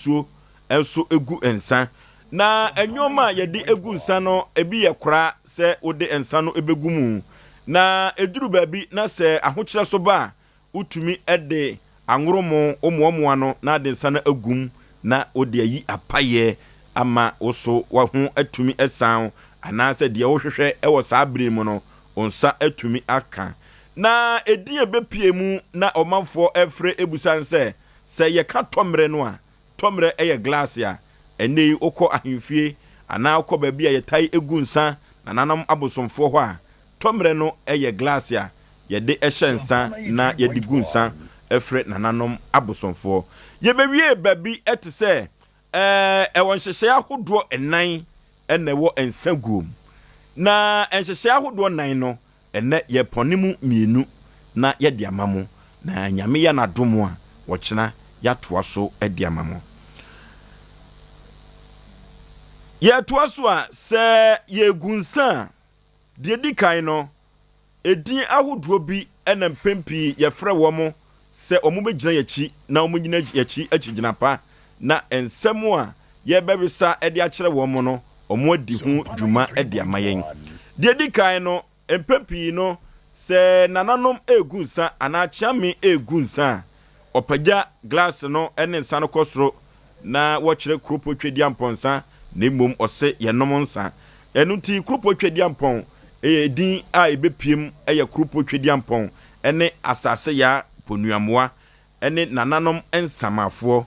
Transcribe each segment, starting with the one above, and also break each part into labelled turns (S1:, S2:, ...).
S1: nsuo nso gu nsa. Na nneɛma a yɛde gu nsa no, ebi yɛ kora sɛ wode nsa no bɛgu mu. Na ɛduru baabi na sɛ ahokyerɛ so ba a, wotumi de anworomo womoamoa no na ade nsa no agu mu na wode ayi apayɛ ama wo so waho atumi asan wo anaasɛ deɛ wohwehwɛ wɔ saa bere mu no wo nsa atumi aka. Na edin a ɛbɛpue mu na ɔmanfoɔ refrɛ abusa no sɛ, sɛ yɛka tɔmmerɛ no a, tɔmmerɛ yɛ glaase a ɛnnɛ yi wokɔ ahemfie anaa wokɔ baabi a yɛtae gu nsa nananom abosomfoɔ hɔ a, tɔmmerɛ no yɛ glaase a yɛde hyɛ nsa na yɛde gu nsa frɛ nananom abosomfoɔ. Yɛbɛwie baabi te sɛ ɛwɔ nhyehyɛeɛ ahodoɔ nnan na ɛwɔ nsa guo mu. Na nhyehyɛeɛ ahodoɔ nnan no, ɛnnɛ yɛpɔne mu mmienu na yɛde ama mo, na Nyame yɛ n'adom a, ɔkyena yɛatoa so de ama mo. Yɛtoa so a, sɛ yɛregu nsa a, deɛ ɛdi kan no, Edin ahodoɔ bi na mpɛn pii yɛfrɛ wɔn sɛ wɔbɛgyina yɛn akyi na wɔnnyina yɛn akyi akyigyina pa, na nsɛm a yɛrebɛwesa de akyerɛ wɔn no, wɔadi ho dwuma de ama yɛn. Deɛ ɛdi kan no, mpɛn pii no, sɛ nananom regu nsa anaa kyeame regu nsa a, Ɔpagya glass no ne nsa no kɔ soro na wɔkyerɛ Kuropɔ Tweduampɔn nsa na mmom ɔse yɛnom nsa. Ɛno nti Kuropɔ Tweduampɔn yɛ edin a ɛbɛpiem yɛ Kuropɔ Tweduampɔn ne Asase Yaa Ponuamoa ne nananom nsamafoɔ.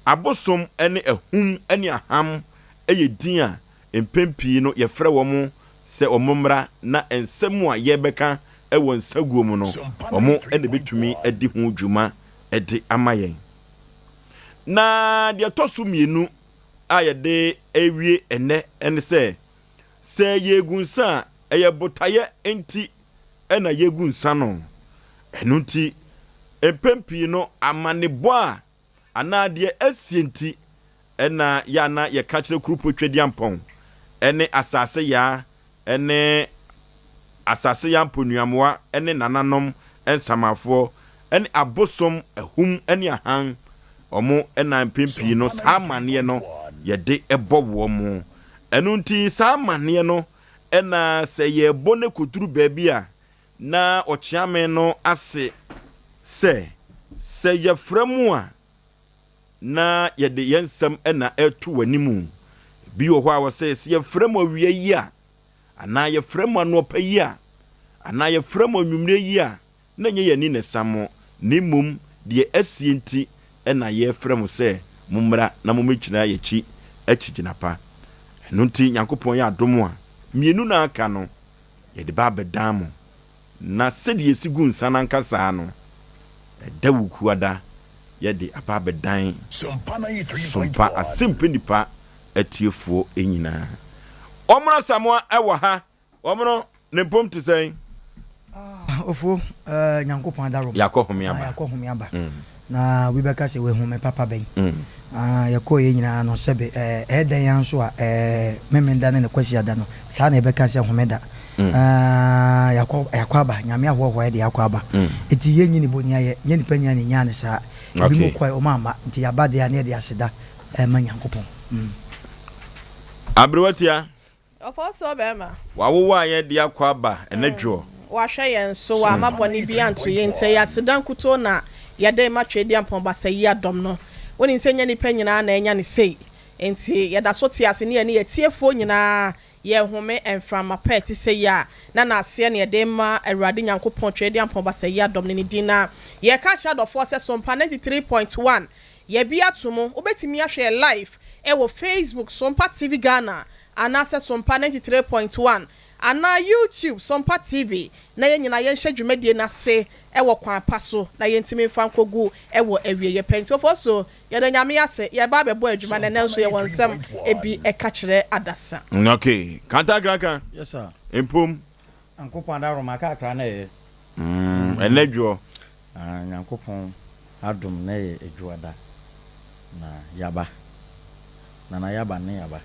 S1: Abosom ne ahum ne aham yɛ din a mpɛn pii no yɛfrɛ wɔn sɛ wɔmmra na nsɛm a yɛrebɛka wɔ nsaguo mu no, wɔn na ɛbɛtumi adi ho dwuma de ama yɛn. Na deɛ ɛtɔ so mmienu a yɛde rewie ɛnnɛ ne sɛ, sɛ yɛregu nsa a, ɛyɛ botaeɛ nti na yɛgu nsa no. Ɛno nti, mpɛn pii no, amanebɔ a anaa deɛ asie nti na yɛ a na yɛka kyerɛ Kurupo Twedeampɔn ne Asase Yaa ne Asase Yaa Mponuamoa ne nananom nsamafoɔ ne abosom ahum ne ahan, wɔn na mpɛn pii no saa amanneɛ no yɛde bɔ wɔn. Ɛno nti saa amanneɛ no na sɛ yɛrebɔ no kɔduru baabi a Na ɔkyeame no ase sɛ, Sɛ yɛfrɛ mo a, na yɛde yɛn nsɛm na ɛreto w'anim. Bi wɔ hɔ a wɔsɛ, sɛ yɛfrɛ mo awia yi a, anaa yɛfrɛ mo anɔpa yi a, anaa yɛfrɛ mo anwummerɛ yi a, na ɛnyɛ yɛn ani na ɛsa mo, na mmom deɛ asie nti na yɛrefrɛ mo sɛ mommra na mommɛgyina yɛn akyi akyigyina pa. Ɛno nti Nyankopɔn yɛ adom a, mmienu na aka no, yɛde ba abɛdan mo, na sɛdeɛ yɛsi gu nsa no ankasa no, ɛda Wukuada yɛde aba abɛdan Sompa Asempa Nnipa atiefoɔ nyinaa. Wɔn Asamoah wɔ ha, wɔn no ne mpom te sɛn?
S2: Ah, Ofuo, eh, Nyankopɔn adarom.
S1: Yɛakɔ home aba.
S2: Ah, yɛakɔ home aba. Mm. Na obi bɛka sɛ wahu me papa bɛn. Mm. Ah, yɛkɔɔ yɛ nyinaa no sɛbe eh, ɛyɛ dɛn ya nso a eh, Memenda ne ne Kwasiada no, saa na yɛbɛka sɛ homeda. Mm. Ah, yɛakɔ yɛakɔ aba, Nyame ahoahoa yɛ de yɛakɔ aba. Mm. Enti yɛnyi ne bɔni ayɛ, nyɛ nipa nyinaa na ɛnyaa ne saa. Ebi mu kɔe, wɔn amma, nti yɛaba deɛ a na yɛde aseda ɛma Nyankopɔn. Mm.
S1: Aberewa tia.
S3: Ɔfɔɔsoɔ bɛɛma.
S1: Wawowa yɛn de akɔ aba ɛnɛ dwoɔ.
S3: Wahwɛ yɛn so, wamma bɔne bi anto yɛn nti ɛyɛ aseda nkutoo na yɛde rema Tweaduampɔn Basayi adɔm no. Wonim sɛ ɛnyɛ nnipa nyinaa na anya no sei, enti yɛda so te ase ne yɛne yɛn atiefoɔ nyinaa yɛrehome mframa pa a ɛte sɛ yi a na n'aseɛ na yɛde rema Awurade Nyankopɔn Tweaduampɔn Basayi adɔm no ne din na yɛreka akyerɛ adɔfoɔ sɛ Sompa 93.1 Yɛbi ato mu. Wobɛtumi ahwɛ yɛ live wɔ Facebook Sompa TV Ghana anaasɛ Sompa 93.1 anaa YouTube Sompa TV na yɛn nyinaa yɛnhyɛ dwumadie no ase wɔ kwan pa so na yɛntumi mfa nkɔgu wɔ awieɛ pɛ. Nti Ofosu, yɛda Nyame ase, yɛreba abɛbɔ adwuma na ɛnnɛ nso yɛwɔ nsɛm bi ka kyerɛ adasa.
S1: Okay, Kantankrankran,
S4: Yes sir.
S1: Mpom.
S4: Nyankopɔn adaworoma kakra na ɛyɛ.
S1: Ɛnɛ dwoɔ.
S4: Ah Nyankopɔn adom na ɛyɛ adwuada na yaba. Nana yaba ne yaba.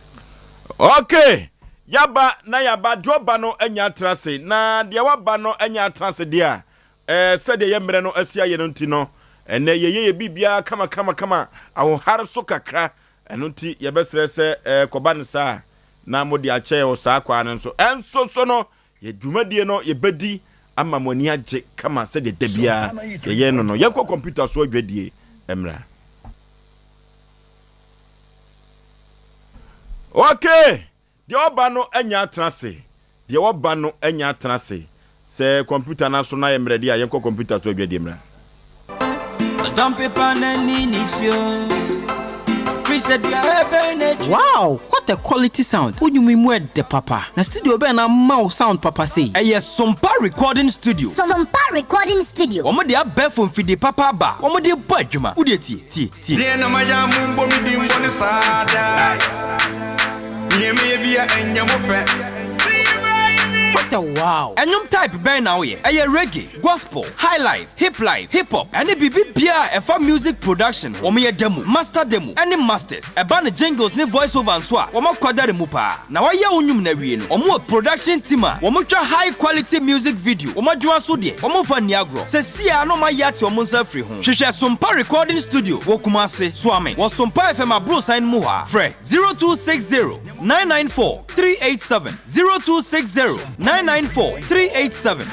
S1: Ok yaba na yaba deɛ ɔba no anya atena ase na deɛ waba no anya atena ase deɛ a ɛɛ sɛdeɛ yɛ mmerɛ no asi ayɛ no nti no Ɛnnɛ yɛyɛ yɛ biribiara kama kama kama, ahohare so kakra. Ɛno nti yɛbɛsrɛ sɛ ɛkɔba no saa a, na mode akyɛ yɛ wɔ saa kwan no nso. Ɛnso so no, yɛ dwumadie no yɛbɛdi ama mo ani agye kama sɛdeɛ da biara yɛyɛ no no. Yɛnkɔ kɔmputa so adwadie mmra. Okay! Deɛ ɔba no anya atena ase. Deɛ ɔba no anya atena ase. Sɛ kɔmputa no aso no ayɛ mmerɛ deɛ a, yɛnkɔ kɔmputa so adwadie mmra.
S5: Wow what a quality sound wo nwom yi mu ɛdɛ papa na studio bɛn na ama wo sound papa sei.
S6: Ɛyɛ Sompa Recording Studio.
S7: Sompa Recording Studio.
S6: Wɔn de abɛɛfo mfidie papa aba a wɔn de bɔ adwuma. Wo deɛ tie, tie, tie.
S8: Deɛn na mayɛ a mombɔ me din bɔne saa daa? Nea meyɛ bia ɛnyɛ mo fɛ.
S5: What a wow!
S6: Ɛnwom type bɛn na woyɛ? Ɛyɛ reggae, gospel, highlife, hiplife, hip hop, ɛne biribi biara a ɛfa music production ho. Wɔyɛ demo, master demo, ɛne masters. Ɛba no jingles ne voice over nso a, wɔn akwadare mu paa. Na wɔayɛ wo nnwom no awie no, wɔn wɔ production team a wɔtwa high quality music video. Wɔn adwuma so deɛ, wɔmfa nni agorɔ. Sesie ara na wɔayɛ ate wɔn nsa afiri ho. Hwehwɛ Sompa Recording Studio wɔ Kumasi, Suame, wɔ Sompa FM aborosan no mu hɔ ara. Frɛ 0260 994 387, 0260 994 387.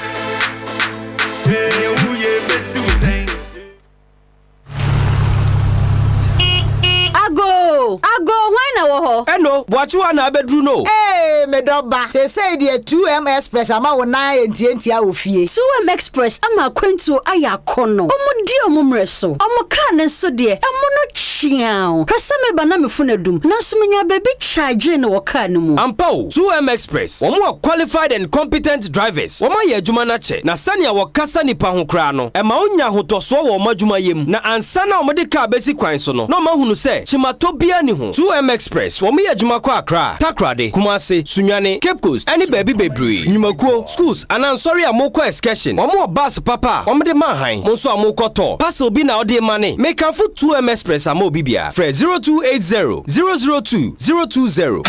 S9: Agoo! Agoo! Hwan na wɔ hɔ?
S6: Ɛno, Boakyewa na abɛduru no o.
S10: Ee, me dɔ ba, seesei deɛ 2M Express ama wo nan ayɛ ntiantia wɔ fie.
S9: 2M Express ama akwantuo ayɛ akɔnnɔ. Wɔdi wɔn mmerɛ so. Wɔn kaa no nso deɛ, ɛmo no kyeaw. Hwɛ sɛ meba na me fon adum, nanso menyaa baabi kyagyee no wɔ kaa no mu.
S6: Ampa o, 2M Express, wɔn wɔ qualified and competent drivers. Wɔn ayɛ adwuma no akyɛ, na sɛnea wɔkasa nnipa ho koraa no, ɛma wonya ahotɔsoɔ wɔ wɔn adwumayɛ mu. Na ansa na wɔde kaa bɛsi kwan so no, na wɔahunu sɛ kyematɔ biara nni ho. 2M Express, wɔyɛ adwuma kɔ Accra, Takoradi, Kumasi, Sunyani, Cape Coast, ɛne baabi bebree. Nnwumakuo, schools, anaa nsɔre a morekɔ excursion, wɔwɔ bus papa a wɔde ma hann. Mo nso a morekɔ tour, parcel bi na wode remane. Mekamfo 2M Express ama obi biara. Frɛ 0280 002 020.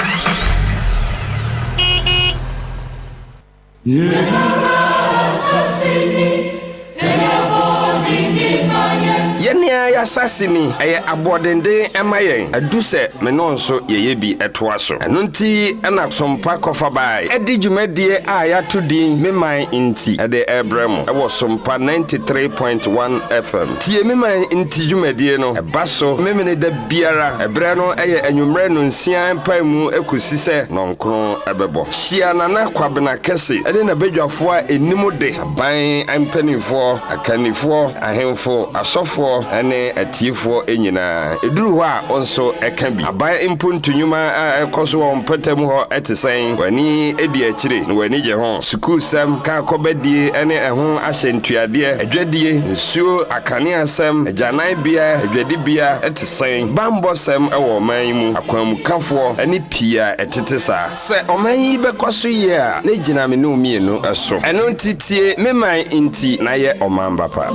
S11: Yɛn ara y'asase ni, ɛyɛ aboɔdenden ma yɛn, adu sɛ me ne wo nso yɛyɛ bi toa so. Ɛno nti na Sompa Kɔfabae de dwumadie a yɛato din Me Man Nti de rebrɛ mo wɔ Sompa 93.1 FM. Tie Me Man Nti dwumadie no, ɛba so Memeneda biara, ɛberɛ no yɛ anwummerɛ nnɔnsia mpaemu kɔsi sɛ nnɔnkron bɛbɔ. Hyia Nana Kwabena Kɛse ne n'abadwafoɔ a ɛnim de, aban mpanimfoɔ, akannifoɔ, ahemfo, asɔfoɔ ne atiefoɔ nyinaa. Ɛduru hɔ a, wo nso ka bi. Aban mpontu nnwuma a ɛrekɔ so wɔ wo mpɔtam hɔ te sɛn? W'ani di akyire na w'ani gye ho? Sukuusɛm, kaakɔbadie ne ɛho ahyɛntuadeɛ, adwadie, nsuo, akaneasɛm, agyananbea, adwadibea te sɛn? Bammɔsɛm wɔ ɔman yi mu, akwanmukafoɔ ne pii a ɛtete saa. Sɛ ɔman yi bɛkɔ so yie a, na egyina me ne wo mmienu so. Ɛno nti tie me man nti na yɛ ɔman ba pa.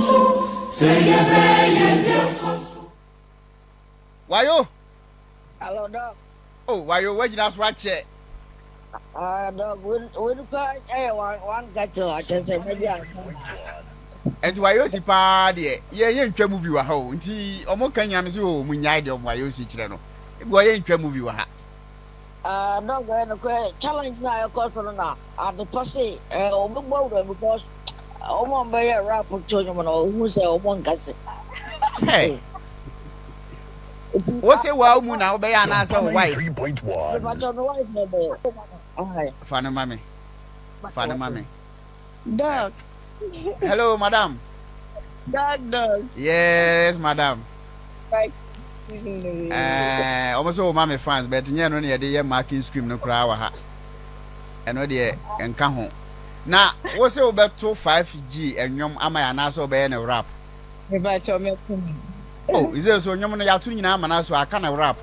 S12: Wayo.
S13: Hello, Doc.
S12: Oh, wayo, wagyina so akyɛ.
S13: Ah, Doc, wei kura ɛyɛ one one kettle akyɛ sɛ mɛgye ansa.
S12: Nti wayo si paa deɛ, yɛ yɛ ntwa movie wɔ ha o. Nti ɔmo ka nyina me so o, mo nyae deɛ ɔmo wayo si kyerɛ no. Ebi wɔ yɛ ntwa movie wɔ ha.
S13: Ah dɔk ɛyɛ nokorɛ challenge no a ɛkɔ so no na adepa se eh ɔbɛbɔ awura because wɔn a wɔbɛyɛ rap to nnwom no ɔhu sɛ wɔn nkase.
S12: Hey. Wo se wa mu na wobɛyɛ anaasɛ wo wife?
S13: Mepakyɛ me wife na ɛbɛyɛ.
S12: Fa no ma me. Fa no ma me.
S13: Doc.
S12: Hello, madam.
S13: Doc, doc.
S12: Yes, madam. Eh, wɔn sɛ wɔma me fans, but nyɛ no na yɛde yɛ marking scheme no koraa wɔ ha. Ɛno deɛ nka ho. Na wo sɛ wobɛto 5G ɛnwom ama yɛ anaasɛ wobɛyɛ no rap?
S13: Mepakyɛ mɛto no.
S12: Oh, is so nnwom no yɛato no nyinaa ama no so aka no rap.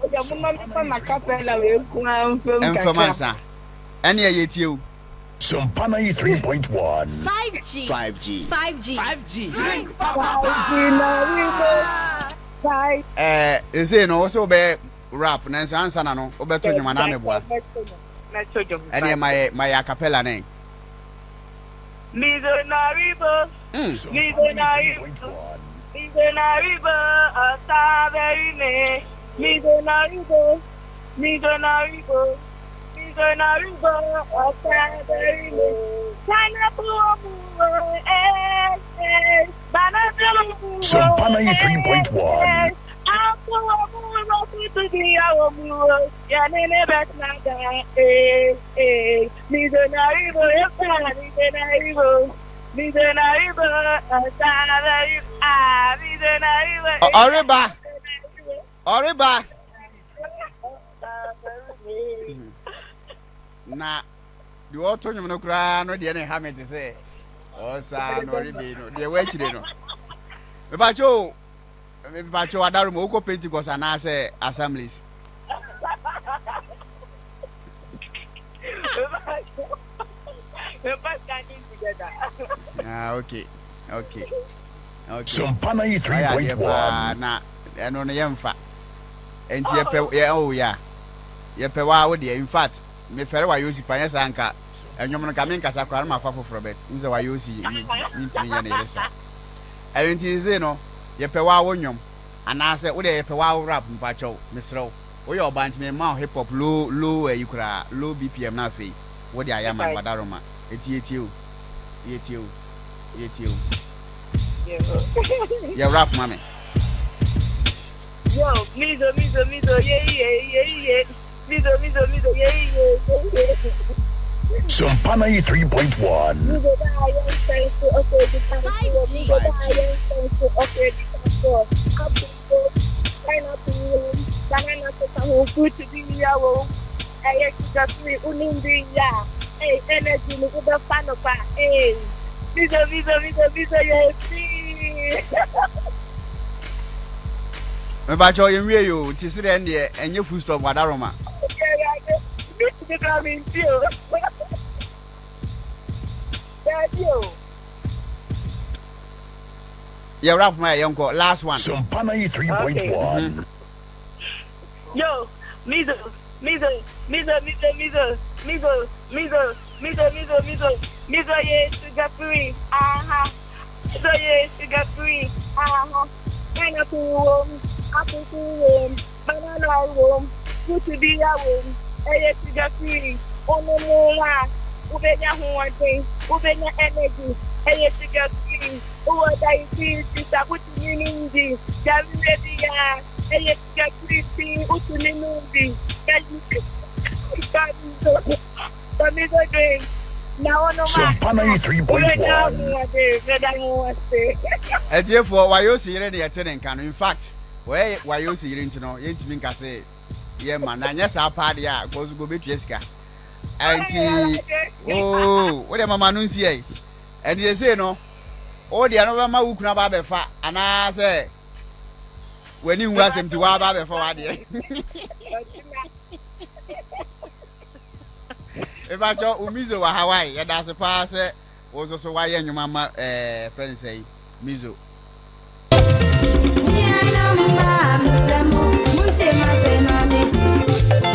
S13: Ɔgya mo ma mefa ma capella wei nko ara mfam kakra.
S12: Mfam ansa. Ɛne ɛyɛ tie o.
S14: Sompa 93.1.
S15: 5G.
S12: 5G.
S15: 5G.
S6: 5G.
S15: Drink
S13: papa paa.
S12: Ɛɛ sesei no wose wobɛyɛ rap nanso ansa na no wobɛto nnwom anaa meboa?
S16: Mɛto dwom.
S12: Ɛneɛ ma yɛ ma yɛ acapella nɛ.
S16: Mizonaribo, mizonaribo.
S15: Mizonaribo Osaberime Mizonaribo Mizonaribo Mizonaribo Osaberime Pineapple omuwo eh eh Banana omuwo
S14: Sompa 93.1.
S15: eh Apple omuwo Kutu biya omuwo Yɛne ne bɛtena daa eh eh Mizonaribo efa Mizonaribo Mizonaribo Osaberime ah Mizonaribo
S12: Ɔreba ɔreba na deɛ ɔto nwom no koraa no deɛ ne ha me te sɛ ɔsaa no ɔrebe no deɛ wɔakyire no mepakyɛ o mepakyɛ adaro ma wokɔ Pentecost anaasɛ Assemblies. Ah, okay, okay, okay.
S14: Sompa 93.1.
S12: Wayɛ adeɛ paa na ɛno no yɛmfa. Nti yɛpɛ yɛ oh ya. Yɛpɛ waa wo deɛ. In fact, mefɛre wayɛ osi pa nyɛ saa nka ɛnwom no nka menkasa koraa no mafa foforɔ bet n sɛ wayɛ osi mentumi nyɛ ne yere saa. Ɛno nti sese no yɛpɛ waa wo nnwom anaasɛ wo deɛ yɛpɛ waa wo rap mpakyɛw mesrɛ wo. Woyɛ ɔbaa nti mema wo hip hop low low ayi koraa low BPM na afei wode ayɛ ama no wadaroma. Eti yɛtie o. Yɛtie o. Yɛtie o. Yɛ rap ma me.
S15: Yo, mizo, mizo, mizo, ye, ye, ye, ye. Mizo, mizo, mizo, ye, ye, ye, ye.
S14: Sompa 93.1.
S15: Mizo da yɛn nsɛn so, ɔsɛ di kan so. Mizo da yɛn nsɛn so, ɔsɛ di kan so. Apple wom, pineapple wom, banana so ka ho, fruit bi ya wom. Ɛyɛ sugar free, wonim bi ya. Hey, energy no wobɛfa no pa. Hey, mizo, mizo, mizo, mizo, yɛ free.
S12: Mepakyɛw yɛnwie yi o nti serɛ deɛ ɛnyɛ full stop wadaroma.
S15: Awurade, bi kura mi nti o. Daabi o.
S12: Yɛ rap ma yɛ yɛnkɔ last one.
S14: Sompa 93.1.
S15: Yo, mizo, mizo, mizo, mizo, mizo, mizo, mizo, mizo, mizo, mizo, mizo ye sugar free, aha. Mizo ye sugar free, aha. Pineapple wom, apple wom, banana wom, fruit bi ya wom, ɛyɛ sugar free. Ono mu wa, wobɛnya hoɔden, wobɛnya energy, ɛyɛ sugar free. Wowɔ diabetes a wotumi nom bi, yareɛ bi a ɛyɛ sugar free ti wotumi nom bi. Mizo drink. Na wonom a,
S14: Sompa 93.1.
S15: wobɛnya ahoɔden, meda mo ase.
S12: Atiefoɔ wayɛ osi yere ne yɛte ne nka no in fact wɔyɛ wayɛ osi yere nti no yɛntumi nka se yɛ ma na nyɛ saa paa deɛ a kɔ so kɔ bɛtua sika nti oo wo deɛ mama no nsi ɛ ɛnti sesei no wo deɛ no bɛma wo kunu aba abɛfa anaasɛ w'ani nwu asɛm nti woaba abɛfa w'adeɛ mepakyɛ wo mizo wɔ Hawaii yɛda ase paa sɛ wo nso so woayɛ nnwuma ma ɛɛ frɛ no sɛ mizo.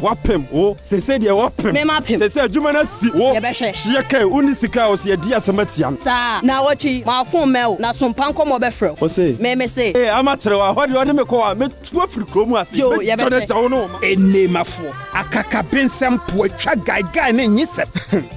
S1: Wapem wo sese deɛ wapem.
S9: Me mapem.
S1: Sese adwuma no asi wo.
S9: Yɛbɛhwɛ.
S1: Hyeɛ kɛn wonni sika a ɔse yɛdi asɛm atia no.
S9: Saa naawɔtwe yi mafon mɛ wo na sompa nkɔmɔ bɛfrɛ wo.
S1: Ɔse.
S9: Me mese.
S1: Ee ama kyerɛ wo a hɔ deɛ ɔde me kɔ a mɛtu afiri kuro mu ase.
S9: Yoo
S1: Mɛdwane
S9: yɛbɛhwɛ.
S1: agya wo ne wo mma.
S16: Eneemafoɔ, akakabensɛm, poatwa, gaegae ne nyesɛm.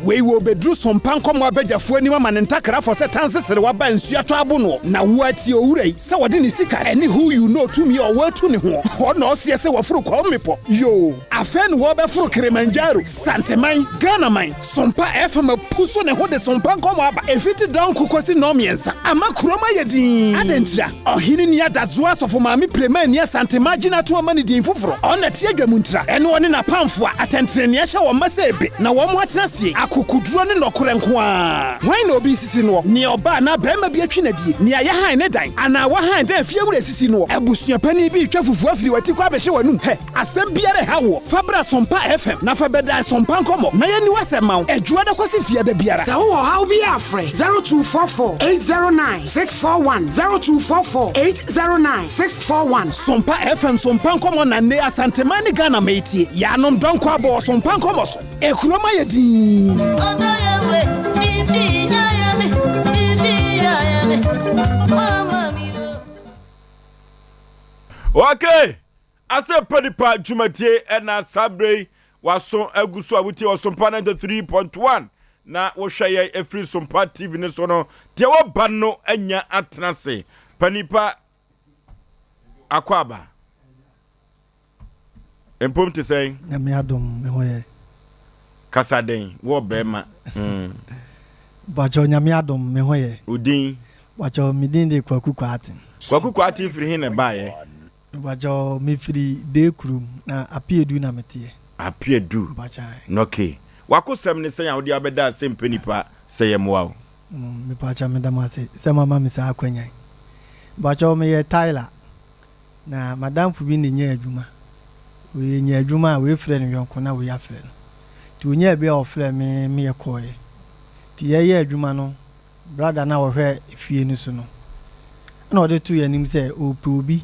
S16: Wei wɔ obeduru sompa nkɔmmɔ abadwafoɔ anim ama ne ntakrafoɔ sɛ tanseserewa ba nsuo atɔ abo noɔ. Na wo ara tie owura yi sɛ ɔde ne sika ɛne who you know tumi a ɔwɔ atu ne hoɔ. Hɔ na ɔseɛ sɛ waforo Kwawu mmepɔ. Yoo! Afei na wɔrebɛforo Kirimanjaro, Santeman, Ghanaman, Sompa FM apu so ne ho de Sompa nkɔmmɔ aba ɛfiti dɔnko kɔsi nnɔnmiɛnsa ama kurom ayɛ dinn. Adɛn ntira? Ɔhene ni Adazoa Asɔfo Maame Prema Ani Asante Magye no ato ama no din foforɔ. Ɔno na ɛte adwa mu ntira. Ɛne ɔne n'apamfo a atɛntrenee ahyɛ wɔn ma sɛ ebe na wɔn atena asie. Akokoduro ne nɔkorɛ nko ara. Hwan na obi resisi noɔ? Nea ɔbaa anaa barima bi atwi no adie? Nea yɛhan ne dan anaa wahan dan fiewura sisi noɔ? Abusua panin bi retwa fufuo afiri w'atikɔ abɛhyɛ w'anum. Hɛ! Asɛm biara ɛha woɔ, fa bra Sompa FM na fa bɛdan Sompa Nkɔmmɔ na yɛnni w'asɛm ma wo Adwuada kɔsi Fiada biara.
S17: Sɛ wowɔ ɔhaw bi a frɛ 0244 809 641, 0244 809 641.
S16: Sompa FM Sompa Nkɔmmɔ na nne Asanteman ne Ghana ma etie. Yaanom dɔnkɔ abɔ wɔ Sompa Nkɔmmɔ so. Ekurom ayɛ dinn.
S1: Okay! Asɛmpa Nipa dwumadie ɛna saa berɛ yi waso agu so a wotie wɔ Sompa 93.1 na wohwɛ yɛn ɛfiri Sompa TV no so no, deɛ wɔba no anya atena ase. Pa nipa akɔ aba. Mpom te sɛn?
S18: Nyame adom me ho yɛ.
S1: Kasa den, wɔ bɛrima. Mm.
S18: Mpakyɛw Nyame adom me ho yɛ.
S1: Wo din?
S18: Mpakyɛw me din de Kwaku Kwaaten.
S1: Kwaku Kwaaten firi he na ɛbaeɛ?
S18: Mpakyɛw me firi Dee kurom na Apeadu na me teɛ.
S1: Apeadu.
S18: Mpakyɛw ae.
S1: Nɔke. W'akosɛm ne sɛn a wode abɛda ase mpɛ nipa sɛ yɛmmoa wo?
S18: Mm, mepakyɛw meda mo ase sɛ moama me saa akwanya yi. Mpakyɛw meyɛ Tyler. Na m'adamfo bi na enyaa adwuma. Wei nya adwuma a, wei frɛ ne yɔnko na wei afrɛ no. Nti onyaa bi a ɔfrɛɛ me me yɛkɔeɛ. Nti yɛreyɛ adwuma no, brada no a ɔhwɛ efie no so no, ɛna ɔde too yɛn anim sɛ ɔrepɛ obi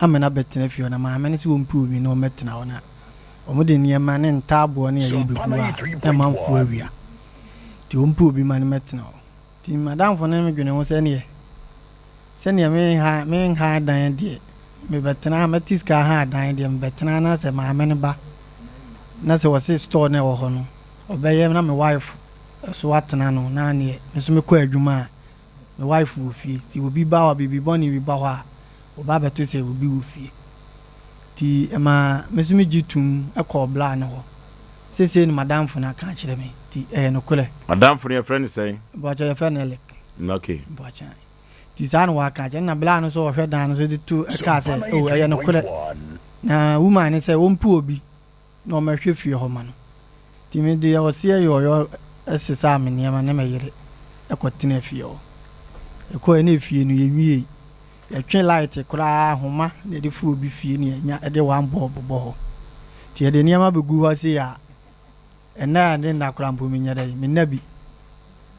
S18: ama no abɛtena fie hɔ. Na maame no sɛ ɔmpɛ obi na ɔmmɛtena hɔ na wɔde nneɛma ne ntaaboɔ ne ayi bɛgu hɔ a na amanfoɔ awia. Nti ɔmpɛ obi ma no mmɛtena hɔ. Nti m'adamfo no ne me dwenee ho sɛ ɛneɛ Sɛdeɛ menha menha dan deɛ, mebɛtena ha, mɛte sika ha dan deɛ, mebɛtena na sɛ maame no ba na sɛ wɔse store no ɛwɔ hɔ no, ɔbɛyɛ na me wife so atena no na neɛ me nso mekɔ adwuma a, me wife wɔ fie. Nti obi ba hɔ a, biribi bɔne bi ba hɔ a, wɔba abɛto sɛ obi wɔ fie. Nti ɛma me nso megye toom kɔɔ bra no hɔ. Seesei no m'adamfo no aka akyerɛ me, nti ɛyɛ nokorɛ.
S1: W'adamfo no yɛfrɛ no sɛn?
S18: Mpakyɛ yɛfrɛ no Eric.
S1: Okay.
S18: Mpakyɛ. Nti saa na waka akyerɛ. Ɛna bla no nso ɔhwɛ dan no so de to kaa sɛ, oh ɛyɛ nokorɛ. Na woman no sɛ ɔmpɛ obi na ɔmmɛhwɛ fie hɔ ma no. Nti me deɛ ɔseɛ yɔɔyɔ sesaa me nneɛma ne me yere kɔ tenaa fie hɔ. Yɛkɔeɛ na efie no yɛnwiei. Yɛtwe light koraa ahoma na yɛde firi obi fie na yɛnya de one bulb bɔ hɔ. Nti yɛde nneɛma bɛgu hɔ sei a, Ɛnnɛ a ne nna koraa mpo menyɛ dɛn, menna bi.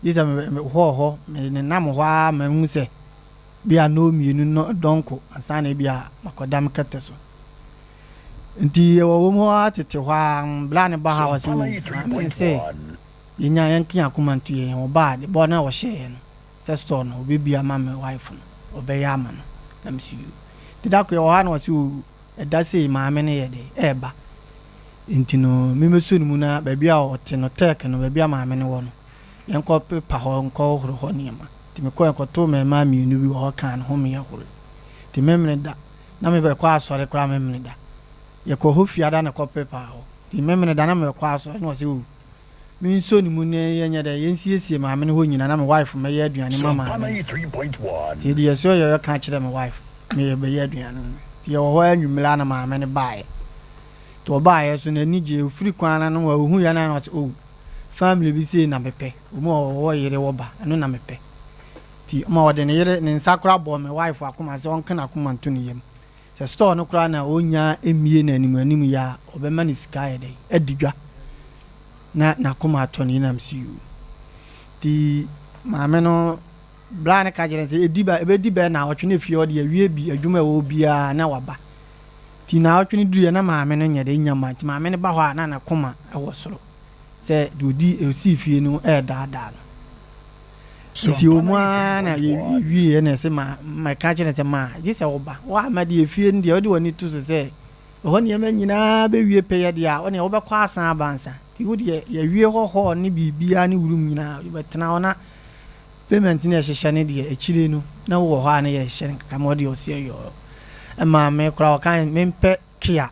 S18: Gye sɛ mehɔɔ hɔ, menenam hɔ ara ma mehu sɛ bi a nnɔnmienu nnɔnko ansa na ebi a makɔda me kɛtɛ so. Nti yɛwɔ wɔm hɔ ara tete hɔ ara, bla ne ba ha ɔse o, maame no sɛ yɛnya yɛnke yɛn akoma nto yɛn, ɔbaa de bɔ no a ɔhyɛeɛ no sɛ store no ɔbɛbie ama me wife no, ɔbɛyɛ ama no, na mese yoo. Nti da koro yɛwɔ hɔ ara na ɔse o, ɛda sei maame no yɛ dɛn, ɛɛba. Enti no, mimbeso no mu na baabi a ɔte no, Turk no, baabi a maame no wɔ no, yɛnkɔ pepa hɔ nkɔhohoro hɔ nneɛma. Enti mekɔe kɔtoo mmarimaa mmienu bi wɔ hɔ kaa ne ho ma yɛhoroe. Enti Memeneda, na mebɛkɔ asɔre koraa Memeneda. Yɛkɔɔ hɔ Fiada na kɔpepaa hɔ. Enti Memeneda na mebɛkɔ asɔre na ɔse oh, menso ne mu na yɛnyɛ dɛ, yɛnsiesie maame no hɔ nyinaa na me wife mmɛyɛ aduane mma maame no. Enti deɛ ɛsɛ ɔyɛ ɔka kyerɛɛ me wife, me yɛbɛyɛ aduane no. Enti yɛwɔ hɔ ara anwummere ara na maame no baeɛ. Nti ɔbaeɛ so n'ani gyee, ɔfiri kwan no ano hɔ a ɔhuu yɛn a na ɔse oh family bi sei na mepɛ, wɔn a wɔwɔ yere wɔ ba, ɛno na mepɛ. Nti ɔma ɔde ne yere ne nsa koraa bɔɔ me wife akoma sɛ ɔnka n'akoma nto ne yam. Sɛ store no koraa na ɔnnya mmie no anim anim yi a, ɔbɛma no sika ayɛ dɛn adi dwa na n'akoma atɔ ne yam na mese yoo. Nti maame no bra no ka kyerɛ no sɛ ɛdi ba ɛbɛdi bɛyɛ naawɔtwe na efie hɔ deɛ awie bi adwuma a ɛwɔ hɔ biara na waba. Nti naawɔtwe no duruiɛ na maame no nyɛ dɛ nnya mma nti maame no ba hɔ a na n'akoma wɔ soro sɛ deɛ ɔdi ɔsii fie no redaadaa no. Nti ɛwɔ mu ara na yɛwieɛ na ɛsɛ ma mɛka kyerɛ no sɛ ma gye sɛ woba woamma deɛ efie no deɛ wode w'ani to so sɛ ɛhɔ nneɛma nyinaa bɛwie pɛyɛ deɛ a woneɛ wobɛkɔ asan aba ansa nti wo deɛ yɛwie hɔ hɔ ne biribiara ne wurum nyinaa wobɛtena hɔ na Payment no yɛhyehyɛ no deɛ akyire no na wowɔ hɔ a na yɛhyehyɛ no kakra ma ɔdeɛ ɔseɛ yɔɔ ɛmaa me koraa ɔka mempɛ kia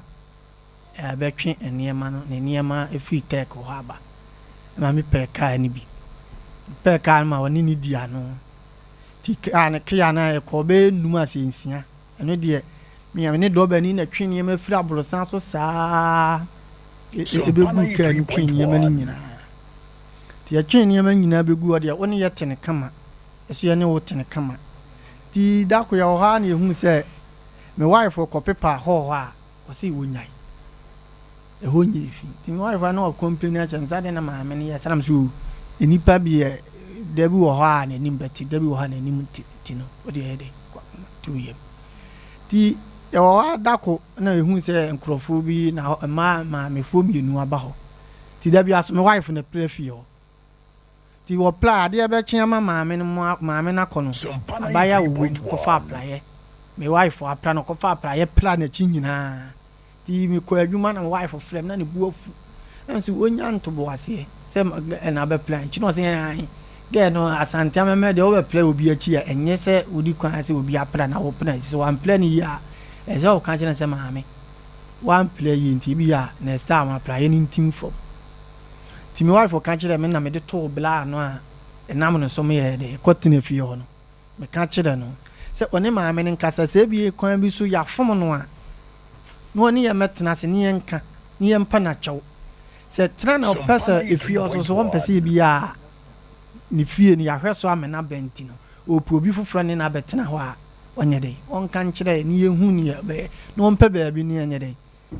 S18: ɛbɛtwe nneɛma no ne nneɛma ɛfiri tech hɔ aba ɛma me pɛɛ kaa no bi pɛɛ kaa no ma ɔne ne di ano ti kaa no kia no ɛkɔɔ bɛyɛ num asɛ nsia ɛno deɛ me ne dɔbani na twe nneɛma firi aborosan so saa ɛbɛgu kaa no twe nneɛma no nyinaa Nti yɛtwee nneɛma nyinaa bɛgu hɔ deɛ, wo ne yɛ te no kama, yɛso yɛne wo te no kama. Nti da ko yɛwɔ hɔ ara na yɛhuu sɛ me wife rekɔpepa hall hɔ a, ɔse wɔnyae, ɛhɔ nyɛɛ fi. Nti me wife a na ɔcomplaini akyerɛ me sɛ adɛn na maame no yɛ saa, na mese oh, nnipa bi yɛ, da bi wɔ hɔ a n'anim bɛte, da bi wɔ hɔ a n'anim nte, nti no wo deɛ yɛ dɛ, to wo yam. Nti yɛwɔ hɔ ara da ko na yɛhuu sɛ nkorɔfoɔ bi na mmaa maamefoɔ mmienu aba hɔ. Nti da biara so me wife na pra fie hɔ. Nti wɔ pra a adeɛ bɛkye ama maame no mo maame no akɔ no abaayewa wɔ wom kɔfa apraeɛ. Me wife apra no, ɔkɔfa apraeɛ pra n'akyi nyinaa. Nti mekɔɔ adwuma na me wife frɛ me na ne bo afu. Na mese ɔnya ntoboaseɛ sɛ girl no abɛpra n'akyi. Na ɔse aane, girl no Asante amammerɛ deɛ wobɛpra obi akyi a ɛnyɛ sɛ wodi kwan sɛ obi apra na wopra n'akyi. Sɛ wampra no yie a, ɛsɛ sɛ woka kyerɛ no sɛ maame wampra yie nti ebia next time apraeɛ no ntim fam. Nti me wife ka kyerɛɛ me na mede too bla no a ɛnam no so meyɛɛ dɛ kɔtena fie hɔ no. Meka kyerɛ no sɛ ɔne maame no nkasa, sɛ ebia kwan bi so yɛafom no a, na ɔne yɛn mmɛtena ase ne yɛnka ne yɛmpa no akyɛw. Sɛ tena na ɔpɛ sɛ efie hɔ nso, ɔmpɛ sɛ ebia ne fie no yɛahwɛ so ama no aba nti no, ɔpɛ obi foforɔ ne no abɛtena hɔ a, ɔnyɛ dɛn? Ɔnka nkyerɛ yɛn na yɛnhu nea ɔbɛyɛ, na ɔmpɛ baabi ne yɛnyɛ dɛn?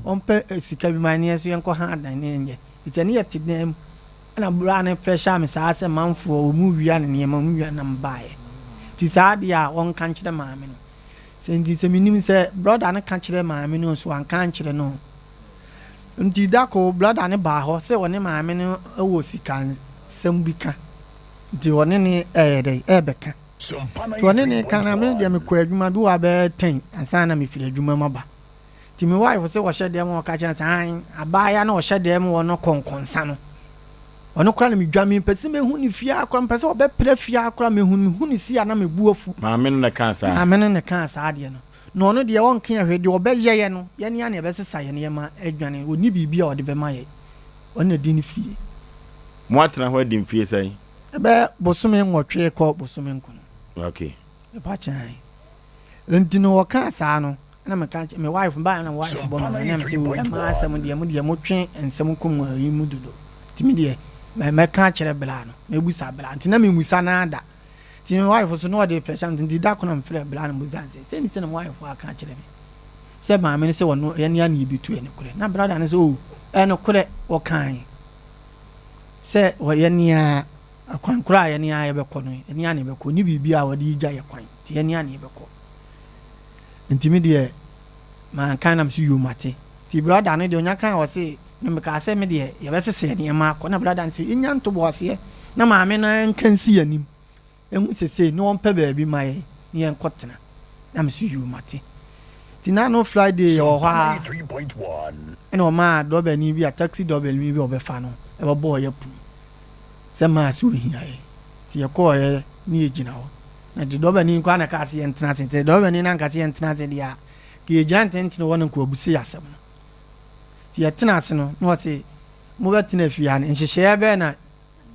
S18: Ɔmpɛ sika bi ma yɛn nso yɛnkɔ ha dan ne yɛnyɛ. Nti ɛne yɛte dan mu ɛna bra no pressure me saa sɛ manfoɔ ɔmu wia ne nneɛma ɔmu wia na mebaeɛ. Nti saa adeɛ a ɔnka nkyerɛ maame no. Sɛ nti sɛ menim sɛ brɔda no ka kyerɛ maame no nso wanka ankyerɛ no. Nti da koro brɔda no baa hɔ sɛ ɔne maame no wɔ sika nsɛm bi ka. Nti ɔne ne ɛyɛ dɛn ɛɛbɛka. Nti ɔne ne ka na me deɛ mekɔ adwuma bi wɔ ha bɛyɛ ten ansa na mefiri adwuma mu aba. Nti me wife se ɔhyɛ dɛm hɔ ɔka kyerɛ no sɛ aane abaayewa no a ɔhyɛ dɛm hɔ no kɔnkɔnsa no ɔno koraa na medwa mempɛ sɛ mehu ne fie ara koraa mepɛ sɛ ɔbɛpra fie ara koraa mehu no mehu no sei a na me bo afu.
S1: Maame no na ɛkaa saa?
S18: Maame no na ɛkaa saa adeɛ no na ɔno deɛ ɔnka yɛn hwee deɛ ɔbɛyɛ yɛn no yɛn ara na yɛbɛsesa yɛn nneɛma adwane ɔnni biribi a ɔde bɛma yɛn ɔno na ɛdi ne fie.
S1: Moatena hɔ adi mfie sɛn?
S18: Ɛbɛyɛ bosome nwɔtwe rekɔ bosome nkono.
S1: Okay.
S18: Mepa kyɛn. Enti no ɔkaa saa no na meka kyerɛ me wife baeɛ na me wife bɔ me ho na mese o ɛmaa asɛm deɛ mo deɛ motwe nsɛm kɔ mu ayi mu dodo nti me deɛ mɛka akyerɛ bra no mɛbusa bra nti na memusa no ara da nti me wife so na ɔde pressure nti nti da ko na mefrɛ bra no musa no sɛ sɛ ne sɛ na me wife aka akyerɛ me sɛ maame no sɛ ɔno yɛne a ne yɛbɛtu ɛnokorɛ na brada no sɛ o ɛnokorɛ ɔkae sɛ yɛne a Kwan koro a yɛne ara yɛbɛkɔ no, yɛne ara na yɛbɛkɔ. Ɔnni biribi a ɔde regya yɛn kwan, nti yɛne ara na yɛbɛkɔ. Nti me deɛ, manka na mese yoo mate. Nti brɔda no deɛ ɔnya kaa ɔse, me mekaa sɛ me deɛ yɛbɛsesa yɛn nneɛma akɔ. Na brɔda no se yɛnya ntoboaseɛ na maame no ara nka nsi yɛn anim nhu sɛ sei na ɔmpɛ baabi ma yɛn na yɛnkɔtena. Na mese yoo mate. Nti na no Friday yɛwɔ hɔ ara ɛna ɔmaa drɔbani bi a taxi drɔbani bi a ɔbɛfa no ɛbɛbɔɔ yɛn pum. Sɛ maa sɛ ohia yɛn. Nti yɛkɔɔeɛ ne yɛgyina hɔ. Na nti dɔbani no koraa na ɛkaa sɛ yɛntena ase. Nti dɔbani no anka sɛ yɛntena ase deɛ a, nka yɛgyina ntentene hɔ na nka wabuse yɛn asɛm no. Nti yɛtena ase no, na ɔse, mobɛtena fie ha no, nhyehyɛeɛ bɛn na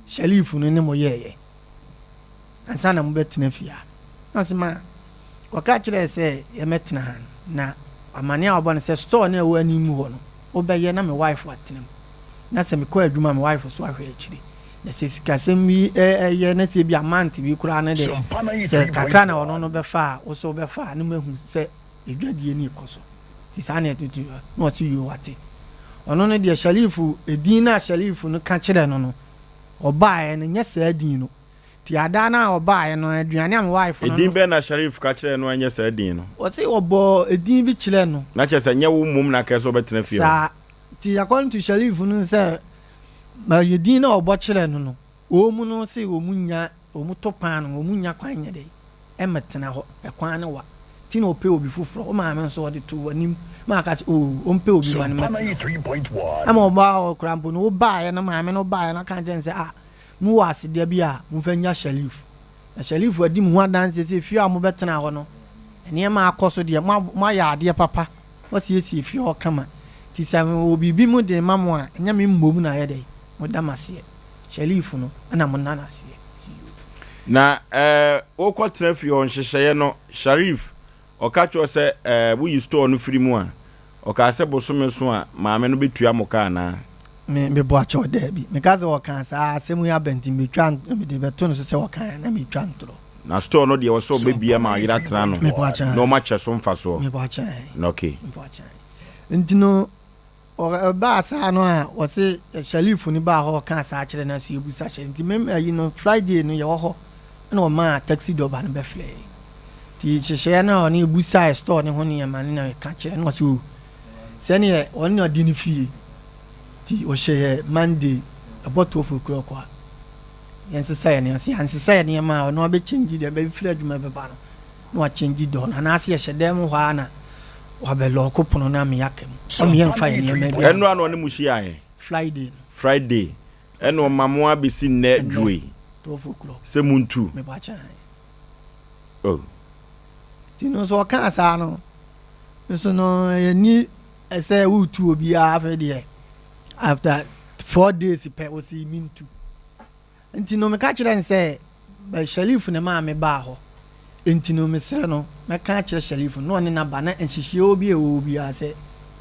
S18: Shalif no ne mo yɛeɛ ansa na mobɛtena fie ha? Na ɔse, ma wɔka kyerɛɛ sɛ yɛmmɛtena ha no, na amanneɛ a wɔbɔ no sɛ store no a ɛwɔ anim hɔ no, wobɛyɛ na me wife atena mu. na sɛ mekɔ adwuma a me wife so ahwɛ akyire. Na sɛ sikasɛm bi yɛ na sɛ ebi a month bi koraa no deɛ sɛ kakra na ɔno no bɛfa a wo so wobɛfa a na mahu sɛ adwadie no rekɔ so. Nti saa na ɛtutu na ɔse yoo wate. Ɔno no deɛ Sharif edin no a Sharif no ka kyerɛ no no ɔbaeɛ no nyɛ saa din no. Nti ada no a ɔbaeɛ no aduane a me wife no
S1: Edin bɛn na Sharif ka kyerɛɛ no a ɛnyɛ saa din no?
S18: Ɔse ɔbɔɔ edin bi kyerɛɛ no.
S1: Na kyerɛ sɛ ɛnyɛ wo mmom na anka ɛsɛ sɛ ɔbɛtena fie hɔ.
S18: Saa. Nti according to Sharif no sɛ ma yɛ din na ɔbɔ kyerɛ no no wɔn no se wɔn nnya wɔn to paano wɔn nnya kwan nyɛ dɛ ɛmɛ tena hɔ ɛkwan no wa nti na ɔpɛ obi foforɔ wo maame nso ɔde to w'anim ma aka sɛ oo ɔmpɛ obi ma no mɛtena hɔ ɛma ɔbaa hɔ koraa mpo no wo baeɛ no maame no baeɛ no aka kyerɛ no sɛ ah mo wɔ aseda bi a momfa nya Sharif na Sharif adi mo ho adanseɛ sɛ efie a mobɛtena hɔ no nneɛma akɔ so deɛ moayɛ adeɛ papa Moasiesie fie hɔ kama. Nti sɛ mewɔ biribi mu de rema mo a, ɛnyɛ me mmom na ayɛ dɛn? Moda me aseɛ. Shalif no, ɛna monna no aseɛ. See you.
S1: Na eh, wokɔtena fie hɔ nhyehyɛeɛ no, Sharif, ɔka kyerɛ wo sɛ eh, woyi store no firi mu a, ɔkaa sɛ bosome so a maame no bɛtua mo ka anaa?
S18: Me, mebɔ akyɛw, daabi. Meka sɛ ɔkaa saa, asɛm yi aba nti metwa, mede bɛto no so sɛ ɔkaeɛ na metwa ntorɔ.
S1: Na store no deɛ ɔsɛ ɔbɛbie ama ɔyere atena ano na ɔma kyɛ so mfasoɔ. Na okay.
S18: Nti no ɔbaa saa no a ɔse Shalif no baa hɔ ɔkaa saa kyerɛ no so yɛbusa hyɛ nti mem ayi no Friday no yɛwɔ hɔ ɛna ɔmaa taxi dɔba no bɛfrɛ yɛn nti nhyehyɛeɛ no a ɔne yɛbusae store no ho nneɛma no na yɛka kyerɛ no ɔse o sɛneɛ ɔno na ɔde no fie nti ɔhyɛ yɛ Monday ɛbɔ 12 o'clock a Yɛnsesa yɛn nneɛma. Sɛ yɛansesa yɛn nneɛma a, ɔno abɛ change deɛ bɛfiri adwuma bɛba no. na wakyɛngyi dɔɔ no anaasɛ yɛhyɛ dan mu hɔ ara na wabɛ lɔɔko pono no ama yɛaka mu. Ɔma yɛmfa yɛn nneɛma biara.
S1: Ɛnora na ɔne mo hyiaeɛ?
S18: Friday no.
S1: Friday. Ɛna ɔma mo abɛsi nnɛ
S18: Ɛnnɛ,
S1: dwoe
S18: 12 o'clock.
S1: sɛ montu?
S18: Mebɔ akyɛ ae.
S1: Oh.
S18: Nti no nso ɔkaa saa no nso no yɛnni sɛ woretu obiara afei deɛ after 4 days pɛ wɔsi mentu. Nti no meka kyerɛɛ no sɛ bɛ Sharif ne maame baa hɔ nti no mesrɛ no mɛka akyerɛ Sharif no na ɔne no aba na nhyehyɛeɛ bi a ɛwɔ hɔ biara sɛ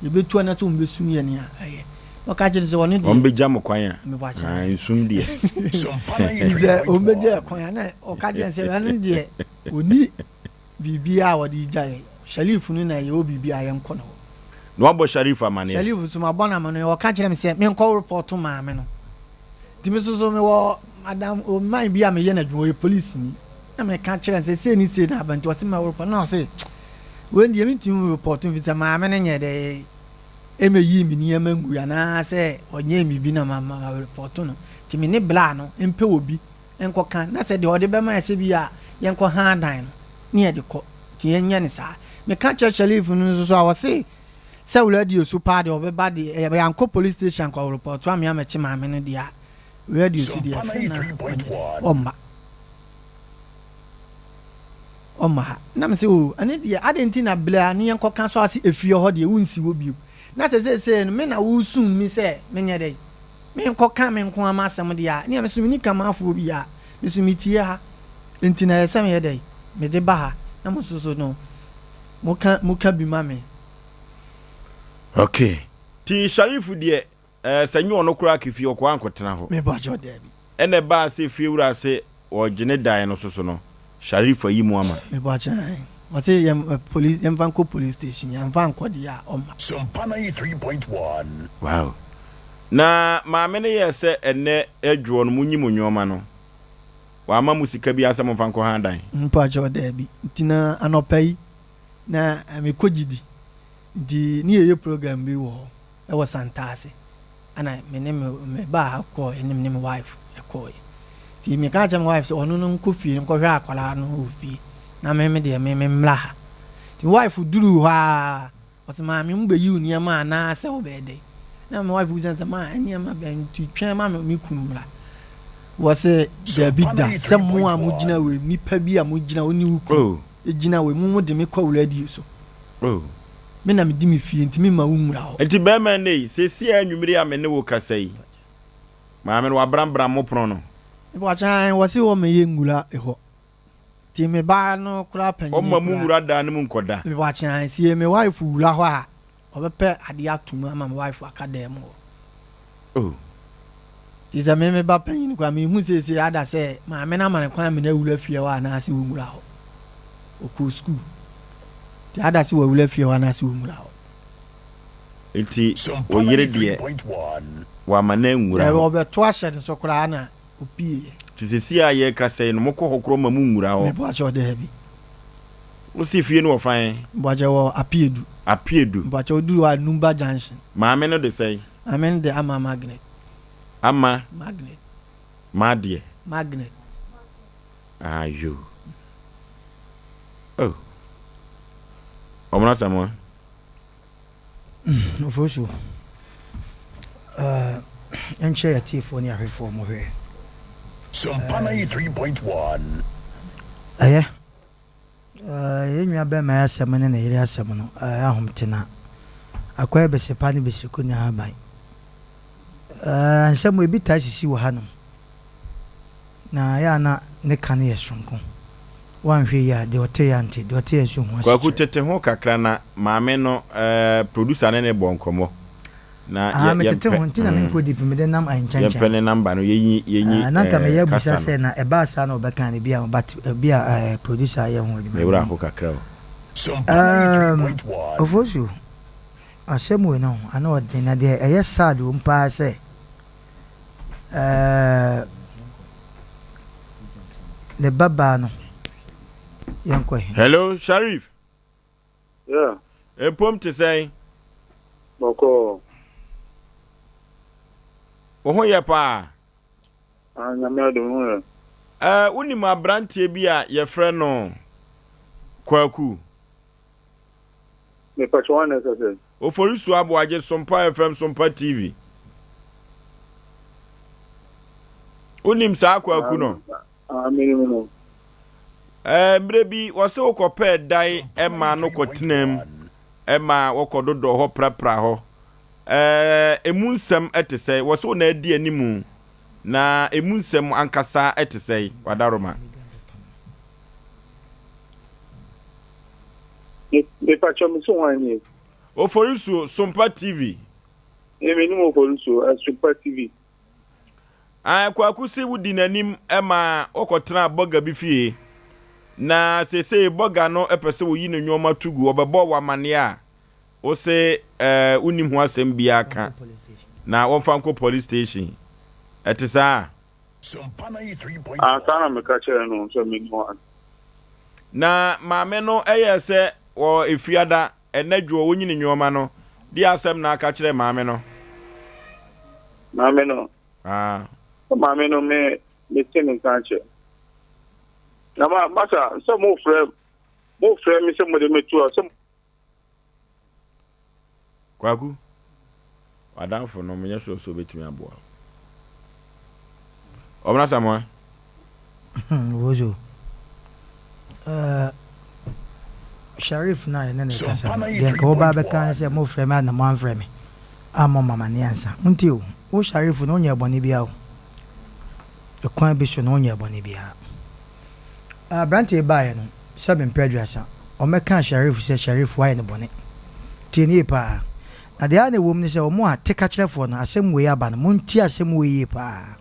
S18: yɛbɛtu anaasɛ wɔbɛsum yɛn a ɛyɛ. Na ɔka kyerɛ no sɛ ɔno deɛ.
S1: Wɔbɛgya mo kwan a?
S18: Mebɔ akyɛ.
S1: Ah, nsum deɛ.
S18: Nti sɛ wɔbɛgya yɛn kwan a na ɔka kyerɛ no sɛ ɛno deɛ ɔnni biribiara a wɔde gya yɛn. Sharif no na yɛwɔ biribi a yɛnkɔ ne hɔ.
S1: Na wabɔ Sharif amaneɛ?
S18: Sharif nso mabɔ no amaneɛ. Ɔka kyerɛ me sɛ menkɔ repɔto maame no. Nti me nso so mewɔ madam man bi a meyɛ no adwuma, ɔyɛ polisini. Na meka kyerɛ no sɛ sei ne sei na aba nti ɔse mɛ repɔto. Na ɔse wei deɛ mentumi repɔto mfiri sɛ maame no nyɛ dɛ ɛmɛyii me nneɛma ngui anaasɛ ɔnyɛɛ me bi na ma ma repɔto no. Nti me ne bla no mpɛ obi nkɔka na sɛ deɛ ɔde bɛma yɛ sɛ bi a yɛnkɔ han dan no ne yɛde kɔ nti yɛnyɛ no saa. Meka kyerɛ Sharif no nso so a ɔse sɛ radio so paa deɛ ɔbɛba deɛ ɛyɛ yɛankɔ police station ankɔ report ame amɛkye maame no deɛ a radio so deɛ hwɛ na ɔnyɛ dɛ ɔmma ɔmma ha na me sɛ o ɛne deɛ adɛn nti na blɛ a ne yɛnkɔka so ase efie hɔ deɛ wonsi hɔ bio na sɛ seesei no me na wosum me sɛ menyɛ dɛ Menkɔka me nko ara m'asɛm deɛ a, ɛnneɛ me nso menni kamafoɔ biara, me nso metie ha, enti na ɛyɛ sɛ meyɛ dɛn? Mede ba ha, na mo nso so no, moka, moka bi ma me.
S1: Ok. Nti Sharif deɛ, eh, sɛ nyɛ ɔno koraa ka fie, ɔkɔ ankɔtena hɔ.
S18: Me pakyɛw, daabi.
S1: Ɛna ɛbaa sɛ fiewura se ɔregye ne dan no so so no, Sharif ayi mu ama.
S18: Mepakyɛ ae. Ɔse yɛn police yɛnfa nkɔ police station yɛnfa ankɔ deɛ a ɔmma.
S14: Sompa 93.1.
S1: Wow. Na maame no yɛɛ sɛ ɛnnɛ dwoɔ no monyi mo nnoɔma no, wamma mo sika biara sɛ momfa nkɔ han dan?
S18: Mpakyɛw daabi. Nti na anɔpa yi na mekɔ gyidi nti ne yɛyɛ program bi wɔ hɔ wɔ Santase ɛna me ne me me ba kɔɔɛ ne me ne me wife kɔɔɛ nti me ka kyerɛ me wife sɛ ɔno no nkɔ fie nkɔhwɛ akwadaa no wɔ fie na me me deɛ me me mmra ha nti me wife duruu hɔ a ɔsɛ maame mo bɛyi wo nneɛma anaa sɛ wobɛyɛ dɛ na me wife bisa sɛ maa nneɛma bɛn nti twɛn ma me me kunu mmra wɔsɛ daabi da sɛ mo a mo gyina wei nipa bi a mo gyina wo ne wo kunu oh. gyina wei mo mo de me kɔ radio so
S1: oh.
S18: Me na medi me fie nti memma wo nwura hɔ.
S1: Nti bɛɛma nnɛ yi, seesei a anwummere a me ne wo kasa yi, maame no wabrambram mo pono no.
S18: Mepakyɛ ae, wɔse wɔmma yɛ nwura hɔ. Nti me ba no koraa panyini
S1: Wɔmma mo
S18: koraa.
S1: nwura dan no mu nkɔda.
S18: Mepakyɛ ae, sie me wife wura hɔ a, ɔbɛpɛ adeɛ ato mu ama me wife aka dan mu hɔ.
S1: Oh.
S18: Nti sɛ me me ba panyin koraa menhu seesei ada sɛ maame no ama no kwan ama no awura fie hɔ anaasɛ ɔnwura hɔ. Ɔkɔɔ sukuu. Nti ada sɛ wawura fie hɔ anaasɛ ɔnwura hɔ.
S1: Nti wo yere deɛ wama no anwura
S18: Daabi
S1: hɔ?
S18: ɔbɛto ahyɛ ne so koraa na ɔpieeɛ.
S1: Nti seesei a yɛrekasa yi no mokɔ hɔ koraa ma monwura hɔ?
S18: Mepakyɛw daabi.
S1: Wo se fie no wɔ fan?
S18: Mepakyɛw wɔ Apiedu.
S1: Apiedu.
S18: Mepakyɛw woduru hɔ a Numba junction.
S1: Maame no de sɛn?
S18: Maame no de ama magnet.
S1: Ama.
S18: Magnet.
S1: M'adeɛ.
S18: Magnet.
S1: Ayo. Oh. Ɔmono Asamoah.
S2: Mm, Ofosu. Uh, nkyɛ yɛ tiefoɔ ne ahwɛfoɔ mo hwɛ.
S14: Sompa 93.1.
S2: Ɛyɛ. Yɛn nua bɛɛma yi asɛm ne ne yere asɛm no ɛyɛ ahomte na akɔyɛ besepa ne beseku ne ahaban. Nsɛm ebi taa sisi wɔ hanom na ɛyɛ a na ne ka no yɛ soronko. Woanhwɛ yie a deɛ ɔte yɛ ante, deɛ ɔte yɛ nso hu
S1: Kwaku
S2: asekyerɛ.
S1: tete ho kakra na maame no producer ne no bɔ nkɔmmɔ. Na
S2: Ah,
S1: yɛ
S2: metete
S1: yɛmpɛ
S2: ho nti na
S1: mm
S2: menkɔ deep, mede nam nkyɛnkyɛn.
S1: yɛmpɛ ne number no yɛnyi yɛnyi
S2: Ah, na nka meyɛ
S1: eh,
S2: abusa
S1: kasa no.
S2: sɛ na ɛbaa saa na ɔbɛka no bi a but ebi a eh, producer ayɛ ho adwuma
S1: Me werɛ
S2: menim.
S1: aho kakra o.
S2: Um, Ofosu, asɛm wei no ano ɔden na deɛ ɛyɛ sad wom paa sɛ eh, ne babaa no yɛnkɔ he.
S1: Hello, Sharif.
S19: Yeah.
S1: Mpom te sɛn?
S19: Bɔkɔɔ.
S1: Wo ho yɛ paa?
S19: Ah, Nyame adom ho yɛ.
S1: Eh, wonim aberanteɛ bi a yɛfrɛ no. Kwaku.
S19: Mepakyɛ wan na ɛkasa yi?
S1: Oforisuo Aboagye, Sompa FM, Sompa TV. Wonim saa Kwaku no?
S19: Ah, menim no.
S1: Ɛɛ, mmerɛ bi wɔse wokɔpɛɛ dan ma no kɔtenaa mu ma wɔkɔdodɔ hɔ prapra hɔ. Ɛɛ, emu nsɛm te sɛn? Wɔse wo na adi animu, na emu nsɛm ankasa te sɛn? Wadaroma.
S19: Mepakyɛw me se hwan nie?
S1: Oforisuo, Sompa TV.
S19: Me menim Oforisuo, eh, Sompa TV.
S1: Ah, Kwaku se wodi n'anim ma wɔkɔtenaa bɔga bi fie. Na seesei bɔga no pɛ sɛ wɔyi ne nnoɔma to gu, ɔbɛbɔ wo amanneɛ a, wo se eh, wonnim ho asɛm biara ka, na wɔmfa nkɔ police station. Ɛte saa?
S19: Ah, saa na meka kyerɛɛ no sɛ menni hɔ ade.
S1: Na maame no yɛɛ sɛ wɔ Efiada ɛnɛ dwoɔ wɔnyi ne nnoɔma no, deɛ asɛm na aka kyerɛɛ maame no?
S19: Maame no?
S1: Ah.
S19: Sɛ maame no me mete ne nka akyɛ. Na ma masa sɛ mofrɛ mofrɛ me sɛ mode me to a sɛ.
S1: Kwaku, w'adamfo no menyɛ sure sɛ obetumi aboa wo. Ɔbena Samoa.
S2: Wozo. Uh, Sharif no a yɛne ne kasa no, deɛ nka wɔba bɛka ne sɛ mofrɛ me a na moamfrɛ me ammɔ mo amanneɛ ansa. Montie o, wo Sharif no wonyɛɛ bɔne biara o. Ɛkwan bi so no wonyɛɛ bɔne biara. Aberanteɛ yi baeɛ no, sɛbe mprɛ aduasa, wɔbɛkaa Sharif sɛ Sharif woayɛ no bɔne. Tie no yie paa. Na deɛ ara na ɛwɔ mu ne sɛ wɔn a tekakyerɛfoɔ no, asɛm wei aba no, montie asɛm wei yie paa.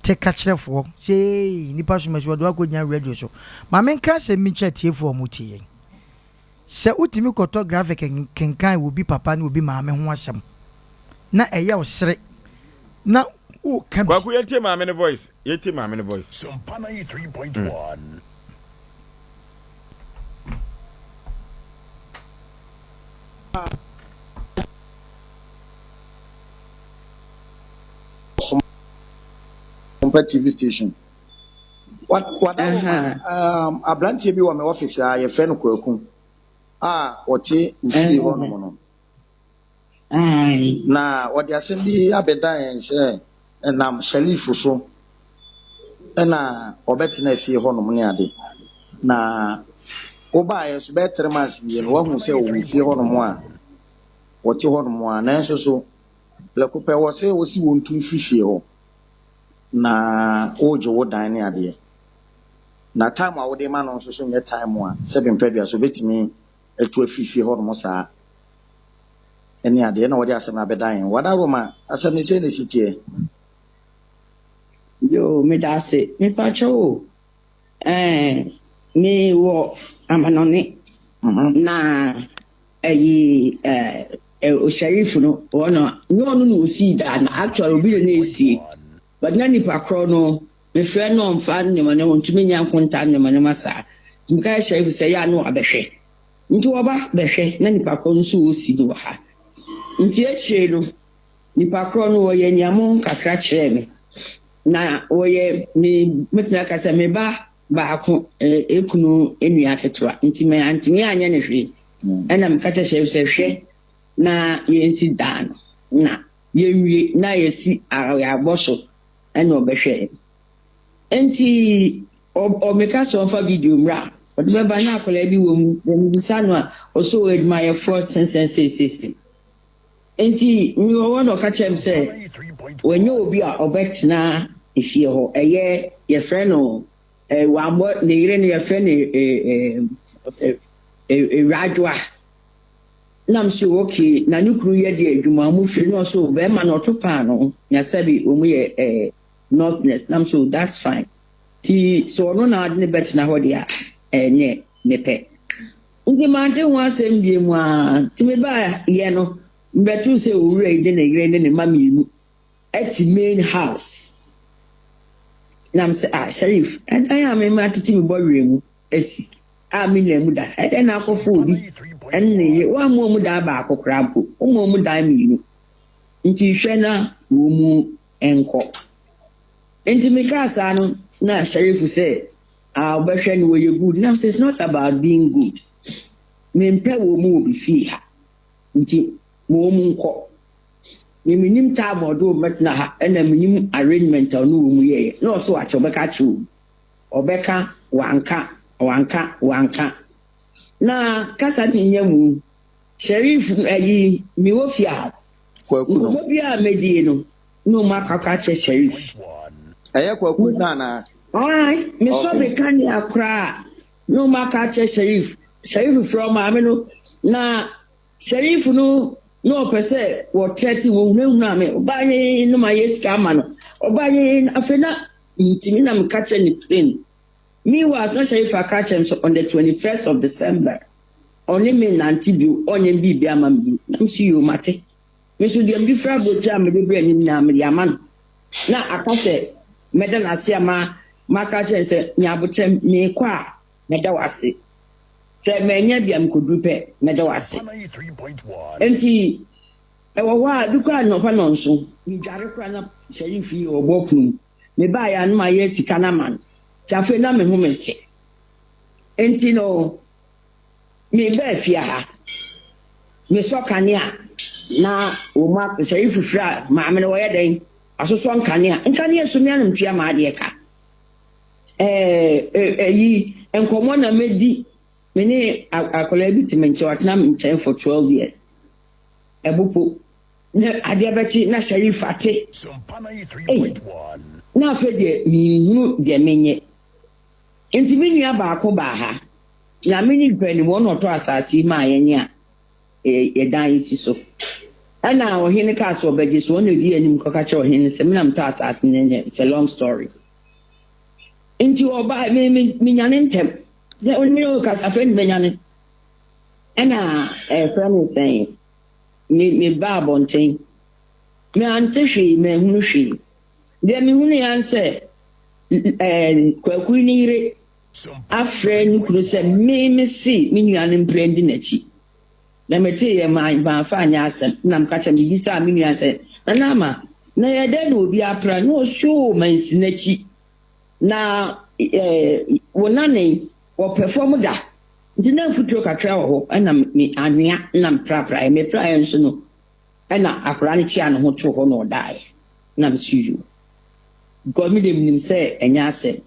S2: Tekakyerɛfoɔ, sei, nnipa som asi wɔde wo akɔgyina radio so. Ma menka asɛm bi nkyerɛ atiefoɔ a wɔtie yɛn. Sɛ wotumi kɔtɔ graphic kenkan obi papa ne obi maame ho asɛm na ɛyɛ wo sere na woka bi.
S1: Kwaku yɛntie maame no voice yɛntie maame no voice.
S14: Sompa 93.1.
S20: Sompa TV station. Wada hɔ ma um, aberanteɛ bi wɔ me office a yɛfrɛ no Kwaku a ɔte wo fie hɔnom no. Na ɔde asɛm bi abɛda yɛn sɛ ɛnam Shalif so ɛna ɔbɛtena fie hɔnom ne ade. Na wobaeɛ nso bɛyɛ three months nie no woahu sɛ ɔwɔ fie hɔnom a wɔte hɔnom a nanso so prɛko pɛ wɔ sɛ wɔsi wɔn tu mfiri fie hɔ. na woregye wo dan ne adeɛ. Na time a wode rema no nso so nyɛ time a sɛbe mprɛdua so obɛtumi atu afiri fie hɔ nom saa ne adeɛ na wɔde asɛm no abɛdan yɛn. Wada Roma, asɛm no sei na ɛsi teɛ.
S21: Yoo medase mepakyɛw o ɛɛ me wɔ amanɔne na ɛyi ɛɛ Osharif no ɔno nyɛ ɔno na osii daa no actually obi na na esie but na nipa korɔ no mefrɛ no ɔmfa nneɛma nneɛma ɔntumi nyɛ nkonta nneɛma nneɛma saa nti meka yɛ Sharif sɛ yɛ a na wabɛhwɛ nti wɔba bɛhwɛ na nipa korɔ no nso ɔsi no wɔ ha nti akyire no nipa korɔ no wɔyɛ nneɛma kakra kyerɛɛ me na wɔyɛ me mɛtumi aka sɛ me ba baako ekunu nua ketewa nti me antumi anyɛ ne hwee Ɛnna meka kyerɛɛ Sherif sɛ, Hwɛ na yɛnsi dan no, na yɛnwie na yɛasi yɛabɔ so, ɛnna ɔbɛhwɛe. Enti ɔmeka sɛ ɔmfa video mmra a, ɔde bɛba na akwadaa bi wɔ mu, na mebisa no a, ɔsɛ ɔyɛ adwumayɛfoɔ sɛnsɛn seisei. Enti mewɔ hɔ na ɔka kyerɛɛ me sɛ wanya obi a ɔbɛtena efie hɔ, ɛyɛ yɛfrɛ no wammɔ ne yere no yɛfrɛ no ɔsɛ Ewuradwoa. Nna mese okay, na no kunu yɛ deɛ adwuma ɔmo firi na ɔse oh bɛɛma no ɔto paano na sɛbi ɔmo yɛ eh northness na mese oh that's fine nti sɛ ɔno na ɔde no bɛtena hɔ deɛ a ɛneɛ mepɛ. Nti mante ho asɛm biom aa nti mebaa yɛ no mebɛtoo sɛ owura yi de ne yere ne ne mma mienu ɛte main house na mese ah Sharif ɛdan a me matete me bɔwerɛ mu asi a me nna mu da. Ɛdɛn na akɔfa obi ne ne yere? Woamma wɔn dan baako koraa mpo, woma wɔn dan mienu. Nti hwɛ na wɔn mu nkɔ. Nti mekaa saa no, na Sheriff sɛ, Ah, wobɛhwɛ no wɔyɛ good. Na it's not about being good. Mempɛ wɔ mu wɔ me fie ha. Nti ma wɔn nkɔ. Me menim time a ɔde wɔn bɛtena ha ɛna menim arrangement a ɔne wɔn yɛeɛ. Na ɔse wakyɛ ɔbɛka akyerɛ wɔn. Ɔbɛka, wanka, wanka, wanka. Na kasa no nyɛ mu. Sherif ayi mewɔ fie ha.
S20: Kwaku no.
S21: Nkɔmmɔ biara a mɛdie no, na wɔn akɔ akɔ akyerɛ Sherif.
S20: Ɛyɛ Kwaku no anaa?
S21: Ae, mesɔ
S20: Okay.
S21: me kanea koraa a, na wɔn aka akyerɛ Sherif. Sherif frɛ ɔmaame no, na Sherif no na ɔpɛ sɛ wɔtrɛte wɔhunahuna me. Ɔbaa yee no ma yɛ sika ama no. Ɔbaa yee no, afei na mentumi na meka kyerɛ no plain. Meanwhile, na Sherif aka akyerɛ me sɛ on the 21st of December, ɔne me nnante bio, ɔnyɛ biribi ama me bio. Na mese yoo, mate. Me nso deɛ mede firi aburokyire a mede brɛ no nyinaa mede ama no. Na aka sɛ mɛda no ase ama maka akyerɛ no sɛ nya aboterɛ, meekɔ a mɛda wo ase. Sɛ mannya bi a mekɔduru pɛ mɛda wo ase. Enti ɛwɔ hɔ a, bi koraa nnɔpa nnɔnson, medware koraa na Sharif yi ɔbɔ pono mu. Mebaeɛ a na mayɛ sika no ama no. Nti afei na me ho mente. Enti no, mebaa fie ha, mesɔ kanea na wɔn a Sharif frɛ a maame no wɔyɛ dɛn? Asosɔ nkanea. Nkanea so me a na metua m'adeɛ ka. Ɛɛ ɛyi nkɔmmɔ na medi me ne akwadaa bi te me nkyɛn, watena me nkyɛn for 12 years. Ɛbopo. Na adeɛ bɛkye na Sharif ate. Ei, na afei deɛ menhunu deɛ menyɛ. Nti me nua baako baa ha, na me ne mpanin wɔn na ɔtɔ asase yi maa yɛn a yɛdan yi si so. Ɛna ɔhene kaa sɛ ɔbɛgye so, ɔna ɔdi anim kɔka kyerɛ ɔhene no sɛ me na metɔ asase no, ɛnyɛ, it's a long story. Nti ɔbaa, me, me, menyane ntɛm. Sɛ ɔne me ɔkasa afei na mɛnyane. Ɛna ɛfrɛ no sɛn, me, mebaa abɔnten. Mante hwee, manhunu hwee. Deɛ mehunuiɛ ara ne sɛ, ɛɛ, Kwaku ne yere afrɛ ne kunu sɛ me mese me nua no mpira ndi n'akyi. Na meteeɛ ma mamfa anyɛ asɛm. Na meka kyerɛ mebisaa me nua sɛ, Nana Ama, na ɛyɛ dɛn na obi apra? Na ɔse, Oo, mansi n'akyi. Na ɛɛ, wo nane, wɔpɛ fam da. Nti na mfuturo kakra wɔ hɔ, ɛna me anwea na meprapraeɛ. Mepraeɛ nso no, ɛna akwadaa no kyeaa ne ho too hɔ na ɔdaeɛ. Na mese yoo. Because me deɛ menim sɛ ɛnyɛ asɛm.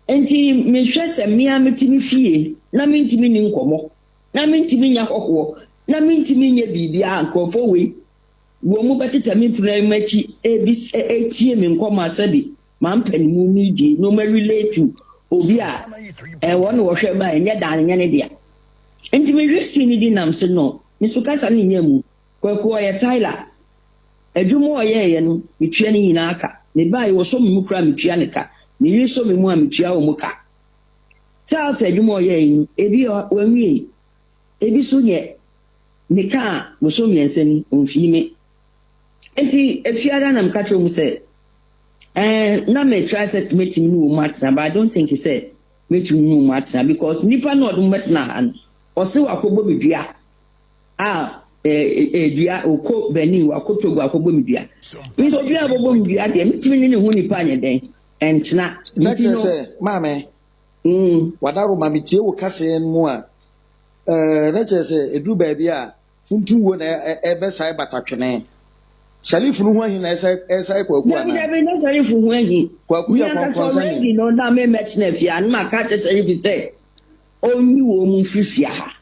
S21: Enti mehwɛ sɛ me ara mete me fie na mentumi nni nkɔmmɔ, na mentumi nyɛ ahɔhoɔ, na mentumi nyɛ biribiara a nkurɔfoɔ wei wɔn bɛtetɛ me mpena yi akyi rebis retie me nkɔmmɔ a sɛbi mampɛ ne mu meredie na wɔn relate to obi a ɛwɔ na wɔhwɛ ma ɛnyɛ daa no nyɛ ne dea. Enti mehwɛ scene no di nam se no, me nso kasa no nyɛ mu. Kwaku ɔyɛ Tyler. Adwuma a ɔyɛeɛ no, metua ne nyinaa ka. Mebaeɛ, wɔsɔ me mu koraa a, metua ne ka. Me yere sɔ me mu a, metua wɔn ka. Charles adwuma a ɔyɛeɛ no, ebi wanwie, ebi nso nyɛ. Me ka a, bosome mmiɛnsa ni, ɔmfii me. Enti efiada na meka kyerɛ wɔn sɛ, eh, na me try sɛ mɛtumi ne wɔn atena, but I don't think sɛ mɛtumi ne wɔn atena because nipa no a ɔde wɔn bɛtena ha no, ɔse wakɔbɔ me dua. A dua okɔ Benin wakɔ Togo akɔbɔ me dua. Nso obi a ɔbɛbɔ me dua deɛ metumi ne ne ho nipa nyɛ dɛn ɛntena.
S20: Na kyerɛ sɛ maame wadaro ma metie wo kaseɛ no mu a ɛɛ na kyerɛ sɛ ɛduru baabi a funtum wuo na ɛbɛsae batatwene. Shalif no ho ahi na ɛsae kwaku
S21: anaa? Dabi dabi na Shalif ho ahi.
S20: Kwaku yɛ kɔnkɔnsani.
S21: Already no na me mɛtena fie a na maka akyerɛ Shalif sɛ ɔnyi wɔn mu mfiri fie ha.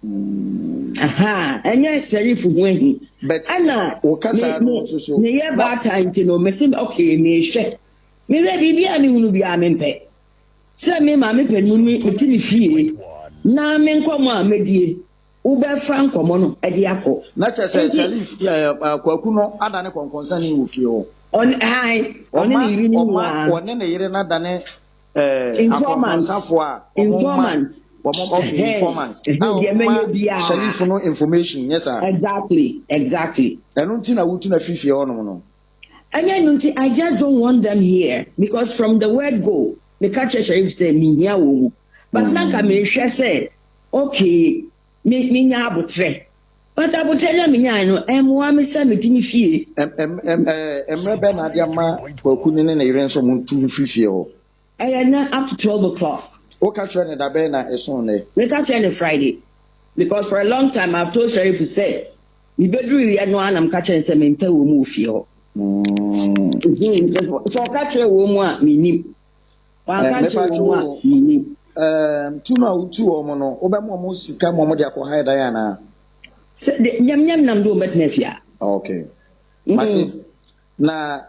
S21: Ahaa, ɛnyɛ Sherif ho ahi.
S20: But
S21: Ɛna
S20: wo kasa
S21: me
S20: no
S21: me
S20: nso so.
S21: meyɛ baatan nti no, mese okay, mehwɛ. Mehwɛ biribi a mehunu biara mempɛ. Sɛ me maame panin me mete me fie na me nkɔmmɔ a mɛdie, wobɛfa nkɔmmɔ no de akɔ.
S20: Na kyerɛ sɛ
S21: Nti
S20: Sherif ɛɛ eh, Kwaku no adane kɔnkɔnsani wɔ fie hɔ.
S21: ɔne ae, ɔne
S20: Ɔma
S21: ne yere no
S20: ɔma
S21: nyinaa.
S20: ɔne ne yere no adane eh,
S21: Informant,
S20: akɔnkɔnsafo a wɔn ma
S21: informant.
S20: wɔn okay
S21: Ɛhɛn,
S20: informant a
S21: ɛhɛn, deɛ
S20: wɔn ma
S21: mɛyɛ biara.
S20: Sharif no information nyɛ saa.
S21: Exactly, exactly.
S20: Ɛno nti na wotu no afiri fie hɔnom no.
S21: Ɛnyɛ ɛno nti, I just don't want them here because from the word go, meka kyerɛ Sharif sɛ mehia wɔn mu. But na nka mehwɛ sɛ okay, me menya abotrɛ. But abotrɛ no a menyae no, ɛmmoa me sɛ mete me fie.
S20: Ɛm ɛm ɛm ɛɛ mmerɛ bɛn na ade ama Kwaku ne ne ne yere nso wɔn tu mfiri fie hɔ?
S21: Ɛyɛ nnɛ up to 12 o'clock.
S20: Woka kyerɛ no da bɛn na ɛsoo nnɛ?
S21: Meka kyerɛ no Friday because for a long time I've told Sheriff sɛ mebɛduruiɛ no ara na meka kyerɛ no sɛ mempɛ wɔn wɔ fie hɔ. Sɛ ɔka kyerɛ wɔn mu a mennim. Wanka nkyerɛ wɔn mu a mennim.
S20: Tu no a wotu wɔn no, wobɛma wɔn sika ma wɔde akɔ hae dan anaa?
S21: Sɛ de nyamnyam nam de wɔn bɛtena fie a.
S20: Okay. Mate. Na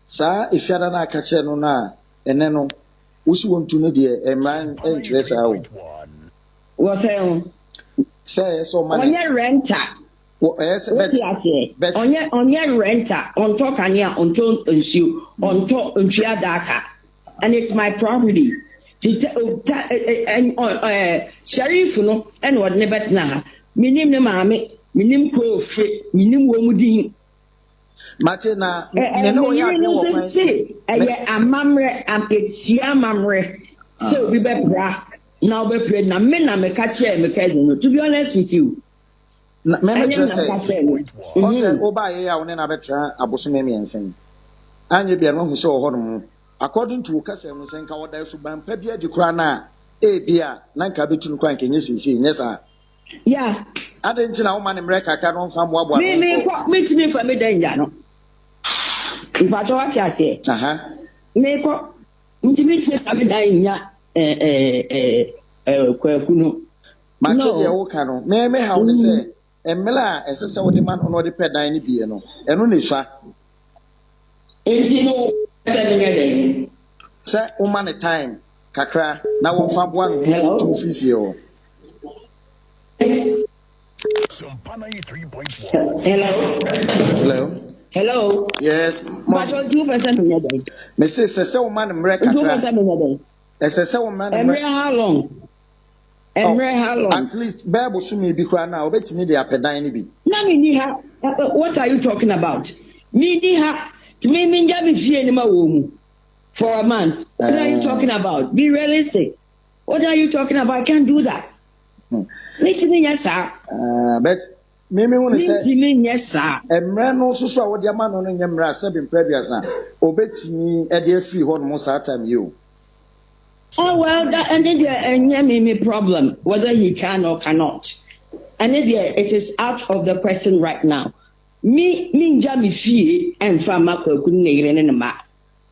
S20: saa efiada no a aka kyerɛ no no a ɛnɛ no wosi wɔn tu no deɛ mmara nkyerɛ saa o.
S21: Wɔ sɛ ho.
S20: Sɛ ɛyɛ sɛ ɔma ne.
S21: Ɔnyɛ renter.
S20: Wɔ ɛyɛ sɛ
S21: bet. Wote aseɛ?
S20: Bet.
S21: Ɔnyɛ ɔnyɛ renter. Ɔntɔ kanea, ɔntɔ nsuo, ɔntɔ ntua daka. And it's my property. Ti tɛ o ta ɛ ɛ ɛ ɛ Sheriff no ɛna ɔde ne bɛtena ha. Menim ne maame, menim kuro ofie, menim wɔn mu din.
S20: Mate na me ne wo yɛ adwene wɔ kwan
S21: so. Ɛyɛ amammerɛ, etia amammerɛ sɛ obi bɛpra na wobɛpra na me na meka kyerɛɛ me cousin no. To be honest with you.
S20: Na me mekyerɛ sɛ ɔsɛ wobaa yɛ a wo ne no abɛtra abosome mmiɛnsa yi. Anyɛ bia no wahu sɛ wɔ hɔ nom. According to wo kasa mu sɛ nka ɔda suban pa bi adi koraa no a ebia na nka abɛtu no koraa nka ɛnyɛ seesei, nyɛ saa?
S21: Yeah.
S20: Adɛn nti na woma no mmerɛ kakra na ɔmfa mmoaboa
S21: ne ho nkɔ? Mekɔ, mentumi mfa me dan nnya no. Mpakyɛ wate aseɛ?
S20: Aha.
S21: Mekɔ, nti mentumi mfa me dan nnya kwaku no.
S20: Mate deɛ woka no. Me me haw ne sɛ, mmerɛ a ɛsɛ sɛ wode ma no na ɔde pɛ dan no bie no, ɛno na ɛsua.
S21: Nti no, sɛ menyɛ dɛn?
S20: Sɛ woma no time kakra na wɔmfa boa ne ho ntu mfiri fie hɔ.
S21: Hello.
S20: Hello.
S21: Hello.
S20: Yes. Mom.
S21: But you person me nyɛ
S20: Me say sɛ sɛ woma no mmerɛ kakra.
S21: Nti wopɛ sɛ menyɛ dɛn?
S20: Ɛsɛ sɛ woma no mmerɛ.
S21: Mmerɛ how long? Mmerɛ how long?
S20: At least bɛɛ bosome bi koraa na wobɛtumi de apɛ dan no bi.
S21: Na me ni ha. What are you talking about? Me ni ha. Me me ngya me fie ni ma wɔ mu for a month. What are you talking about? Be realistic. What are you talking about? I can't do that. Metumi nyɛ saa.
S20: But me me hu ne sɛ.
S21: Mentumi nyɛ saa.
S20: Mmerɛ no nso so a wɔde ama no no nyɛ mmerɛ a sɛbi mprɛ aduasa obetumi de afiri hɔ nom saa time yi o.
S21: Oh well, that ɛne deɛ ɛnyɛ me me problem whether he can or cannot. Ɛne deɛ it is out of the question right now. Me me ngya me fie ɛnfa mma Kwaku ne ne yere ne ne mma.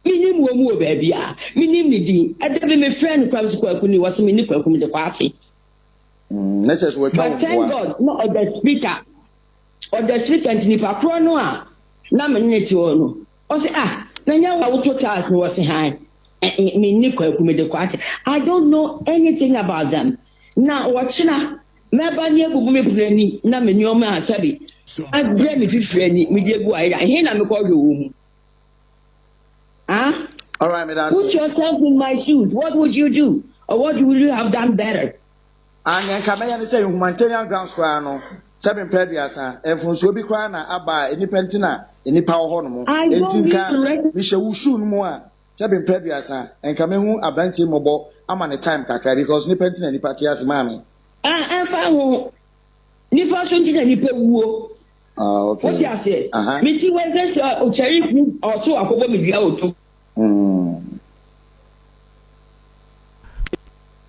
S21: Menim wɔn mu wɔ baabi a, menim ne din. Ɛda bi mefrɛɛ no koraa mese Kwaku ni, ɔse menni Kwaku mede Kwakye.
S20: Mm, na kyerɛ sɛ watwa wo
S21: But thank God na ɔda speaker, ɔda speaker nti nipa korɔ no a na me ne no te hɔ no, ɔse ah, na nyɛ wo a woto tiles no, ɔse hann, menni Kwaku mede Kwakye. I don't know anything about them. Na ɔkyena mɛba ne abubu me pono ani na me nneɛma a sɛbe abrɛ me fifiri ani mede agu ayera, ɛhe na mekɔhwɛ wɔ mu? Huh?
S20: All right, me that's
S21: Put yourself in my shoes. What would you do? Or what would you have done better?
S20: Ah, nea nka mɛyɛ ne sɛ humanitarian grounds koraa no, sɛbe mpɛ aduasa, mfomsoɔ bi koraa na aba a nnipa nti na nnipa wɔ hɔ nom.
S21: I
S20: Enti
S21: don't need
S20: nka
S21: to rest.
S20: mehyɛ wo shoe no mu a, sɛbe mpɛ aduasa, nka mehu aberanteɛ mmɔbɔ ama ne time kakra because nnipa nti na nnipa te ase maame.
S21: Ah, ɛmfa ho. Nipa so nti na nipa wuo.
S20: Ah, okay.
S21: Wote aseɛ?
S20: Aha.
S21: Me ti wɔ sɛ sɛ ɔkyɛre ku ɔso akɔbɔ me dua wɔ to.
S20: Mm.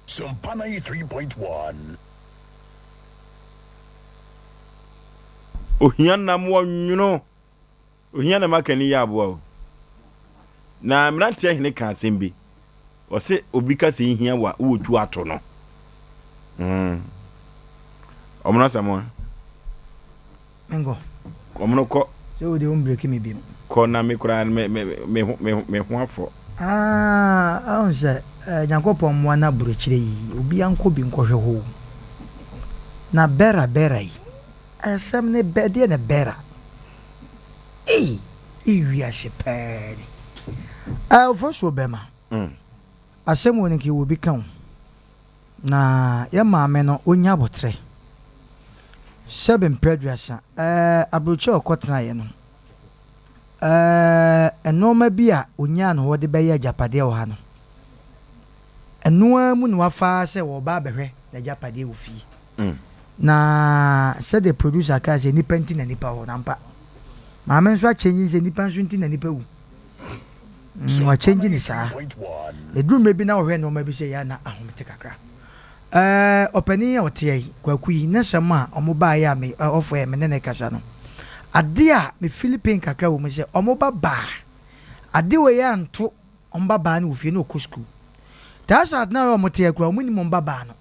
S14: Sompa 93.1.
S1: Ohia nam wɔ nwono. Ohia na maka ni yɛ aboa o. Na mmeranteɛ hene ka asɛm bi. Ɔse obi ka sɛ nhia wa wowɔ tu ato no. Mm. Ɔmono Asamoah.
S2: Menkɔ.
S1: Ɔmono kɔ.
S2: Sɛ wo deɛ wo mbreki me biom.
S1: Kɔ na me koraa me me me ho me me ho afɔ.
S2: Ah, ahun sɛ eh, Nyankopɔn mmoa na aburokyire yi, obia nkɔ bi nkɔhwɛ hɔ o. Na bɛra bɛra yi, asɛm ne bɛ, deɛ ne bɛra? Ei, ewiase paa ni. Eh, Ofosuo bɛma. Asɛm wɔ no nka ɛwɔ bi ka o. Na yɛ maame no ɔnya aboterɛ. Sɛbe mprɛ aduasa, eh, aburokyire a ɔkɔtenaeɛ no, eh, nnoɔma bi a ɔnyaa no hɔ de bɛyɛ agyapadeɛ wɔ ha no, ɛno ara mu na wafa ara sɛ wɔreba abɛhwɛ n'agyapadeɛ wɔ fie. Na sɛdeɛ producer kaa sɛ nnipa nti na nnipa wɔ hɔ no, ampa. Maame nso akyɛngye sɛ nnipa nso nti na nnipa wu. Wɔakyɛngye no saa. Na ɛduru mmerɛ bi na wohwɛ nnoɔma bi sɛ yɛ a na ahomete kakra. Ɛɛ ɔpanin a ɔteɛ yi, Kwaku yi, ne nsɛm a wɔn baeɛ a me ɔfo ɛ me ne no rekasa no, adeɛ a me feel pain kakra wɔ mu sɛ wɔn ba baa, adeɛ wei anto wɔn ba baa no wɔ fie na ɔkɔ sukuu. Taa saa na wɔn teɛ koraa wɔn nnim wɔn ba baa no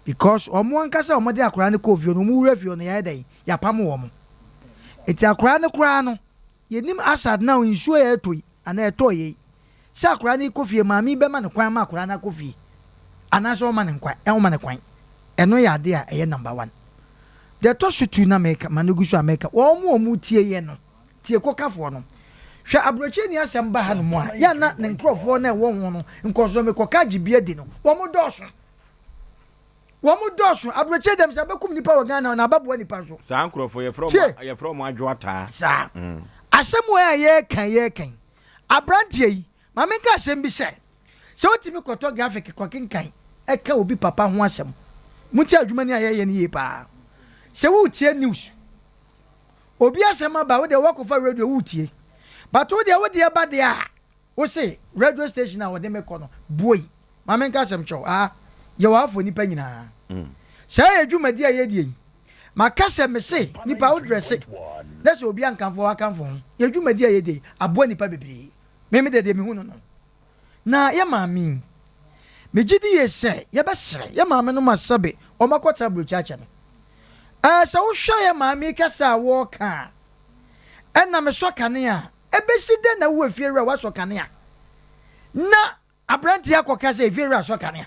S2: because wɔn ankasa a wɔde akwadaa no kɔɔ fie no wɔn wura fie no yɛayɛ dɛn yɛapam wɔn. Eti akwadaa no koraa no Yɛnim Asad now nsuo a ɛretɔ yi anaa ɛtɔeɛ yi sɛ akwadaa no rekɔ fie maame yi bɛma no kwan ama akwadaa no akɔ fie anaasɛ ɔmma no nkwan ɔmma no kwan ɛno yɛ adeɛ a ɛyɛ number one. Deɛ ɛtɔ so two na meka ma no gu so a meka wɔn a wɔtie yɛ no tie kɔkafoɔ no hwɛ aburokyire asɛm ba ha nom a yɛ a na ne nkurɔfoɔ no a ɛwɔ ho no nkɔsoɔ mekɔka gye bi adi no wɔn dɔɔso. Wɔn dɔɔso. Aburokyire dɛm sɛ abɛkum nipa wɔ Ghana na abɛboa nipa nso.
S1: Saa nkorɔfoɔ yɛfrɛ
S2: Tie.
S1: wɔn yɛfrɛ wɔn adwoataa.
S2: Saa. Asɛm wei a yɛreka yi yɛreka yi, aberanteɛ yi, ma menka asɛm bi sɛ, sɛ wotumi kɔtɔ graphic kɔkenkan ɛka obi papa ho asɛm, montie adwuma ni a yɛreyɛ no yie paa. Sɛ woretie news, obi asɛm aba a, wo deɛ woakɔfa radio woretie, but wo deɛ wo deɛ ba deɛ a, Wo se radio station a wɔde me kɔ no buoi. Ma menka asɛm kyerɛ wo, aa yɛwɔ ha for nnipa nyinaa. Saa yɛ dwumadi a yɛdie yi, maka sɛ mese nnipa wo dresse na sɛ obi ankamfo a wakamfo ho. Yɛ dwumadi a yɛdie yi aboa nnipa bebree. Me me deɛ deɛ mehu no no. Na yɛ maame yi, megye di yie sɛ yɛbɛsrɛ yɛ maame nom a sɛbe wɔn akɔtra aburokyi akyɛ no. Ɛɛ sɛ wohwɛ yɛ maame yi kasa a wɔɔka a, ɛna mesɔ kanea a, Ebesi dɛn na wo efiewura woasɔ kanea na aberanteɛ yi akɔka sɛ efiewura asɔ kanea?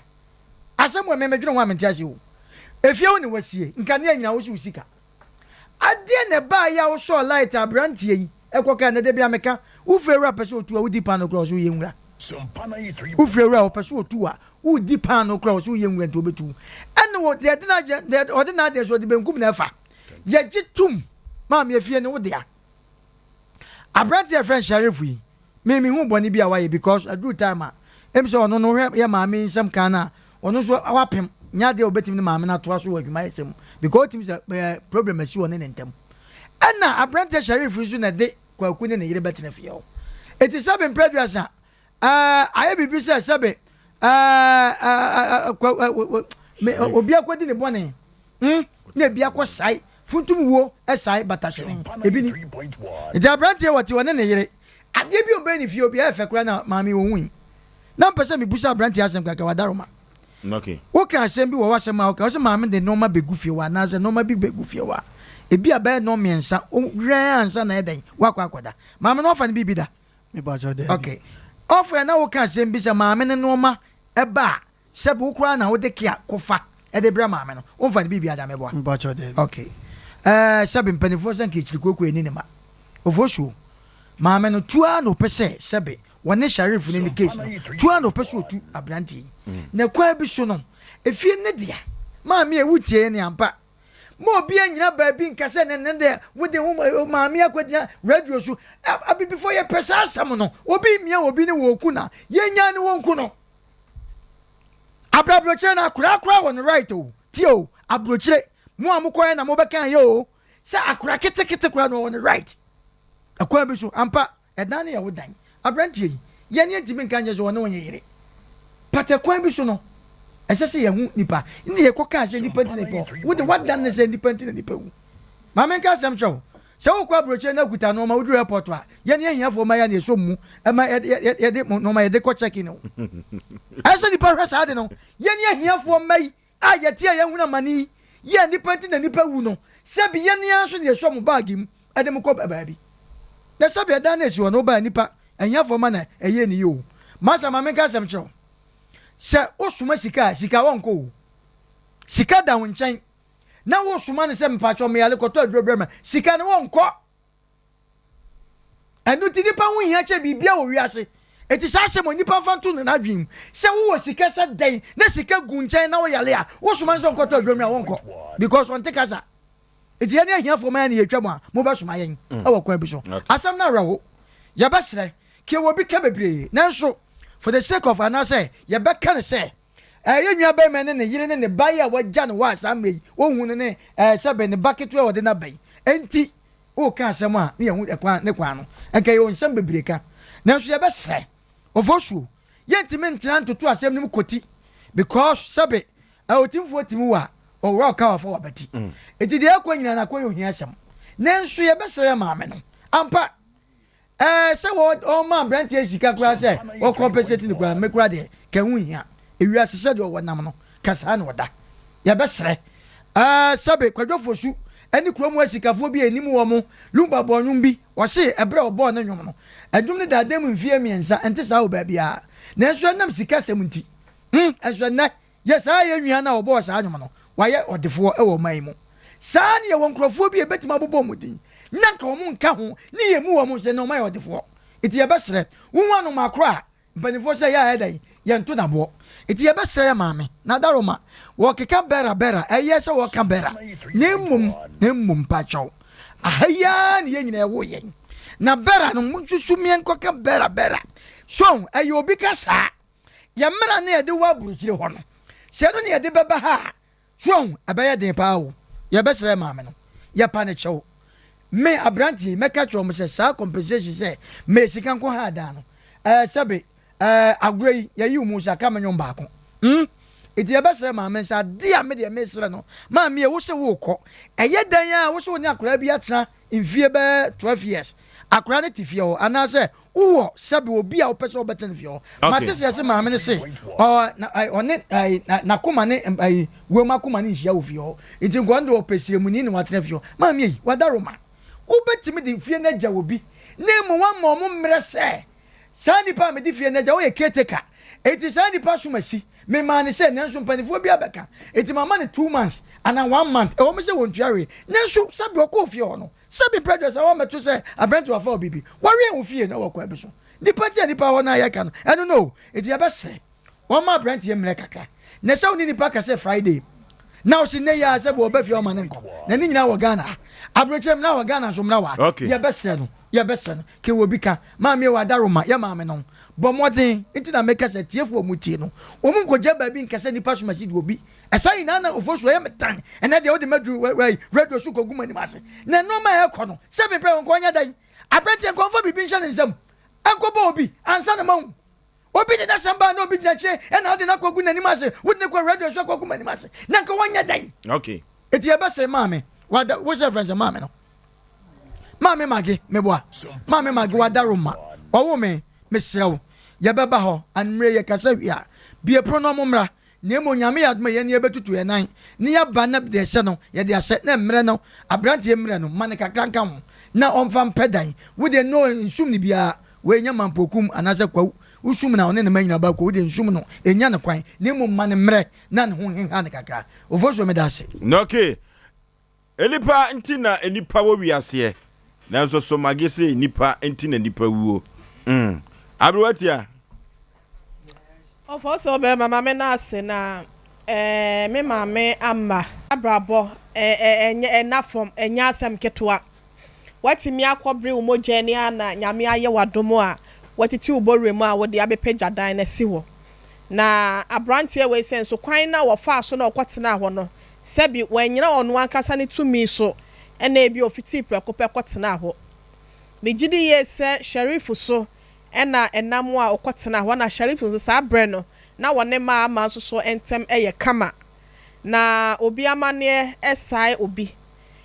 S2: Asɛm wɔ me medwene ho a mente ase o. Efie wo na wasie nkanea nyinaa wo so wo sika. Adeɛ na ɛbaeɛ a wosɔɔ light a aberanteɛ yi ɛkɔka ɛnɛ da bi a meka wo fiewura pɛ sɛ otu a wodi paano koraa ɔsɛ woyɛ nwura. Wo fiewura ɔpɛ sɛ otu a wodi paano koraa ɔsɛ woyɛ nwura nti obetu wo. Ɛne wɔ deɛ ɔde n'adeɛ so ɔde benkum na ɛfa. Yɛgye tum maame efie ne wo dea. Aberanteɛ a yɛfrɛ no Sharif yi, me mehu bɔne bi a wayɛ because aduru time a, ɛm sɛ ɔno no wohwɛ yɛ maame yi nsɛm kan no a, ɔno nso wapem, nyɛ adeɛ a ɔbɛtumi ne maame no atoa so wɔ adwumayɛsɛm mu because ɔtumi sɛ ɛɛ problem asi ɔne ne ntam. Ɛna aberanteɛ Sharif yi nso na ɛde Kwaku ne ne yere bɛtena fie hɔ. Eti sɛbe mprɛ aduasa, ɛɛ ayɛ biribi sɛ sɛbe ɛɛ ɛɛ kwa ɛ me obi akɔdi ne bɔne hmm na ebi akɔ sae funtum wuo ɛsae bataswene ebi ni nti aberanteɛ wɔte ɔne ne yere adeɛ bi ɔbɛn ne fie obi ɛyɛ fɛ koraa na maame ɔhui na mpɛ sɛ mebusa aberanteɛ asɛm kakra wadaroma
S1: Okay.
S2: Woka asɛm bi wɔ w'asɛm a woka, wose maame de nnoɔma bɛgu fie hɔ anaasɛ nnoɔma bi bɛgu fie hɔ a, ebi a bɛyɛ nnɔn mmiɛnsa, wowɛn ansa na ɛdɛn, woakɔ akɔda. Maame no ɔfa no biribi da?
S18: Mepakyɛw daabi.
S2: Ok. Ɔfrɛ na woka asɛm bi sɛ maame no nnoɔma ɛba a, sɛbi wo koraa na wode kia kofa ɛde brɛ maame no, womfa no biribi ada meboa?
S18: Mepakyɛw daabi.
S2: Ok. Ɛɛ sɛbi mpaninfoɔ sɛ nka akyiri kooko ɛni ne ma. Ofosuo, maame no tu ara na ɔpɛ sɛ sɛbi wɔne Sharif no ne case no, tu ara na ɔpɛ sɛ ɔtu abranteɛ yi. Na kwan bi so no, efie no ne dea. Maame a wotie ne ampa. Ma obi annyina baabi nka sɛ ne ne deɛ wode wo maame akɔgyina radio so. Abibifoɔ yɛpɛ saa asɛm no. Obi mmia obi ne wɔku na yɛnyaa ne wɔnku no. Abrabrokyire no akoraa koraa wɔ no right o. Tie o, abrokyire mo a mokɔɛ na mobɛka yɛ o sɛ akora ketekete koraa no ɔwɔ no right. Ɛkwan bi so ampa Ɛdan no yɛ wo dan. Aberanteɛ yi, yɛn yɛntumi nka nkyerɛ sɛ ɔne wo nyɛ yere. But ɛkwan bi so no, ɛsɛ sɛ yɛhu nipa. Nna yɛkɔ kaa sɛ nipa nti na nipa wɔ. Wo de woadan no sɛ nipa nti na nipa wu. Ma menka asɛm kyerɛ wo. Sɛ wokɔ aburokyire na wokuta nnoɔma, woduru airport a, yɛn ahiafoɔ mma yɛn na yɛsɔ mu ma yɛde nnoɔma yɛde kɔ check in o. Ɛsɛ sɛ nipa hwɛ saa ade no. Yɛn ahiafoɔ mma yi a yɛte a yɛhunu amane yi yɛ nnipa nti na nnipa wu no, sɛbi yɛn ara nso na yɛsɔ mo baage mu de mo kɔ baabi. Na sɛbi ɛdan no a ɛsi hɔ no, wobaa nnipa ahiafoɔ ma na ɛyɛɛ ne yie o. Masa ma menka asɛm kyerɛ wo, sɛ wosoma sika a, sika wɔnkɔ o. Sika da wo nkyɛn na wosoma no sɛ mpakyɛw meyare kɔtɔ aduro brɛ me, sika no wɔnkɔ. Ɛno nti nnipa ho hia kyɛ biribiara wɔ wiase. Enti saa asɛm onipa mfa nto n'adwene mu sɛ wowɔ sika sɛ dɛn na sika gu nkyɛn na woyare a, wosoma no sɛ ɔnkɔtɔ aduro mmra wɔnkɔ because ɔnte kasa. Enti yɛne ahiafoɔ ma yɛne yɛtwa mu a mobɛsoma yɛn mm. wɔ kwan bi so. Asɛm no awerɛho. Yɛbɛsrɛ kɛ wɔ bi ka bebree nanso for the sake of anaasɛ yɛbɛka no sɛ ɛyɛ nua bɛrima ne ne yere ne ne ba yi a wagya no hɔ a saa mmerɛ yi wɔhu no ne ɛɛ sɛbɛ ne ba ketewa a ɔde no aba yi. Enti Woreka asɛm a ne yɛhu ɛkwan ne kwan no, nka yɛwɔ nsɛm bebree ka. Nanso yɛbɛsrɛ, Ofosuo, yɛntumi ntena ntoto asɛm no mu kɔti because sɛbe otimfoɔ tumi wɔ a, ɔworɔ ɔka wafa wabati. Enti deɛ ɛrekɔ nyinaa no akɔyɛ ohia asɛm. Nanso yɛbɛsrɛ yɛn maame no, ampa, Ɛɛ sɛ wɔ ɔma aberanteɛ sika koraa sɛ wɔ compensate no koraa me koraa deɛ ka ɛho nhia. Ewiase sɛdeɛ ɔwɔ nam no ka saa na ɔda. Yɛbɛsrɛ ɛɛ sɛbe Kwadwo Fosu ɛne kurom hɔ asikafoɔ bi a ɛnim wɔn, Lumba bɔɔ nnwom bi, ɔse ɛberɛ a ɔbɔɔ ne nnwom no, ɛdwom no daa dan mu mfeɛ mmiɛnsa, ɛnte saa wɔ baabiara. Nanso ɛnam sikasɛm nti, hmm, ɛnso ɛnnɛ Yɛ saa yɛn nua no a ɔbɔɔ saa nnwom no, wayɛ ɔdefoɔ wɔ ɔman yi mu. Saa ara na yɛwɔ nkurɔfoɔ bi a yɛbɛtumi abobɔ wɔn din na anka wɔn nka ho ne yɛn mu wɔn sɛ na wɔayɛ ɔdefoɔ. Nti yɛbɛsrɛ, wohu anomaa korɔ a, mpanimfoɔ sɛ yɛ a ɛdɛn, yɛnto no aboɔ. Nti yɛbɛsrɛ yɛn maame, Nadaroma, wɔkeka bɛra bɛra, ɛyɛ sɛ wɔka bɛra, na mmom, na mmom mpakyɛw, aha yi ara na yɛn nyinaa yɛwoo yɛn. Na bɛra no, monsusu meɛnkɔka bɛra bɛra. So, ɛyɛ obi kasaa. Yɛn mmara no a yɛde wɔ aburokyire hɔ no, sɛ ɛno na yɛde bɛba ha a, so wahu, ɛbɛyɛ den paa o. Yɛbɛsrɛ maame no, yɛpa no kyɛw. Me, aberanteɛ yi, mɛka akyerɛ wɔn sɛ saa compensation sɛ meyɛ sika nko ha dan no, ɛɛ sɛbe, ɛɛ agorɔ yi, yɛyi wo mu sɛ aka me nwom baako. Hmm? Enti yɛbɛsrɛ maame no sɛ adeɛ a me deɛ mesrɛ no, maame e, wo se worekɔ, ɛyɛ dɛn a wo se wo ne akwadaa bi atena mfie bɛyɛ 12 years, akwadaa no te fie hɔ, anaasɛ Wowɔ sɛbe obi a wopɛ sɛ wobɛtena ne fie hɔ. Mate sɛ yɛse maame no se ɔne n'akoma ne wuram akoma no nhyia wɔ fie hɔ. Nti nka ɔno deɛ ɔpɛ siremuni ne watena fie hɔ. Maame ei, wadaroma. Wobɛtumi de fie no agya obi na mmom woama ɔmo mmerɛ sɛ saa nipa a mede fie no agya woyɛ caretaker. Enti saa nipa som asi. Memaa no sɛ nanso mpanifoɔ bi abɛka. Enti mama no 2 months anaa one month. Ɛwɔ mu sɛ wɔntua hwee nanso sɛbe ɔkɔɔ fie hɔ no Sɛ bi pɛ dwɛ sɛ wɔmmɛto sɛ aberantewa fa obi bi, wɔwɛn wo fie na wɔ kwan bi so. Nnipa nti a nnipa hɔ no a yɛka no, ɛno no o. Enti yɛbɛsrɛ, wɔmma aberanteɛ mmerɛ kakra. Na sɛ wo ne nipa ka sɛ Friday, na ɔse nnɛ yi ara sɛ bi ɔba fie a ɔma no nkɔ. Na ne nyinaa wɔ Ghana ha. Aberekyerɛ mmra wɔ Ghana nso mmra wɔ ha.
S1: Okay.
S2: Yɛbɛsrɛ no, yɛbɛsrɛ no. Ke wɔ bi ka, maame o Adaroma, yɛ maame no. Bɔ mmɔden, nti na meka sɛ atiefoɔ a wɔtie no, wɔn nkɔgya baabi nka sɛ nnipa som asi deɛ obi Ɛsa nyinaa na ofosu ɛyɛ me tan. Ɛnɛ deɛ wode madu radio so kɔgu m'anim ase. Na nneɛma a ɛkɔ no, sɛ mepɛ nkɔ nyɛ dɛn? Aberanteɛ nkɔ mfa biribi nhyɛ ne nsam nkɔbɔ obi ansa na mahu. Obi de n'asɛm baa na obi gyina akyire ɛna wode no akɔgu n'anim ase, wode no kɔ radio so akɔgu m'anim ase. Na nka wɔnyɛ dɛn?
S1: Okay.
S2: Eti yɛbɛsɛ maame, wada, wo sɛ fɛn sɛ maame no. Maame Mage, meboa. Maame Mage wada Roma. Ɔwo me, mesrɛ wo. Yɛbɛba hɔ, anwummere yɛkasa wie a, bue pono na ɔmo mmra. Na mmom Nyame yɛ adom a yɛne yɛbɛtutu yɛn nan na yɛaba na deɛ ɛsɛ no yɛde asɛ na mmerɛ no abranteɛ mmerɛ no ma no kakra nka ho na ɔmfa mpɛ dan. Wo deɛ no nsum no biara wei nyɛ mampokum anaasɛ kwawu wo sum no a ɔne ne mma nyina bɛkɔ wo deɛ nsum no ɛnya no kwan na mmom ma no mmerɛ na ne ho nhenha no kakra. Ofosuo meda ase.
S1: Okay Nnipa nti na nnipa wɔ wiaseɛ, nanso so mage se nnipa nti na nnipa wuo? Mm. Aberewa tia.
S3: Ɔfɔɔtuo bɛɛma ma me nan ase na eh me maame amma. Abrabɔ eh eh ɛnyɛ ɛnna fam ɛnyɛ asɛm ketewa. Woatumi akɔ bere wo mogya ani a na Nyame ayɛ wo adom a watiti wo bɔwerɛ mu a wode abɛpagya dan no asi hɔ. Na abranteɛ wei sɛ nso kwan no a wɔfaa so na ɔkɔtenaa hɔ no Sɛbi, wannyina ɔno ankasa ne tumi so na ebia ofitii prɛko pɛ kɔtenaa hɔ. Migye di yie sɛ Sherif so na ɛnam a ɔkɔtenaa hɔ, na Sherif nso saa berɛ no na wɔne Mahama nso so ntam yɛ kama. Na obi amanneɛ sae obi.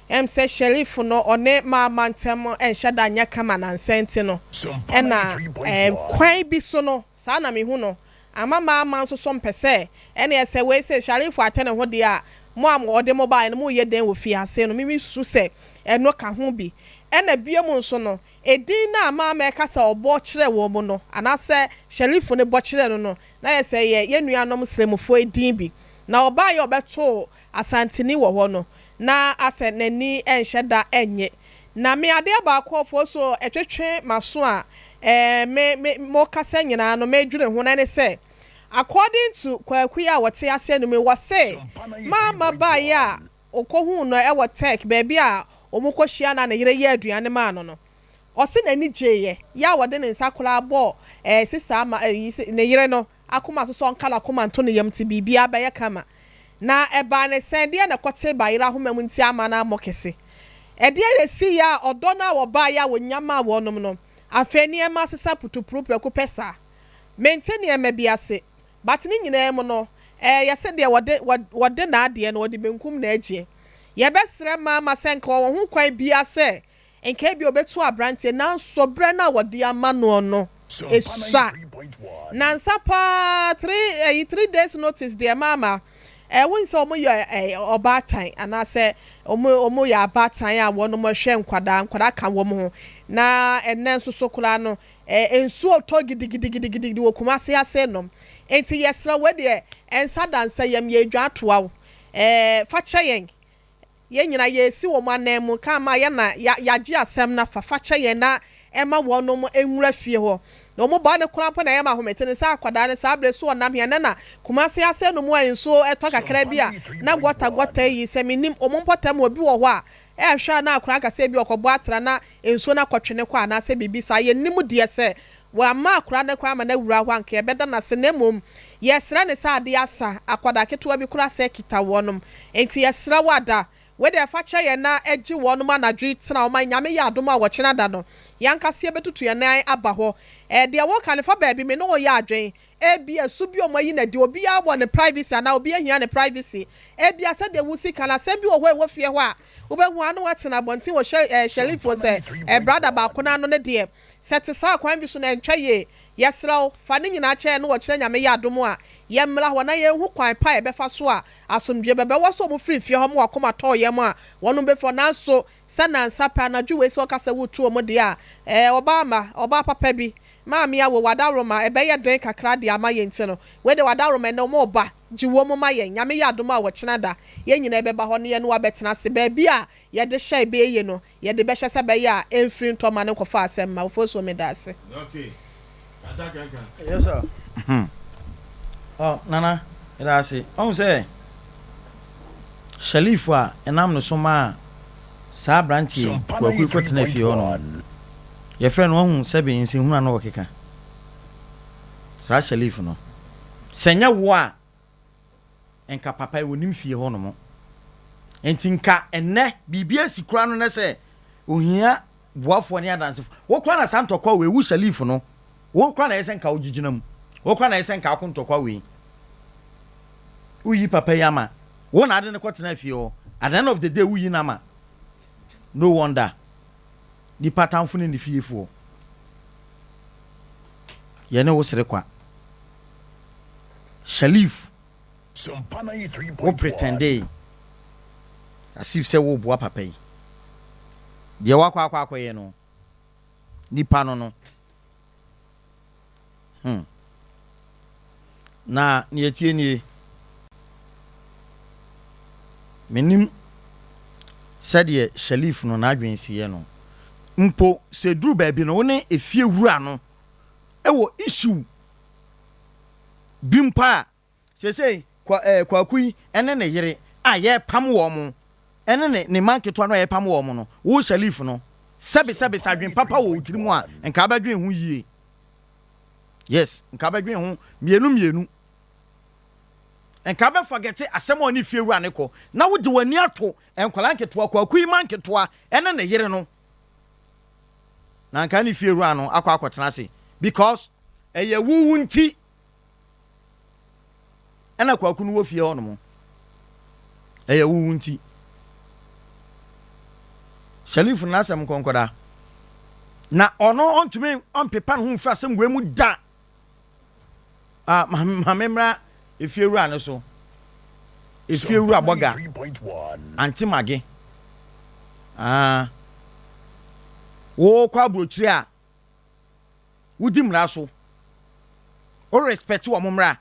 S3: Ɛm sɛ Sherif no ɔne Mahama ntam nhyɛ da nyɛ kama nansa nti no, ɛna kwan bi so no, saa na mehu no, Ama maa nso so mpɛ sɛ ɛneɛ sɛ wei se Sharifo atɛ ne ho deɛ a, mo a ɔde mo baeɛ no moreyɛ dɛn wɔ fie ha sei no, me susu sɛ ɛno ka ho bi. Ɛna biom nso no, edin no a maa mɛka sɛ ɔbɔ kyerɛɛ wɔn mu no, anaasɛ Sharifo no bɔ kyerɛɛ no no, na ayɛ sɛ ɛyɛ yɛn nuanom Sremfoɔ edin bi. Na ɔbaeɛ a ɔbɛtoo Asanteni wɔ hɔ no, na asɛ n'ani nhyɛ da nnye. Na me adeɛ baako a ɔfoɔ so ɛtwetwe m'aso a ɛɛ me me mo kasa nyinaa no medwene ho na ɛne sɛ, according to Kwaku yi a wɔte aseɛ no mu yi, wɔse Maama baeɛ a ɔkɔhuu no wɔ Turk baabi a wɔn kɔhyia no a ne yere yɛɛ aduane maa no no, ɔse n'ani gyeeɛ yɛ a wɔde ne nsa koraa bɔɔ ɛɛ sister ama ɛyi ne yere no akoma so sɛ ɔnka n'akoma nto ne yam nti biribiara bɛyɛ kama. Na ɛbaa no sɛn? Ɛdeɛn na ɛkɔtee bayerɛ ahoma mu nti amma no ammɔ kɛse? Ɛdeɛn na ɛsiiɛ a ɔdɔ no a wɔbaeɛ a wɔnya maa wɔnom no? Afei nneɛma asesa putupru prɛko pɛ saa. Mente nneɛma bi ase. But ne nyinaa mu no, ɛyɛ sɛ deɛ wɔde wɔde n'adeɛ no wɔde benkum na agyeɛ. Yɛbɛsrɛ Mama sɛ nka ɔwɔ ho kwan biara sɛ nka ebia ɔbɛtu aberanteɛ nanso berɛ no a wɔde ama noɔ no ɛsua. Nansa paa three ɛyi three days notice deɛ Mama ɛɛ wohu sɛ wɔn yɛ ɛɛ ɔbaatan anaasɛ wɔn wɔn yɛ abaatan a wɔn hwɛ nkwadaa nkwadaa ka wɔn ho na ɛnɛ nso so koraa no Ɛɛ nsuo retɔ gidigidigidigidi wɔ Kumasi ha sei nom. Enti yɛsrɛ wo, wei deɛ ɛnsa da nsa yam, yɛredwa atoa wo. Ɛɛ fa kyɛ yɛn. Yɛn nyinaa yɛresi wɔn ananmu, ka ama yɛn na yɛagye asɛm no afa. Fa kyɛ yɛn na ɛma wɔnom nwura fie hɔ. Na wɔn bɔne koraa mpo na ɛyɛ ma ahomete no sɛ akwadaa no saa berɛ so ɔnam he ɛnɛ na Kumasi ha sei nom a nsuo tɔ kakra bi a na gɔta gɔta yi sɛ mennim wɔn mpɔtam obi wɔ hɔ a Ɛhwɛ a na akwadaa aka sɛ ebia ɔkɔbɔ atra na nsuo no akɔtwe no kɔ anaasɛ biribi saa. Yɛnnim deɛ sɛ wamma akwadaa no kwan ama no awura hɔ a anka yɛbɛda no ase na mmom yɛsrɛ no sɛ adeɛ asa, akwadaa ketewa bi koraa sɛ kita wɔnom. Enti yɛsrɛ wo Ada, wei deɛ fa kyɛ yɛn na gye wɔnom anadwo yi tena hɔ ma Nyame yɛ adom a ɔkyena da no yɛn ankasa yɛbɛtutu yɛn nan aba hɔ. Ɛɛ deɛ woka no fa baabi, me ne wo yɛ adwen. Ebia su bi a wɔayi no adi, obiara wɔ ne privacy anaa obiara hia ne privacy. Ebia sɛdeɛ wosi ka no, asɛm bi wɔ hɔ a ɛwɔ fie hɔ a wobɛhu a na woatena abɔnten wɔ hyɛ eh, Shelifo sɛ eh, brada baako no ano no deɛ, sɛ ɛte saa a kwan bi so no ɛntwa yie. Yɛsrɛ wo, fa ne nyinaa kyɛ yɛn na wɔkyerɛ Nyame yɛ adom a, yɛmmra hɔ na yɛnhu kwan pa a yɛbɛfa so a asomdwoeɛ bɛba. Ɛwɔ sɛ wɔfiri fie hɔ ma wɔn akoma tɔ yam a wɔnom bɛfiri hɔ nanso sɛ nnansa pɛ anadwo wei sɛ wɔka sɛ woretu wɔn deɛ a, eh, ɔbaa mma, ɔbaa papa bi, Maame awo, w'adaworoma, ɛbɛyɛ den kakra de ama yɛn nti no, wei deɛ w'adaworoma ɛnnɛ wɔn reba, gye wɔn ma yɛn, Nyame yɛ adom a ɔkyena da, yɛn nyinaa yɛbɛba hɔ ne yɛne wo abɛtena ase, baabi a yɛde hyɛe bɛyɛ yie no, yɛde bɛhyɛ sɛ ɛbɛyɛ a ɛmfiri ntɔ mma no nkɔfa asɛm mma, Ofosuo medaase.
S4: Yes sir. Hmm. Oh, Nana, yɛda ase. Ɔhu sɛ Shalif a ɛnam ne so maa saa aberanteɛ yi, Kwaku yi kɔtena fie hɔ no. Yɛfrɛ no wahu sɛbe nsɛnhunu a na ɔkeka. Saa Shalif no. Sɛ nyɛ wo a, nka papa yi ɔnim fie hɔ nom. Nti nka ɛnnɛ biribi asi koraa no nɛ sɛ ohia boafoɔ ne adansefo. Wo koraa na saa ntɔkwa wei, wo Shalif no, wo koraa na ɛyɛ sɛ nka wogyegyina mu. Wo koraa na ɛyɛ sɛ nka ako ntɔkwa wei. Woyi papa yi ama. Wo na ade no kɔtena fie hɔ. At the end of the day woyi no ama. No wonder. Nipa tamfo ne ne fiefoɔ. Yɛne wo sere kwa. Shalif, wo pretendee as if sɛ woreboa papa yi. Deɛ woakɔ akɔ akɔyɛ no, nipa no no. Hmm. Na nea ɛteɛ nie, mennim sɛdeɛ Shalif no n'adwene si yɛ no. Mpo sɛ ɛduru baabi no, wo ne efie wura no wɔ issue bi mpo a, seesei kwa, eh, Kwaku yi ne ne yere a yɛrepam wɔn, ne ne, ne mma nketewa no a yɛrepam wɔn no, wo Shalif no, sɛbesɛbe sɛ adwene papa wɔ wo tirim a, nka wobɛdwene ho yie. Yes, nka wobɛdwene ho mmienu mmienu. Nka wobɛ forgete asɛm a ɔne fie wura no kɔ, na wode w'ani ato nkwadaa nketewa, Kwaku yi mma nketewa ne ne yere no. Na nka ne fie wura no akɔ akɔtena ase because ɛyɛ wo wo nti ɛna Kwaku no wɔ fie hɔ nom. Ɛyɛ wo wo nti. Shalif no n'asɛm nkɔnkɔda. Na ɔno ɔntumi ɔmpepa ne ho mfiri asɛm wei mu da. Ah, maame mmra efie wura no so. Efie wura bɔga. Ante mage. Ah. Wokɔ aburokyire a wodi mmara so. Wo respect wɔn mmara.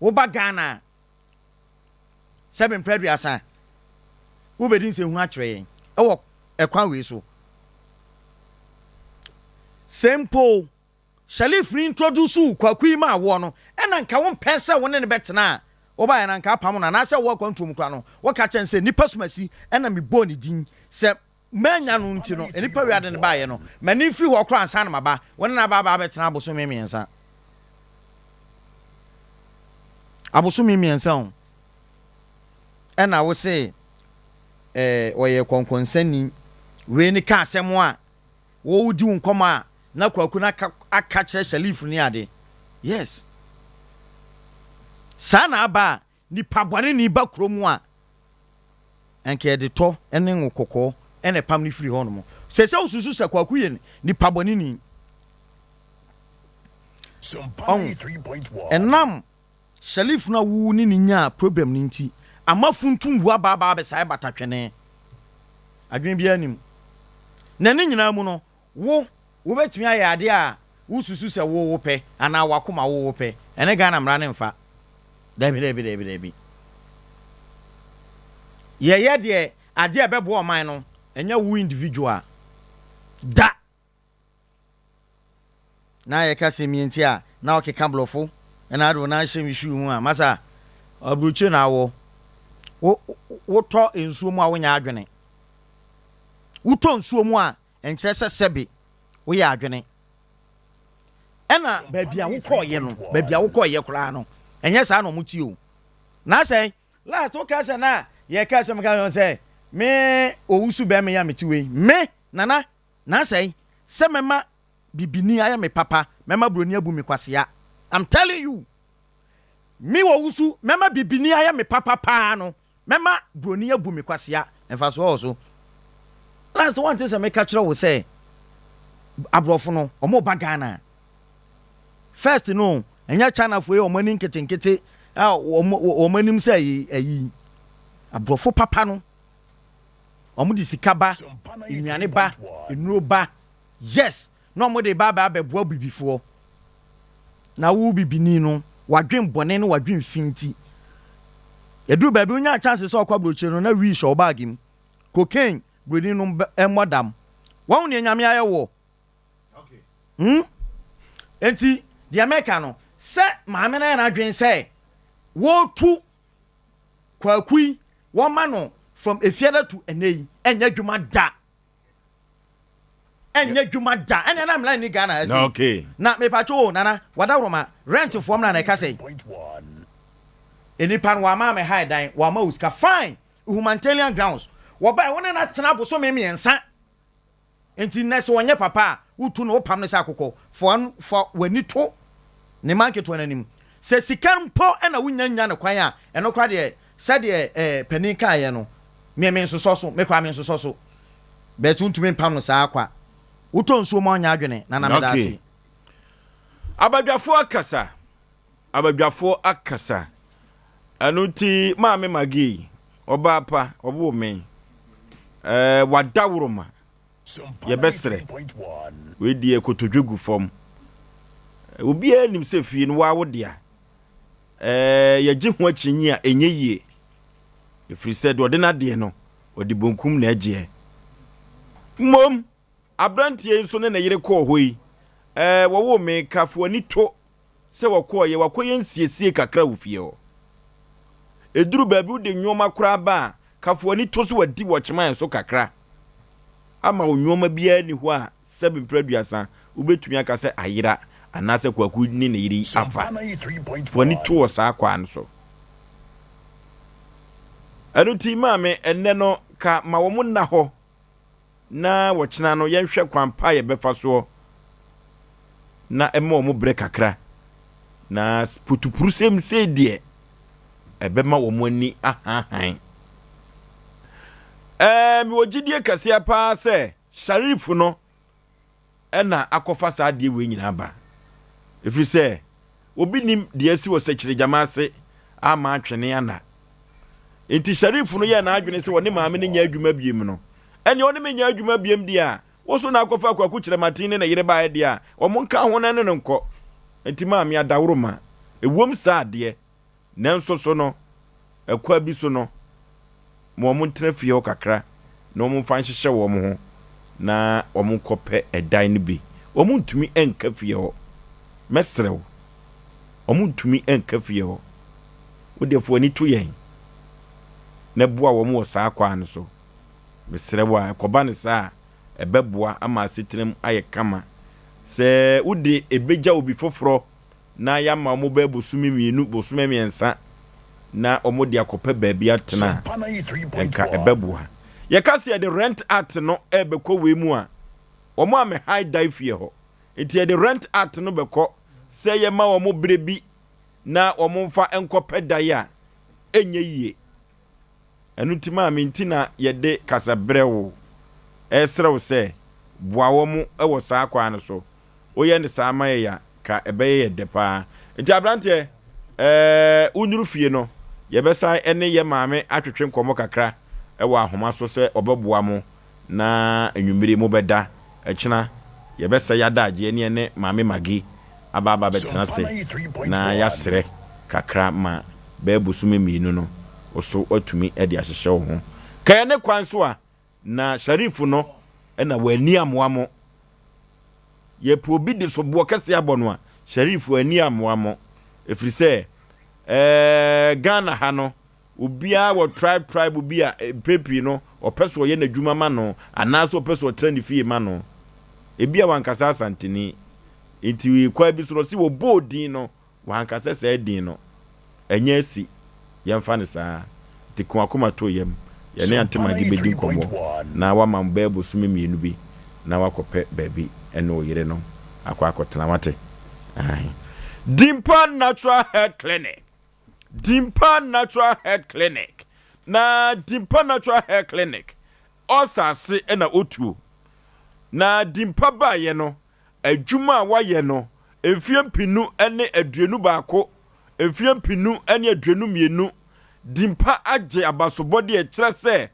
S4: Woba Ghana a, sɛbe mpɛ aduasa, wobɛdi nsɛnhunu akyerɛ yɛn wɔ ɛkwan wei so. Sɛ mpo Shalif no introduce wo Kwaku yi maa woɔ no, ɛna nka wompɛ sɛ wo ne no bɛtena a, wobaeɛ no anka apam no anaasɛ wowɔ akwantuo mu koraa no, woka kyerɛ no sɛ nnipa sumasi ɛna mebɔɔ ne din sɛ Mannya no nti no, nnipa wiade no baeɛ no, m'ani mfiri hɔ koraa ansa na maba. Wo ne no aba aba abɛtena abosome mmiɛnsa. Abosome mmiɛnsa o. Ɛna wo se ɛɛ ɔyɛ kɔnkɔnsani. Wei ne ka asɛm a. Wɔredi wo nkɔmmɔ a na Kwaku no aka aka kyerɛ Shalif ne ade. Yes. Saa na aba a nipa bɔneni ba kuro mu a, anka yɛde tɔ ne ngo kɔkɔɔ na ɛpam no firi hɔ nom. Seesei wosusu sɛ Kwaku yɛ nipa bɔneni. Ɔho, ɛnam Shalif no a wo ne no nyaa problem no nti, ama funtum wu aba aba abɛsae bata twene. Adwene biara nni mu. Na ne nyinaa mu no, wo, wobɛtumi ayɛ adeɛ a wosusu sɛ wo wopɛ anaa w'akoma wo wopɛ. Ɛne Ghana mmara no mfa. Dabi, dabi, dabi, dabi. Yɛyɛ deɛ adeɛ a ɛbɛboa ɔman no, ɛnyɛ wo individual. Da! Na yɛka sɛ mie nti a na ɔkeka blɔfo na ade wo nan hyɛ me shoe mu a masa aburokyire na awɔ wo wotɔ nsuo mu a wonyɛ adwene wotɔ nsuo mu a nkyerɛ sɛ sɛbe woyɛ adwene ɛna baabi a wokɔɔyɛ no baabi a wokɔɔyɛ koraa no ɛnyɛ saa na ɔmo ti o na sɛ last woka sɛ na yɛka sɛ meka sɛ me owusu bɛn me ya mete wei me nana Na sɛn? Sɛ mɛma bibini ayɛ me papa, mɛma broni abu me kwasea. I'm telling you! Me wɔ wusu, mɛma bibini ayɛ me papa paa no, mɛma broni abu me kwasea. Mfasoɔ wɔ so. Last wante sɛ meka kyerɛ wo sɛ aborɔfo no, wɔn ba Ghana. First no, ɛnyɛ Chinafoɔ yi wɔn ani nketenkete a wɔn wɔn anim sɛ ayi ayi. Aborɔfo papa no. Wɔn de sika ba, nnuane ba, nnuro ba, yes, na wɔn de ba aba abɛboa bibifoɔ. Na wo bibini no, wadwen bɔne ne wadwen fi nti, ɛduru baabi wonyaa chance sɛ ɔkɔ aburokyire no na wii hyɛ wo bag mu, cocaine, buroni no mmɔ dam. Wahu nea Nyame ayɛ woɔ? Hmm? Enti, deɛ mɛka no, sɛ maame no ayɛ n'adwene sɛ wɔretu Kwaku yi wɔma no from efiada to ɛnɛ yi ɛnyɛ adwuma da ɛnyɛ adwuma da ɛnɛ na mmla ni Ghana ɛsɛ
S1: Na okay.
S4: na mepatwo o nana wadaworoma rent foɔ mmra na ɛka sɛ nnipa no wama me ha dan wama wo sika fine humanitarian grounds wɔbae wo ne no atena bosome mmiɛnsa Enti nnɛ sɛ ɔnyɛ papa a, wotu no, wopam no sɛ akokɔ. Fa fa w'ani to ne mma nketewa no anim. Sɛ sika mpo na wunnya nnya no kwan a, ɛno koraa deɛ, sɛdeɛ eh, panin kaeɛ no, me mensosɔ so, me koraa mensosɔ so. But wontumi mpam no saa kwa. Wotɔ nsuo ma ɔnyɛ adwene, Nana meda
S1: Okay.
S4: ase.
S1: Abadwafoɔ akasa, abadwafoɔ akasa. Ɛno nti maame Maggie, ɔbaa pa, ɔwoo me. Ɛɛ, wadaworoma. Yɛbɛsrɛ. Wei deɛ kotodwe gu fam. Obiara nim sɛ fie no waa wo dea. Ɛɛ, yɛgye ho akyinnye a ɛnyɛ yie. Ɛfiri sɛ deɛ ɔde n'adeɛ no, ɔde bonkum na ɛgyeɛ. Mmom, aberanteɛ yi nso ne ne yere kɔɔ hɔ yi, ɛɛ, wɔwoo me ka fo ani to sɛ wɔkɔɔeɛ, wakɔyɛ nsiesie kakra wɔ fie hɔ. Ɛduru baabi wode nnoɔma koraa ba a, ka fo ani to so wadi wɔkyeman so kakra ama wo nnoɔma biara nni hɔ a sɛbe mprɛ aduasa wobɛtumi aka sɛ ayera anaasɛ Kwaku ne ne yere yi afa. Fo ani to wɔ saa kwaa no so. Ɛno nti maame ɛnnɛ no ka ma wɔn nna hɔ na ɔkyena no yɛnhwɛ kwan pa a yɛbɛfa soɔ na ɛma wɔn brɛ kakra. Na putupurusɛm sei deɛ, ɛbɛma wɔn ani ahanhan. Ɛɛ, mewɔ gyidie kɛseɛ paa sɛ Sharif no na akɔfa saa adeɛ wei nyinaa ba. Ɛfiri sɛ, obi nim deɛ asi wɔ sɛkyerɛgyama ase ama atwene ana. Enti Sharif no yɛɛ n'adwene sɛ ɔne maame no nyɛ adwuma biem no, ɛnneɛ ɔne me nyɛ adwuma biem deɛ a, wo so na akɔfa Kwaku Kyerɛmaten ne ne yere baeɛ deɛ a, wɔn nka ho na ɛne no nkɔ. Enti maame adaworoma, ɛwom saa deɛ, Nanso so no, ɛkwan bi so no, ma wɔntena fie hɔ kakra na wɔmfa nhyehyɛ wɔn ho na wɔnkɔpɛ ɛdan no bi. Wɔntumi nka fie hɔ. Mɛsrɛ wo, wɔntumi nka fie hɔ. Wo deɛ fa w'ani to yɛn na boa wɔn wɔ saa kwan no so. Mesrɛ wo a, ɛkɔba no saa a, ɛbɛboa ama asetena mu ayɛ kama. Sɛ wode ɛbɛgya obi foforɔ na yɛama wɔn bɛyɛ bosome mmienu, bosome mmiɛnsa na wɔde akɔpɛ baabi atena a, nka ɛbɛboa. Yɛka sɛ yɛde Rent Act no ɛrebɛkɔ wei mu a, Wɔn a mehae dan fie hɔ. Nti yɛde Rent Act no bɛkɔ sɛ yɛma wɔn berɛ bi na wɔn mfa nkɔpɛ dan a, ɛnyɛ yie. Ɛno nti maame nti na yɛde kasa brɛ wo ɛresrɛ wo sɛ boa wɔn wɔ saa kwan no so. Woyɛ no saa ma yɛn a, ka ɛbɛyɛ yɛn dɛ paa. Nti abranteɛ, ɛɛ wonuru fie no, yɛbɛsan ne yɛn maame atwetwe nkɔmmɔ kakra wɔ ahoma so sɛ ɔbɛboa mo na anwummere mobɛda. Ɛkyena yɛbɛsɛe adagyeɛ ne yɛne Maame Maggie aba aba abɛtena ase na yɛasrɛ kakra ma bɛyɛ bosome mmienu no wo so woatumi de ahyehyɛ wo ho. Ka yɛne kwan so a na Sharif no na wanni amoa mo. Yɛpɛ obi de soboɔ kɛseɛ abɔ no a, Sharif anni amoa mo. Ɛfiri sɛ ɛɛ Ghana ha no Obiara wɔ tribe tribe bi a mpɛn pii no ɔpɛ sɛ ɔyɛ n'adwuma ma no anaasɛ ɔpɛ sɛ ɔtra ne fie ma no. Ebia wankasa Asanteni nti kwan bi so no ɔse wɔbɔɔ din no wanka sɛ saa din no ɛnyɛ asi yɛmfa no saa nti ka w'akoma to yam yɛne Ante Maggie bɛdi nkɔmmɔ na wama wo bɛyɛ bosome mmienu bi na wakɔpɛ baabi ne wo yere no akɔ akɔtena wate? Ae. Dimpa Natural Health Clinic. Dimpa Natural Health Clinic Na Dimpa Natural Health Clinic ɔsase na otuo. Na Dimpa baeɛ no, adwuma a wayɛ no mfeɛ mpenu ne 21, mfeɛ 2022, Dimpa agye abasobɔdeɛ kyerɛ sɛ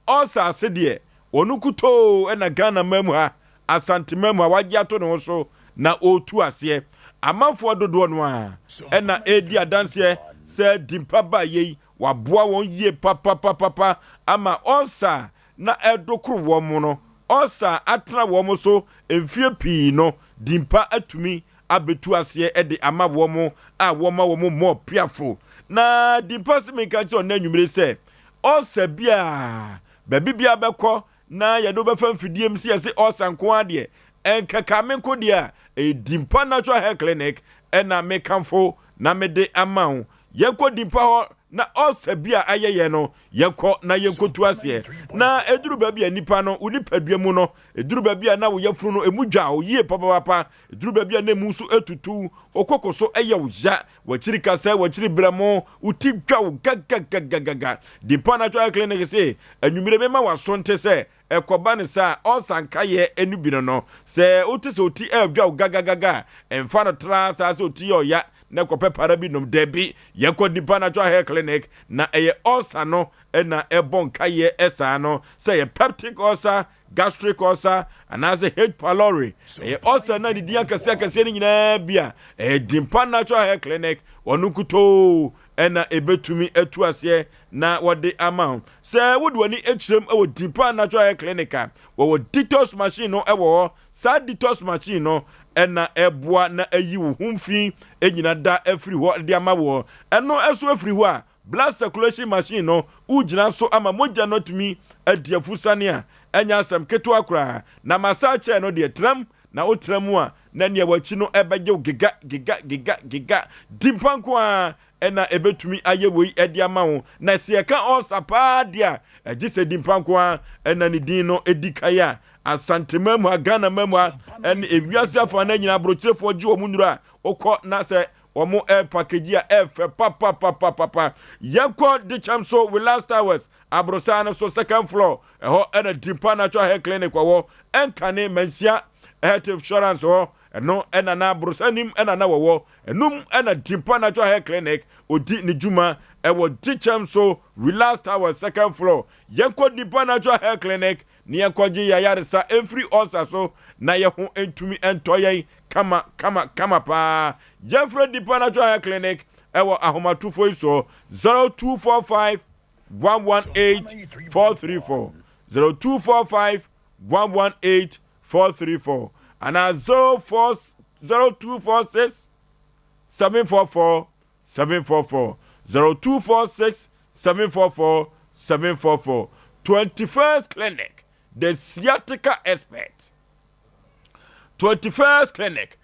S1: Ɔsaase deɛ, ɔno nkutoo na Ghana man mu ha, Asante man mu ha, wagye ato ne ho so na ɔretu aseɛ. Amanfoɔ dodoɔ no ara na ɛredi adanseɛ sɛ Dimpa baeɛ yi, waboa wɔn yie papapapapa ama ɔsa a na ɛredokoro wɔn no, ɔsa a atena wɔn so mfeɛ pii no, Dimpa atumi abɛtu aseɛ de ama wɔn a wɔma wɔn mmɔɔ piafo. Na Dimpa se menka nkyerɛ wo nnɛ anwummere sɛ, Ulcer bi a baabi biara bɛkɔ na yɛde wo bɛfa mfidie mu sɛ yɛse ulcer nko ara deɛ, ɛnkɛka me nko deɛ a, ɛyɛ Dimpa Natural Hair Clinic ɛna mekamfo na mede ama wo. Yɛnkɔ Dimpa hɔ na ulcer bi a ayɛ yɛn no, yɛnkɔ na yɛnkɔtu aseɛ. Na ɛduru baabi a nipa no, wo nipadua mu no, ɛduru baabi a na wo yafunu no, ɛmu dwa wo yie papapapa, ɛduru baabi a na ɛmu nso ɛtutu, wo koko so ɛyɛ wo ya, W'akyiri kasa, w'akyiri berɛmo, wo ti dwa wo gagagagagaga. Dimpa Natural Health Clinic se, anwummere mema w'aso nte sɛ ɛkɔba no saa a, ɔlsa nkaeɛ no bi no no. Sɛ wote sɛ oti redwa wo gagagaga a, mfa no tra saa sɛ oti yɛ ɔya na kɔpɛ para bi nom. Dabi, yɛnkɔ Dimpa Natural Health Clinic na ɛyɛ ɔlsa no na ɛbɔ nkaeɛ saa no, sɛ ɛyɛ peptic ulcer, gastric ulcer, anaasɛ H. pylori. Ɛyɛ ulcer na ne din akɛseɛ akɛseɛ no nyinaa bi a, ɛyɛ Dimpa Natural Health Clinic, wɔn nkutoo ɛna ɛbɛtumi atu aseɛ na wɔde ama wo. Sɛ wode w'ani kyerɛm wɔ Dimpa Natural Health Clinic a, wɔwɔ detox machine no wɔ hɔ. Saa detox machine no ɛna ɛboa na ayi wo ho mfi nyina da afiri hɔ de ama woɔ. Ɛno ɛso afiri hɔ a, Blood circulation machine no wogyina so ama mogya no atumi adi afusane a ɛnyɛ asɛm ketewa koraa. Na massage chair no deɛ tena mu na wotena mu a na nea w'akyi no ɛbɛgye wo giga giga giga giga. Dimpa nko ara na ɛbɛtumi ayɛ wei de ama wo. Na sɛ yɛka ulcer paa deɛ a ɛgye sɛ Dimpa nko ara na ne din no di kan a Asanteman mu ha, Ghana man mu ha ɛne ewiase afanan nyinaa aborɔkyerefoɔ gye wɔn nnuro a wokɔ na sɛ Wɔn air package a ɛfɛ papapapapapa. Yɛnkɔ Dikyɛm so Willas Towers aborosan no so second floor. Ɛhɔ ɛna Dimpa Natural Hair Clinic wɔwɔ. Ɛnkane Manhyia Health Insurance hɔ. Ɛno ɛna na aborosan nim ɛna na wɔwɔ. Ɛnum ɛna Dimpa Natural Hair Clinic odi ne dwuma ɛwɔ Dikyɛm so Willas Towers second floor. Yɛnkɔ Dimpa Natural Hair Clinic na yɛnkɔgye yɛn ayaresa mfiri ulcer so na yɛn ho ntumi ntɔ yɛn kama kama kama paa. Yɛmfrɛ Deeper Natural Hair Clinic ɛwɔ ahomatorofoɔ yi soɔ 0245 118 434 0245 118 434 anaa 04 0246 744 744 0246 744 744 21st Clinic the sciatica expert 21st Clinic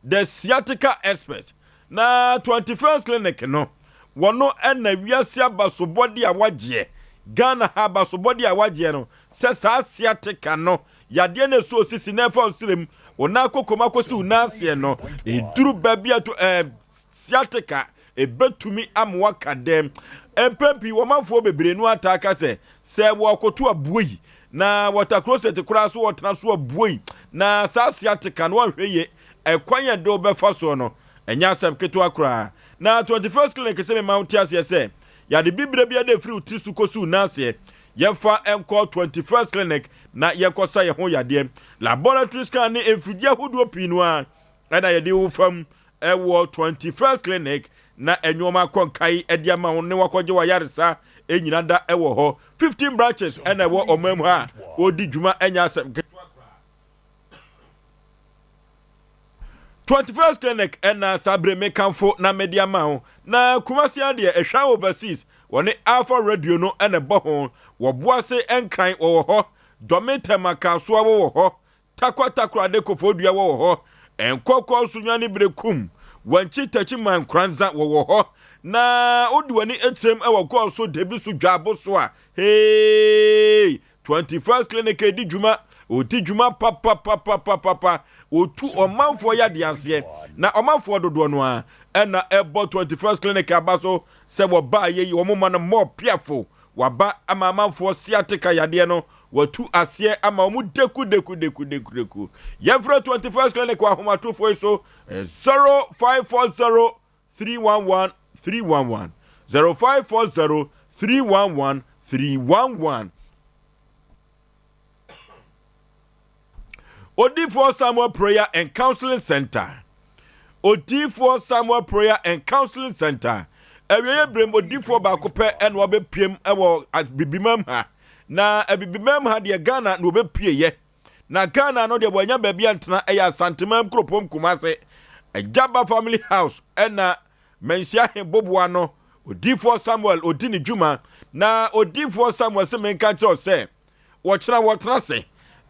S1: the sciatica expert na 21st Clinic no wɔno ɛna wiase abasobɔde a wagyeɛ. Ghana ha abasobɔdeɛ a wagyeɛ no sɛ saa sciatica no yadeɛ no ɛso osisi na ɛfa wo serem, wo nan kokom akɔsi wo nan aseɛ no, ɛduru baabi a to ɛɛ sciatica ɛbɛtumi ama waka dɛm. Mpɛn pii wɔmanfoɔ bebree no ataa ka sɛ sɛ wɔkoto aboɔ yi na wɔta crochet koraa so wɔtena so aboɔ yi na saa sciatica no wɔnhwɛ yie ɛkwan yɛn de wobɛfa soɔ no ɛnyɛ asɛm ketewa koraa. Na 21st Clinic sɛ mema wo te aseɛ sɛ yade bibire bi de firi wo tiri so kɔsi wo nan aseɛ, yɛmfa nkɔ 21st Clinic na yɛnkɔsa yɛn ho yadeɛ. Laboratory scan ne mfidie ahodoɔ pii no a ɛna yɛde wo fam ɛwɔ 21st Clinic na nneɛma akɔ nkae de ama wo ne wakɔgye wayaresa nyina da ɛwɔ hɔ. 15 branches ɛna ɛwɔ ɔman mu ha a wɔdi dwuma, ɛnyɛ asɛm ketewa. 21st Clinic ɛna saa bere mekamfo na mede ama wo. Na Kumasi adeɛ ɛhwɛ overseas wɔne Alpha Radio no ɛna ɛbɔ ho. Wɔboase Nkran wɔwɔ hɔ, Dɔme Tɛma Kasoa wɔwɔ hɔ, Takwa Takorade Kofodua wɔwɔ hɔ, Nkɔkɔ Sunyani Berekum Wankyi Takyiman Nkoranza wɔwɔ hɔ. Na wode w'ani kyerɛm ɛwɔ gɔɔ so Debi so Dwaabo so a, hey, 21st Clinic edi dwuma, ɔdi dwuma papapapapapa, ɔtu ɔmanfoɔ yadeɛ aseɛ. Na ɔmanfoɔ dodoɔ no a ɛna ɛbɔ 21st Clinic aba so sɛ wɔbaa yɛ yi wɔn ma no mmɔɔ piafo waba ama amanfoɔ sciatica yadeɛ no wɔatu aseɛ ama wɔn deku deku deku deku deku. Yɛmfrɛ 21st Clinic wɔ ahomatorofoɔ yi so 0540 311 311, 0540 311 311. Odiyifoɔ Samuel Prayer and Counseling Center. Odiyifoɔ Samuel Prayer and Counseling Center. Awieeɛ berɛm odiyifoɔ baako pɛ ɛna wabɛpiem ɛwɔ Abibimam ha. Na Abibimam ha deɛ Ghana na wɔbɛpieeɛ. Na Ghana no deɛ wɔanya baabi antena, ɛyɛ Asanteman kuropɔn Kumase. Agyaba Family House ɛna Manhyia He boboa no. Odiyifoɔ Samuel ɔdi ne dwuma. Na Odiyifoɔ Samuel se menka nkyerɛ wo sɛ, wɔkyena wɔtena ase.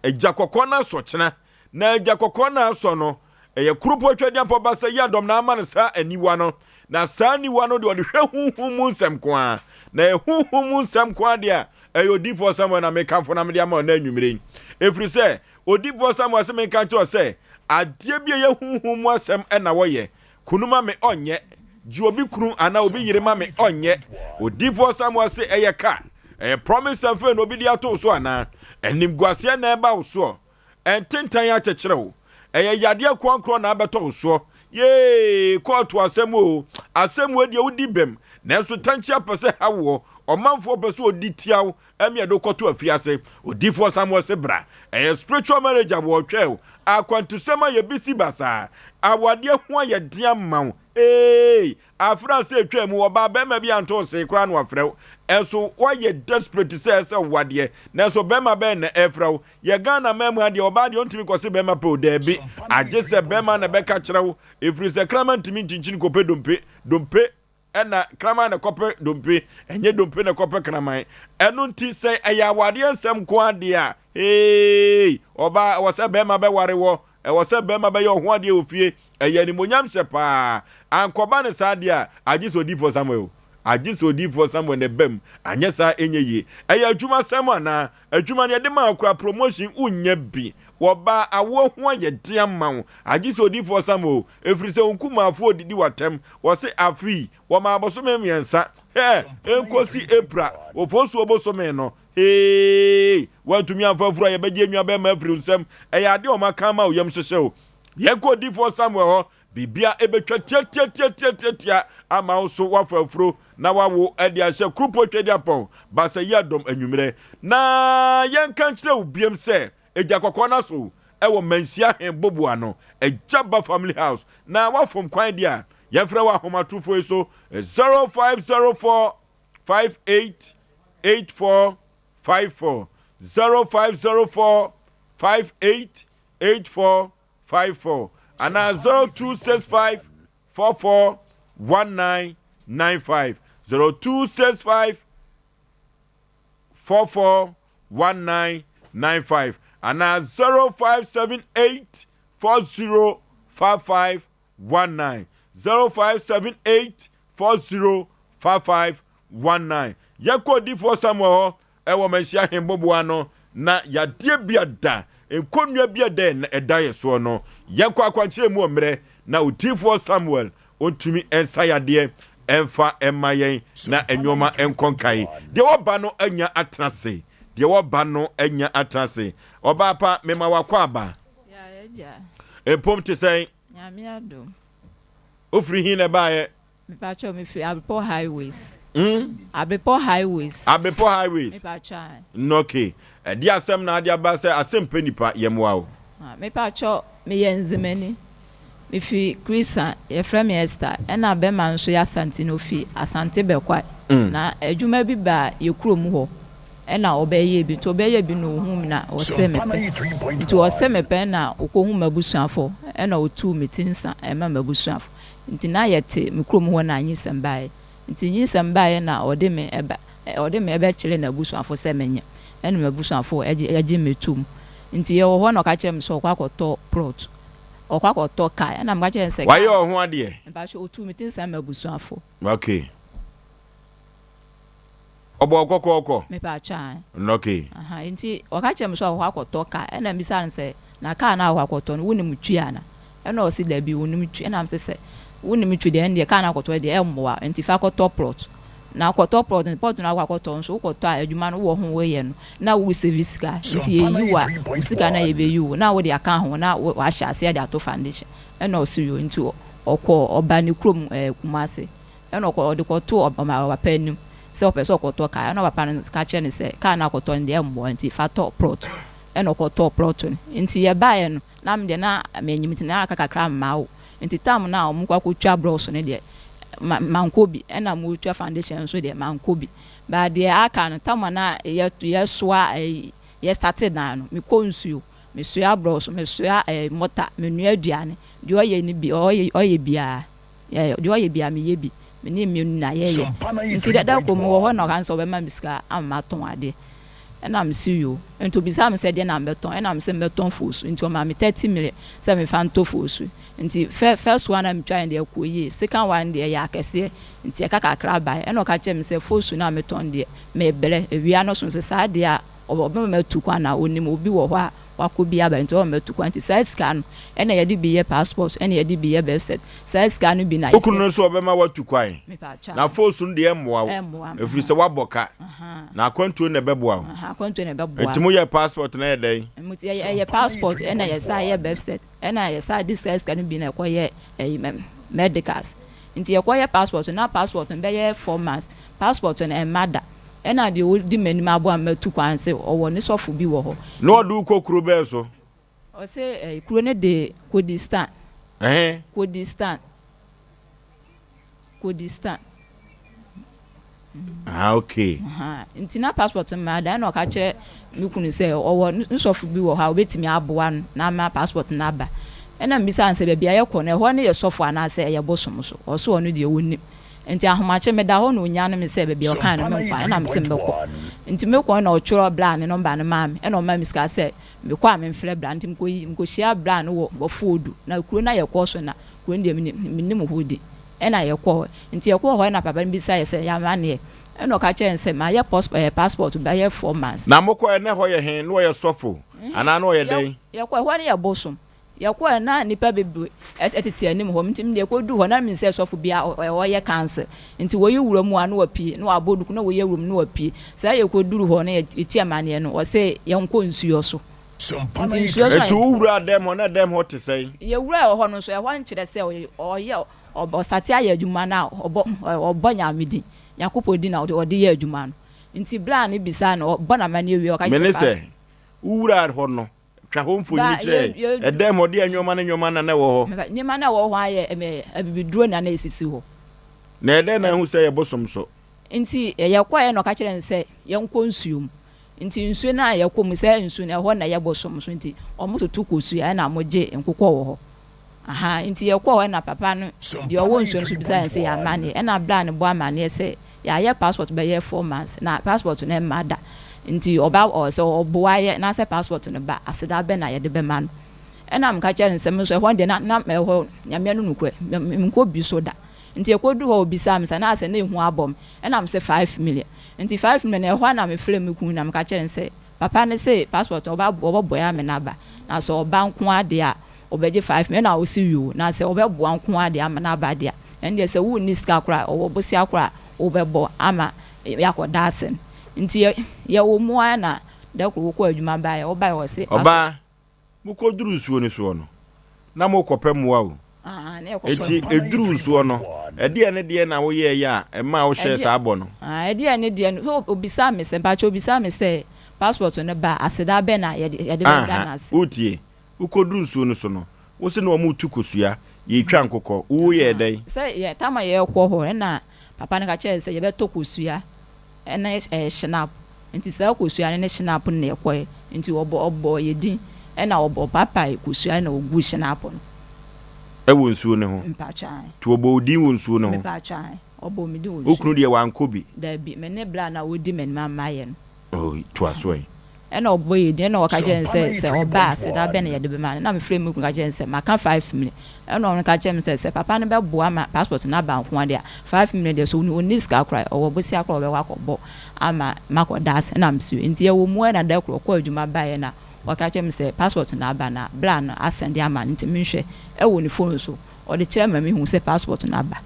S1: Agya kɔkɔɔ no asɔ kyena. Na agya kɔkɔɔ no asɔ no, ɛyɛ kuropɔn Twadiampɔ Basa Yiadɔm na ama no saa aniwa no. Na saa aniwa no deɛ ɔde hwɛ honhom mu nsɛm nko ara. Na ɛyɛ honhom mu nsɛm nko ara deɛ a, ɛyɛ Odiyifoɔ Samuel na mekamfo na mede ama wo nnɛ anwummere yi. Ɛfiri sɛ, Odiyifoɔ Samuel se menka nkyerɛ wo sɛ, adeɛ bi a ɛyɛ honhom mu asɛm na wɔyɛ. Kunu ma me ɔnyɛ. Gye obi kunu anaa obi yere ma me ɔnyɛ. Odiyifoɔ Samuel se ɛyɛ ka. Ɛyɛ promise and fail na obi de ato wo so anaa? Animguaseɛ na ɛba wo soɔ. Ntentan akyekyere wo. Ɛyɛ yadeɛ koankorɔ na abɛtɔ wo soɔ. Yee! Kɔɔto asɛm oo. Asɛm wei deɛ wodi bem. Nanso Tankyia pɛ sɛ ha woɔ. Ɔmanfoɔ pɛ sɛ ɔdi tia wo ɛme ɛde wo kɔto afiase. Odiyifoɔ Samuel se bra. Ɛyɛ spiritual marriage a wɔretwɛn wo. Akwantusɛm ayɛ bisi basaa. Awadeɛ ho ayɛ den ama wo. Eei! Afra sɛ etwaa mu, ɔbaa bɛrima bi anto nsee koraa na wafrɛ wo. Ɛnso woayɛ desperate sɛ ɛsɛ wo adeɛ. Nanso bɛrima bɛn na ɛrefrɛ wo? Yɛ Ghana man mu ha deɛ ɔbaa deɛ ɔntumi nkɔse bɛrima pɛ o, daabi. Agye sɛ bɛrima na ɛbɛka kyerɛ wo. Ɛfiri sɛ kraman ntumi nkyinkyini kɔpɛ dompe. Dompe ɛna kraman na ɛkɔpɛ dompe, ɛnyɛ dompe na ɛkɔpɛ kraman. Ɛno nti sɛ ɛyɛ awadeɛ nsɛm nko ara deɛ a, Eeii ɔbaa ɛwɔ sɛ bɛɛma bɛware wɔ, ɛwɔ sɛ bɛɛma bɛyɛ ɔho adeɛ wɔ fie, ɛyɛ animonyam hyɛ paa, ankɔba no saa deɛ a, agye sɛ odiyifoɔ Samuel o, agye sɛ odiyifoɔ Samuel na ɛba mu, anyɛ saa ɛnyɛ yie. Ɛyɛ adwuma sɛm anaa? Adwuma no yɛde maa wo koraa promotion wonnya bi, ɔbaa awoɔ ho ayɛ den ama wo, agye sɛ odiyifoɔ Samuel o, ɛfiri sɛ wo nkumaafoɔ redidi w'atɛm, wɔse afe yi wɔmaa bosome mmiɛnsa, hɛɛ ɛnkɔsi April, Ofosuo bosome no, Eeii! Woantumi amfa afuru a yɛbɛgye yɛn nuabarima afiri wo nsam. Ɛyɛ ade a wɔaka ama wo yam hyehye wo. Yɛnkɔ odiyifoɔ Samuel hɔ. Biribiara ɛbɛtwa tiatiatiatiatia ama wo so woafa afuro na woawo de ahyɛ kuropɔn Tweaduampɔn Basayi Adom anwummerɛ. Na yɛnka nkyerɛ wo biom sɛ Agya Kɔkɔɔ no aso wɔ Manhyia Hen Boboa no, Agya Ba Family House. Na woafom kwan deɛ a, yɛmfrɛ wɔ ahomatorofoɔ yi so 0504 58 84 54 0504 58 84 54 anaa 0265 44 1995 0265 44 1995 anaa 0578 40 55 19 0578 40 55 19. Yɛnkɔ odiyifoɔ Samuel hɔ wɔ Manhyia Ahemboboa ano na yadeɛ bi a da, nkonnua bi a da ɛda yɛ soɔ no, yɛnkɔ akwankyerɛ mu wɔ mmerɛ na odiyifoɔ Samuel ɔntumi nsa yadeɛ mfa mma yɛn na nnoɔma nkɔ nkae. Deɛ wɔba no anya atena ase. Deɛ wɔba no anya atena ase. Ɔbaa pa, mema wakɔ aba. Mpom te sɛn?
S7: Nyame adom.
S1: Wofiri he na ɛbaeɛ?
S7: Mepakyɛw mefiri Abrepɔ highways. Hmm? Abrepɔ highways.
S1: Abrepɔ highways.
S7: Mepakyɛw ae.
S1: Okay. Ɛde asɛm na ade aba sɛ asɛm pɛ nipa yɛ mmoa wo.
S7: Ah, mepakyɛw meyɛ Nzemani. Mefiri Krisan, yɛfrɛ me Esther. Ɛna bɛma nso yɛ Asanteni, ofi Asante Bɛkwae. Na adwuma bi baa yɛ kurom hɔ ɛna ɔbɛyɛɛ bi. Nti ɔbɛyɛɛ bi na ohuu me na ɔse mepɛ. Nti ɔse mepɛ na okohuu m'abusuafo ɛna otuu me ti nsa ɛma m'abusuafo. Nti na yɛte me kurom hɔ na nyinsɛn baeɛ. Nti nyinsɛn baeɛ na ɔde me ba, ɔde me bɛkyeree n'abusuafo sɛ menyɛ. Ɛna m'abusuafo gye me toom. Nti yɛwɔ hɔ na ɔka kyerɛɛ me sɛ ɔkɔ akɔtɔ plot, ɔkɔ akɔtɔ car. Ɛna meka kyerɛɛ no sɛ
S1: Wayɛ
S7: car
S1: wo ho adeɛ?
S7: Mpakyɛw, ɔtuu me ti nsa m'abusuafo.
S1: Okay. Ɔbɔɔ kɔkɔɔkɔ?
S7: Mepaakyɛw ae.
S1: Okay.
S7: Aha, nti ɔka kyerɛɛ me sɛ ɔkɔ akɔtɔ car, ɛna mebisaa no sɛ, na car no a ɔkɔ akɔtɔ no, wonim twi ana? Ɛna ɔse dabi, ɔnnim twi. Ɛna mese sɛ wonim twi deɛ, ɛndeɛ car no akɔtɔ deɛ ɛmmoa wo, nti fa kɔtɔ plot. Na kɔtɔ plot no, plot no a wokɔ akɔtɔ nso, wokɔtɔ a adwuma no wowɔ ho woyɛ no, na wo save sika, nti yɛyi wo a, wo sika no a yɛbɛyi wo, na wode aka ho na wahyɛ aseɛ de ato foundation. Ɛna ɔse yoo, nti ɔkɔɔ, ɔbaa ne kurom ɛɛ Kumasi. Ɛna ɔkɔ ɔde kɔtoo ɔma ɔpapa anim sɛ ɔpɛ sɛ ɔkɔtɔ car ɛna ɔpapa no ka kyerɛ no sɛ car no a akɔtɔ no deɛ ɛmmoa nti fa tɔ plot ɛna ɔkɔtɔɔ plot no nti yɛbaeɛ no na me deɛ na menyim nti na aka kakra mma wo nti tam no a wɔkɔ akɔtwa blocks no deɛ ma mankɔ bi ɛna wɔtwa foundation nso deɛ mankɔ bi but deɛ aka no tam a na yɛ yɛsoa ɛyi yɛ starte dan no mekɔ nsuo mesoa blocks mesoa ɛɛ mɔta menoa aduane deɛ ɔyɛ no bi ɔyɛ ɔyɛ biara. Yɛ deɛ ɔyɛ biara meyɛ bi. Me ne mmienu na yɛyɛ. Nti da da koro mewɔ hɔ na ɔka sɛ ɔbɛma me sika ama matɔn adeɛ. Ɛna mese yoo. Nti ɔbisaa me sɛ deɛn na mebɛtɔn. Ɛna mese mebɛtɔn foosu. Nti ɔmaa me 30 million sɛ memfa ntɔ foosu. Nti first one a metwaeɛ no deɛ ɛkɔɔ yie. Second one no deɛ ɛyɛ akɛseɛ nti ɛka kakra baeɛ. Ɛna ɔka kyerɛɛ me sɛ foosu no a metɔn deɛ mebrɛ. Awia no so nso saa deɛ a ɔbɛma matu kwan na ɔnim obi wɔ hɔ a wakɔ bi aba nti ɔma matu kwan nti saa sika no ɛna yɛde bi yɛ passport ɛna yɛde bi yɛ birth cert saa sika no bi na
S1: Wo kunu no nso ɔbɛma watu kwan
S7: Mepaakyɛw.
S1: na foosu no deɛ ɛmmoa wo
S7: Ɛmmoa me.
S1: ɛfiri sɛ woabɔ ka na akwantuo no na ɛbɛboa wo
S7: Akwantuo na ɛbɛboa
S1: nti moyɛɛ passport no ɛyɛ dɛn?
S7: Ɛyɛ passport ɛna yɛsan yɛ birth cert ɛna yɛsan de saa sika no bi na ɛkɔyɛ ɛyi medicals nti yɛkɔyɛ passport no na passport no bɛyɛ 4 months passport no ɛmma da. Ɛna deɛ ɔdi m'anim aboa me matu kwan se ɔwɔ ne sɔfo bi wɔ hɔ.
S1: Na ɔde wo kɔ kuro bɛn so?
S7: Ɔse ɛɛ kuro no de Kodistan.
S1: Ɛhe?
S7: Kodistan. Kodistan.
S1: Ah okay.
S7: Ahaa nti na passport no mmaa da ɛna ɔka kyerɛ me kunu sɛ ɔwɔ ne sɔfo bi wɔ hɔ a ɔbɛtumi aboa no na ama passport no aba. Ɛna mebisaa no sɛ baabi a yɛkɔ no ɛhɔ no yɛ sɔfo anaasɛ ɛyɛ bosom so? Ɔse ɔno deɛ ɔnnim. Nti ahomakye meda hɔ na onyane me sɛ baabi a ɔkae no menkɔ a ɛna mese mɛkɔ. Nti mekɔ na ɔtwerɛ bra ne nɔmba no maa me ɛna ɔmaa me sika sɛ mekɔ a memfrɛ bra. Nti mekɔhyiaa bra no wɔ Bɔfoɔdu na kuro no a yɛkɔɔ so na kuro no deɛ mennim hɔ din ɛna yɛkɔɔ hɔ. Nti yɛkɔɔ hɔ ɛna papa no bisa yɛ sɛ yɛamaneɛ ɛna ɔka kyerɛɛ yɛn sɛ mayɛ passport bɛyɛ 4 months.
S1: Na mokɔɛ na ɛhɔ yɛ he? Na ɔyɛ sɔfo anaa na ɔyɛ dɛn?
S7: Yɛkɔɛ hɔ no yɛ bosom. Yɛkɔe no, na nnipa bebree tete anim hɔ. Nti me deɛ kɔduu hɔ, na menim sɛ sɔfo bi a ɔyɛ council. Nti wɔyi wura mu a na wapue, na wabɔ duku, na wɔyi awura mu na wapue. Saa yɛkɔduru hɔ no, yɛti amanneɛ no, wɔse yɛnkɔ nsuo so. Nti nsuo so a.
S1: Nti wo wuraa dɛm hɔ, na dɛm hɔ te sɛn?
S7: Yɛwuraa hɔ no nso, ɛhɔ nkyerɛ sɛ ɔyɛ, ɔstate ayɛ adwuma no a, ɔbɔ Nyame din. Nyankopɔn din na ɔde yɛ adwuma no. Nti berɛ a mebisaa no, ɔbɔ no amanneɛ wie a, ɔka kyerɛ sɛ.
S1: Mene sɛ, wo wuraa hɔ no, Twa hɔ mfonini kyerɛ yɛn. Ɛdan mu, ɔdeɛ nneɛma ne nneɛma na na ɛwɔ hɔ.
S7: Nneɛma na ɛwɔ hɔ ayɛ abibiduro na na esisi hɔ.
S1: Na ɛdɛn na ahu sɛ ɛyɛ bosom so?
S7: Nti yɛkɔeɛ na ɔka kyerɛɛ no sɛ yɛnkɔ nsuo mu. Nti nsuo no a yɛkɔ mu, saa nsuo no ɛhɔ na ɛyɛ bosom so nti wɔtoto kosua ɛna wɔgye nkokɔ wɔ hɔ. Ahaa, nti yɛkɔɔ hɔ na papa no, deɛ ɔwɔ nsuo no so bisaa yɛn sɛ yɛn amaneɛ, ɛna bra no bɔɔ amaneɛ sɛ yɛayɛ passport bɛyɛ 4 months na passport no mma da, nti ɔba ɔ sɛ ɔboa yɛ na sɛ passport no ba aseda bɛn na yɛde bɛma no. Ɛna meka kyerɛɛ no sɛ me nso ɛhɔ deɛ na na ɛhɔ Nyame ano nokorɛ, menkɔ bi so da. Nti yɛkɔduru hɔ ɔbisaa me sɛ na asɛ na ehu abɔ me ɛna mese 5 million. Nti 5 million no ɛhɔ ara na mefrɛɛ me kunu na meka kyerɛɛ no sɛ papa no se passport no ɔbɛboa ama no aba na sɛ ɔba nko ara deɛ a ɔbɛgye 5 million ɛna ɔse yoo na sɛ ɔbɛboa nko ara deɛ ama no aba deɛ a ɛndeɛ sɛ wonni sika koraa a ɔwɔ bosea koraa a wobɛbɔ ama yɛakɔda ase no. Nti yɛwɔ mu ara na da koro wokɔɔ adwuma baeɛ wobaeɛ ɔse passport.
S1: Ɔbaa, Mokoduruu nsuo no soɔ no, na morekɔpɛ mmoa o. Enti ɛduruu nsuo no, ɛdeɛn ne deɛn na woyɛeɛ a ɛmaa wohyɛɛ saa bɔ no?
S7: Ɛdeɛn ne deɛn no, ɔbisaa me sɛ, mpakyɛ ɔbisaa me sɛ, passport no ba a, aseda bɛn na yɛde bɛda no ase?
S1: Aha, wotie, wokoduruu nsuo no so no, wo se na wɔretu kosua, yɛretwa nkokɔ, woyɛɛ dɛn?
S7: Sɛ yɛ, tam a yɛrekɔ hɔ, ɛna papa no ka kyerɛɛ yɛn sɛ yɛbɛtɔ kosua ne hyinap. Nti saa kosua no ne hyinap no na yɛkɔɛ. Nti ɔbɔ ɔbɔɔ yɛ din ɛna ɔbɔ ɔpaapae kosua no na ɔguu hyinap no.
S1: Ɛwɔ nsuo no ho?
S7: Mpakyɛ ae.
S1: Nti ɔbɔ wo din wɔ nsuo no ho?
S7: Mepakyɛ ae. Ɔbɔɔ me din wɔ
S1: Wo
S7: nsuo
S1: kunu deɛ wankɔ bi?
S7: Dabi, me ne bra no a ɔdi m'anim a mayɛ no.
S1: Oh, toa so ɛ.
S7: Ɛna ɔbɔ yɛn din, ɛna ɔka kyerɛɛ no sɛ, sɛ ɔba a, aseda bɛn na yɛde bɛma no? Ɛna mefrɛɛ me kunu ka kyerɛɛ no sɛ, maka 5 million. Ɛna ɔno ka kyerɛɛ me sɛ, sɛ papa no bɛboa ma passport no aba nko ara deɛ a, 5 million deɛ, sɛ ɔnni sika koraa a, ɔwɔ bosea koraa a ɔbɛkɔ akɔbɔ ama makɔda ase. Ɛna mese, nti ɛwɔ mu ara na da koro ɔkɔɔ adwuma baeɛ na ɔka kyerɛɛ me sɛ passport no aba na bra no asɛnde ama no nti menhwɛ ɛwɔ ne phone so. Ɔde kyerɛ ma mehu sɛ passport no aba.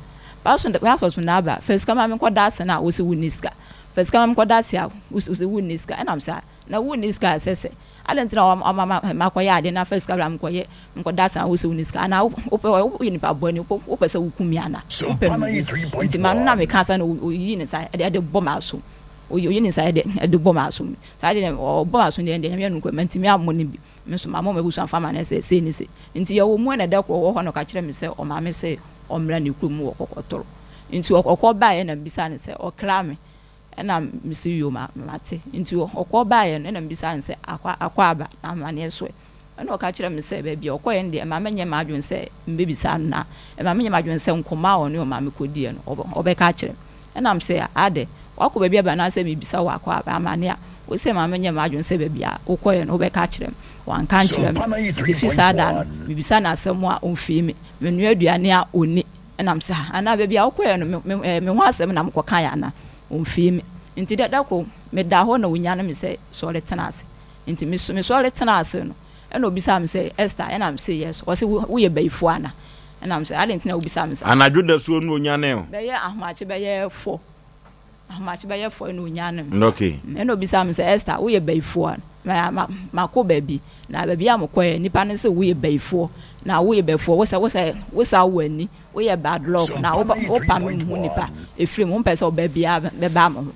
S7: Passport no aba, fa sika ma menkɔda ase no a, wose wonni sika. Fa sika ma menkɔda ase a, wose wonni sika. Ɛna mese, na wonni sika a ɛsɛ sɛ, adɛn nti na wama makɔyɛ adeɛ na fa sika bra menkɔyɛ, menkɔda ase a wose wonni sika? Anaa wopɛ, woyɛ nipa bɔne, wopɛ sɛ woku me anaa? Wopɛ me wu? Nti m'ano na meka saa na ɔyii ne nsa de bɔ m'asom. Ɔyi ne nsa de bɔ m'asom. Saa deɛ ɔbɔ m'asom deɛ, ɛndeɛ Nyame anokorɛ, mantumi ammɔ no bi. Me nso mammɔ m'abusuafo amanneɛ sɛ sei ne sei. Nti yɛwɔ mu na da koro ɔwɔ hɔ na ɔka kyerɛɛ me sɛ ɔmaame se ɔmmra ne kurom wɔ Kɔkɔtoro. Nti ɔkɔ baeɛ na mebisaa no sɛ ɔkra me? Ɛna mese yoo mate. Nti ɔkɔ baeɛ no ɛna mebisaa no sɛ akɔ akɔ aba na amanneɛ so ɛ? Ɛna ɔka kyerɛɛ me sɛ baabi a ɔkɔeɛ no deɛ ɛma menyɛ m'adwene sɛ mebɛbisa no na ɛma menyɛ m'adwene sɛ nkɔmmɔ a ɔne ɔmaame kɔdiiɛ no ɔbɛka akyerɛ me. Ɛna mese adɛ Woakɔ baabi aba anaasɛ mebisa wo akɔ aba amane a, wose ma menyɛ m'adwene sɛ baabi a wokɔeɛ no wobɛka akyerɛ me. Wanka ankyerɛ me. Nti fi saa da no, mebisa no asɛm a ɔmfii me. Menoa aduane a ɔnni. Ɛna mese ha, anaa baabi a wokɔeɛ no me, me, me ho asɛm na mekɔkaeɛ anaa? Ɔmfii me. Nti da, da koro, meda hɔ na ɔnyane me sɛ sɔre tena ase. Nti me, mesɔre tenaa ase no, ɛna ɔbisaa me sɛ, Esther? Ɛna mese, Yes. Ɔse, wo, woyɛ bayifoɔ anaa? Ɛna mese, Adɛn nti na wobisa me saa?
S1: Anadwo dasuo no ɔnyanee wo?
S7: Bɛyɛ ahomakye bɛyɛ fɔ. Ahomakye bɛyɛ fɔ na onyaa me.
S1: Okay.
S7: Ɛna obisaa me sɛ, Esther, woyɛ bayifoɔ a? Ma, ma, makɔ baabi, na baabi a mekɔɛ, nnipa no se woyɛ bayifoɔ, na woyɛ bayifoɔ, wosɛ, wosɛ, wosa w'ani, woyɛ bad luck, na wopa, wopa me ho nnipa ɛfiri mu, wompɛ sɛ ɔbaa biara bɛba me ho.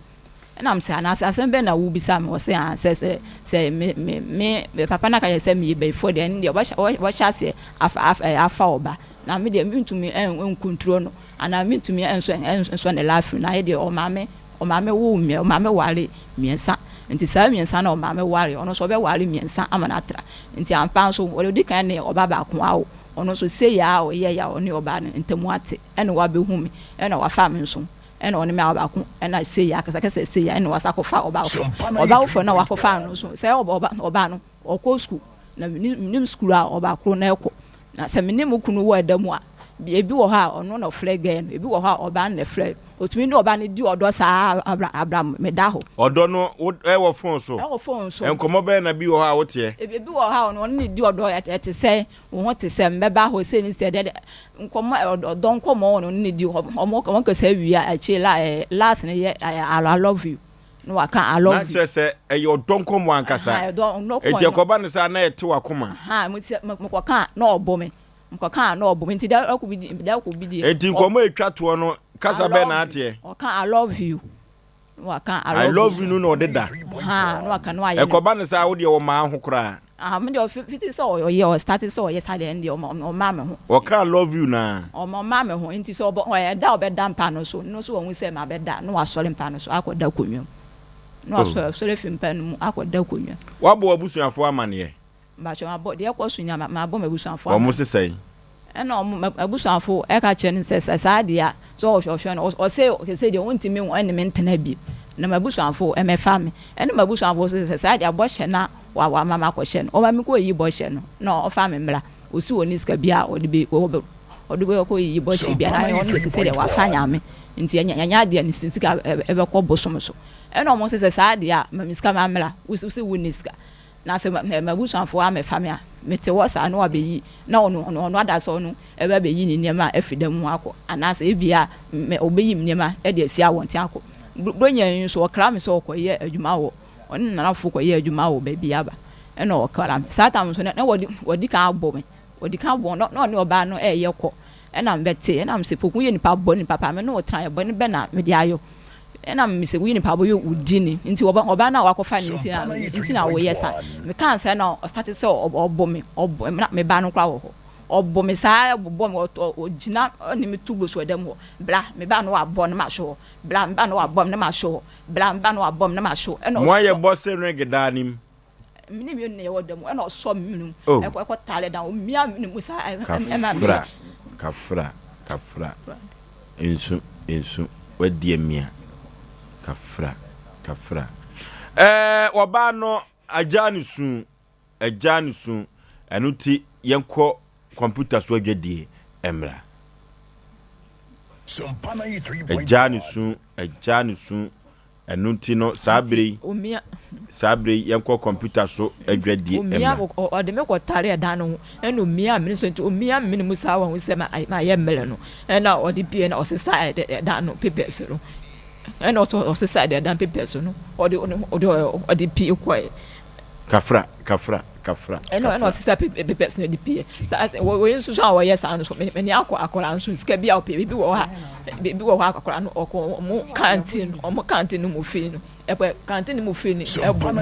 S7: Ɛna mese, anaasɛ asɛm bɛn na wobisa me? Ɔse, ah, sɛ, sɛ, sɛ me, me, me, me papa no aka kyerɛ sɛ meyɛ bayifoɔ deɛ, ɛno deɛ ɔbɛhyɛ, ɔbɛhyɛ aseɛ afa, afa, afa ɔba, na me deɛ mentumi nkontro no. Anaa mentumi nsɔ nsɔ ne life na ayɛ deɛ ɔmaame ɔmaame woo mmiɛ ɔmaame ware mmiɛnsa nti saa mmiɛnsa na ɔmaame ware ɔno nso ɔbɛware mmiɛnsa ama no atra nti ampa nso ɔdi kan ne ɔba baako awo ɔno nso sei a ɔyɛ ya ɔne ɔbaa no ntamu ate ɛna wabɛhu me ɛna wafa me nso ɛna ɔne me awo baako ɛna sei a kɛsɛkɛsɛ sei a ɛna wasa kɔfa ɔba foforɔ ɔba foforɔ na wakɔfa no nso sɛ ɔba ɔba no Ɔkɔ sukuu, na mennim sukuu a ɔba koro no kɔ. Na sɛ me ne me kunu wɔ ɛda mu a, ebi wɔ hɔ a ɔno na ɔfrɛ girl no, ebi wɔ hɔ a ɔbaa no na ɛfrɛ. Ɔtumi ne ɔbaa no di ɔdɔ saa ara abra meda hɔ.
S1: Ɔdɔ no wo ɛwɔ phone so?
S7: Ɛwɔ phone so.
S1: Nkɔmmɔ bɛn na bi wɔ hɔ a woteɛ?
S7: Ebi wɔ hɔ a ɔno ɔne no di ɔdɔ ɛte sɛ wo ho te sɛ mɛba hɔ sei ne sɛ dɛ nkɔmmɔ ɔdɔ nkɔmmɔ ɔno ne no di wɔn wɔn kasa wie a akyire la last no yɛ I love you. Na waka I love
S1: Na
S7: you.
S1: kyerɛ sɛ ɛyɛ ɔdɔ nkɔmmɔ ankasa.
S7: Aha, ɛdɔ ɔdɔ
S1: Enti
S7: kɔn no.
S1: ɛkɔba no saa na ɛte w'akoma.
S7: Aha, mo ti mekɔka a na ɔbɔ me. Mekɔka a na ɔbɔ me. Nti da koro bi da koro bi deɛ.
S1: Enti nkɔmmɔ a ɛtwa toɔ no,
S7: I
S1: kasa bɛn na
S7: love you.
S1: ateɛ?
S7: Ɔka I love you. Na waka I
S1: I
S7: love
S1: love
S7: you.
S1: you no na ɔde da.
S7: Aha, na waka na wayɛ ne.
S1: Ɛkɔba no saa wo deɛ ɔmaa ho koraa.
S7: Ah, me deɛ ɔfiti sɛ ɔyɛ ɔstarte sɛ ɔyɛ saa deɛ ɛno deɛ ɔmaa me ho.
S1: Ɔka I love you no ara.
S7: Ɔmaa me ho nti sɛ ɔbɔ ɛda a ɔbɛda mpa no so no nso wahu sɛ mabɛda na wasɔre mpa no so akɔda akonnwa mu. Na wasɔre wasɔre afi mpa no mu akɔda akonnwa mu.
S1: Woabɔ w'abusuafoɔ amaneɛ?
S7: Mpakyɛ mabɔ deɛ ɛkɔ so nyinaa mabɔ m'abusuafoɔ
S1: Wɔn
S7: amaneɛ.
S1: se sɛn?
S7: Ɛna wɔn m'abusuafo ɛka kyerɛ no sɛ sɛ saa deɛ a sɛ ɔhwɛ no ɔse sɛ deɛ ɔntumi ɛne me ntena bio na m'abusuafo ɛmɛfa me ɛne m'abusuafo nso sɛ saa deɛ a bɔhyɛ no a wama makɔhyɛ no ɔma me kɔ yi bɔhyɛ no na ɔfa me mmra ɔsi ɔnni sika biara a ɔde bɛ Ɔde bɛkɔ yiyi bɔhyɛ biara ɔno deɛ sesei deɛ wafa Nyame nti ɛnyɛ adeɛ a ne sika bɛkɔ bosom so. Ɛna ɔmo se sɛ saa deɛ a ma me sika ma mmra, wo se wonni sika na sɛ m'abusuafoɔ ammɛfa me a mete hɔ saa na wabɛyi na ɔno ɔno ada sɛ ɔno ɛbɛ abɛyi ne nneɛma afiri dan mu hɔ akɔ anaasɛ ebia ɔbɛyi me nneɛma de asi abɔnten akɔ. Buronya yi nso ɔkra me sɛ ɔkɔyɛ adwuma wɔ ɔne ne nanafoɔ kɔyɛ adwuma wɔ baabi aba ɛna ɔkra me. Saa tam nso na wɔdi kan abɔ me. Ɔdi kan bɔn na ɔne ɔbaa no reyɛ kɔ ɛna mebɛtee ɛna mese Poku woyɛ nipa bɔne papa me ne wo tenaeɛ bɔne bɛ na mede ayɛ wo ɛna mese woyɛ nipa bɔne wo di ni nti ɔbaa no a wakɔfa no nti na nti na woyɛ saa mekaa saa na ɔstate sɛ ɔbɔ me ɔbɔ na me ba no koraa wɔ hɔ ɔbɔ me saa bobɔ me ɔgyina ɔne me to gu so ɛdɛm hɔ bla me ba no wabɔ no mahwe hɔ bla me ba no wabɔ me na mahwe hɔ bla me ba no wabɔ me na mahwe hɔ ɛna
S1: Mo ayɛ bɔ se ring daa nim.
S7: Me ne mmienu na yɛwɔ da mu ɛna ɔsɔ me mene mu
S1: Oh.
S7: ɛkɔ ɛkɔ taale dan omia me mene mu saa ɛma me
S1: Kafra, kafra, kafra. Nsu, nsu. Wadi amia. Kafra, kafra. Ɛɛ, ɔbaa no agyaa ne su, agyaa ne su. Ɛno ti yɛnkɔ kɔmputa so adwadie mmra. Agyaa ne su, agyaa ne su. Ɛno nti no, saa bere yi, saa bere yi yɛnkɔ kɔmputa so adwadie
S7: mmra.
S8: Ɔde me kɔtare ɛdan no ho, ɛna omia me so nti omia me mu saa wahu sɛ mayɛ mmerɛ no, ɛna ɔde pie na ɔsesa ɛdan no papers no, ɛna ɔsesa ɛdan papers no, ɔde ɔde pie kɔɛ.
S1: Kafra, kafra, kafra.
S8: Ɛna ɛna ɔsesa papers no de pie. Saa wei nso so a wɔyɛ saa no so m'ani akɔ akwadaa no so sika bi a ɔpɛ biribi wɔ hɔ a biribi wɔ hɔ a akwadaa no ɔkɔ wɔn kantin wɔn kantin no mu fee no ɛpɛ kantin no mu fee no ɛbɔ mu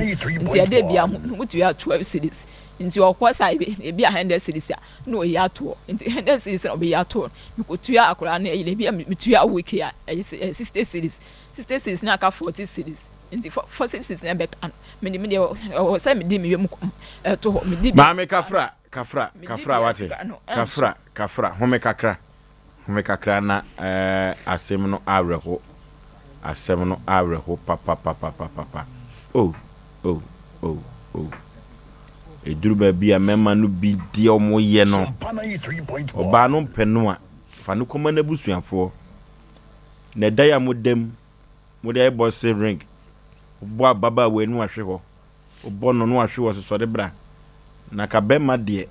S8: nti ɛde bi a mo tua 12 cedis nti ɔkɔ saa ebi ebi a 100 cedis a na oyi atoɔ nti 100 cedis na ɔbɛyi atoɔ mekɔtua akwadaa no ɛyi ebi a metua week a ɛyɛ 60 cedis 60 cedis na aka 40 cedis. Nti fɔ sisi na ɛbɛka no mede me deɛ ɛwɔ sɛ mede me yam kɔm ɛto hɔ mede bi
S1: Maame kafra kafra kafra wate kafra kafra home kakra home kakra na ɛɛ asɛm no awerɛho asɛm no awerɛho papapapapapa oh oh oh oh ɛduru baabi a mɛma no bi deɛ ɔmo yɛ no ɔbaa no mpɛ no a fa no kɔma n'abusuafoɔ na ɛdan a mo dam Mode ayɛ boxing ring. Wobɔ ababaawa yi na wahwe hɔ. Wobɔ no na wahwe hɔ sɛ sɔre bra. Na ka bɛrima deɛ,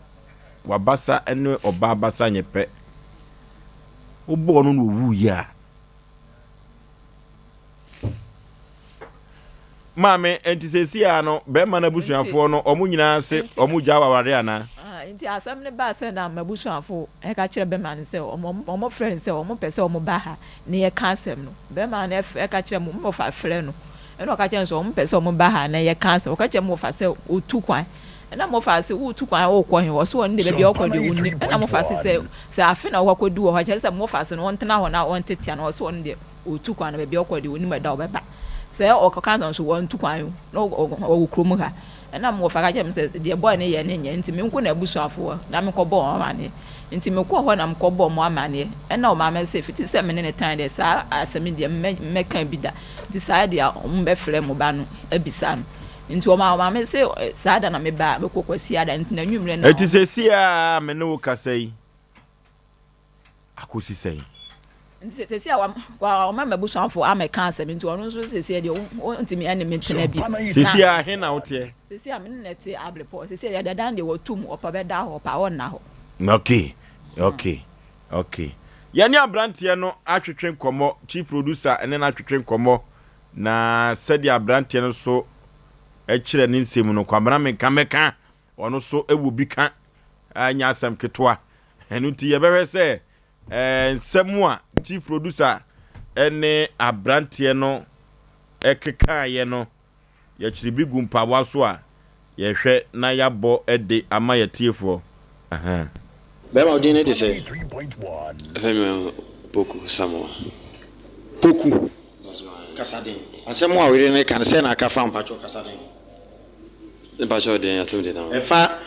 S1: w'abasa ne ɔbaa basa nyɛ pɛ. Wobɔɔ no na ɔwuiɛ a. Maame, enti seesei ara no, bɛrima no abusuafoɔ no, wɔn nyinaa se wɔgyaa wo awareɛ anaa?
S8: Enti asɛm no baa sɛ na m'abusuafo ka kyerɛ bɛrima no sɛ wɔfrɛ no sɛ wɔpɛ sɛ wɔba ha na yɛka asɛm no. Bɛrima no ka kyerɛɛ me wɔfa frɛ no, ɛna ɔka kyerɛɛ no sɛ wɔpɛ sɛ wɔba ha na yɛka asɛm. Ɔka kyerɛɛ me wɔfa sɛ ɔtu kwan. Ɛna me wɔfa se woretu kwan worekɔ he? Ɔse ɔno deɛ baabi a ɔkɔ deɛ ɔnnim. Ɛna me wɔfa se sɛ sɛ afe na ɔkɔ akɔdu wɔ hɔ a kyerɛ sɛ me wɔfa se no ɔntena hɔ na ɔntetea no. Ɔse ɔno deɛ ɔretu kwan na baabi a ɔkɔ deɛ ɔnnim ɛda a ɔbɛba. Sɛ ɔkɔka no nso wantu kwan o, na ɔwɔ kurom ha. Ɛna me wɔfa ka kyerɛɛ me sɛ deɛ boy no yɛ no nyɛ nti menkɔ n'abusuafoɔ hɔ na menkɔbɔ wɔn amaneɛ. Nti mekɔɔ hɔ na mekɔbɔɔ wɔn amaneɛ. Ɛna ɔmaame se fiti sɛ me ne no tenae deɛ saa asɛm yi deɛ mɛka bi da. Nti saa deɛ a wɔbɛfrɛ mo ba no abisa no. Nti ɔmaame se saa da na meba a mekɔ Kwasiada nti n'anwummerɛ na.
S1: Enti seesei a me ne wo kasa yi, Akosi sɛn?
S7: Nti seesei a wama m'abusuafo amɛka asɛm nti ɔno nso seesei deɛ ɔntumi ɛne me ntena bio.
S1: Seesei a he na woteɛ?
S7: Seesei a me ne no te Ablepɔ. Seesei deɛ dan deɛ wɔatum, ɔpɛ ɔbɛda hɔ, ɔpɛ a ɔnna hɔ.
S1: Okay, okay, okay. Yɛne abranteɛ no atwetwe nkɔmmɔ, chief producer ne no atwetwe nkɔmmɔ, na sɛdeɛ abranteɛ no nso kyerɛ ne nsɛm no, Kwabena menka mɛka, ɔno nso wɔ bi ka, ɛnyɛ asɛm ketewa. Ɛno nti yɛbɛhwɛ sɛ nsɛm a chief producer ne abranteɛ no kekaeɛ no, yɛkyere bi gu mpaboa so a, yɛhwɛ na yɛabɔ de ama yɛtiefoɔ. Ahaa.
S20: Bɛrima wo din ne de sɛn?
S22: Ɛfɛ me Poku Samoa.
S20: Poku. Kasa den. Asɛm a wo yere no reka no sɛn na aka fa ho mpakyɛw kasa den.
S22: Mpakyɛw deɛn asɛm deɛ na.
S20: Ɛfa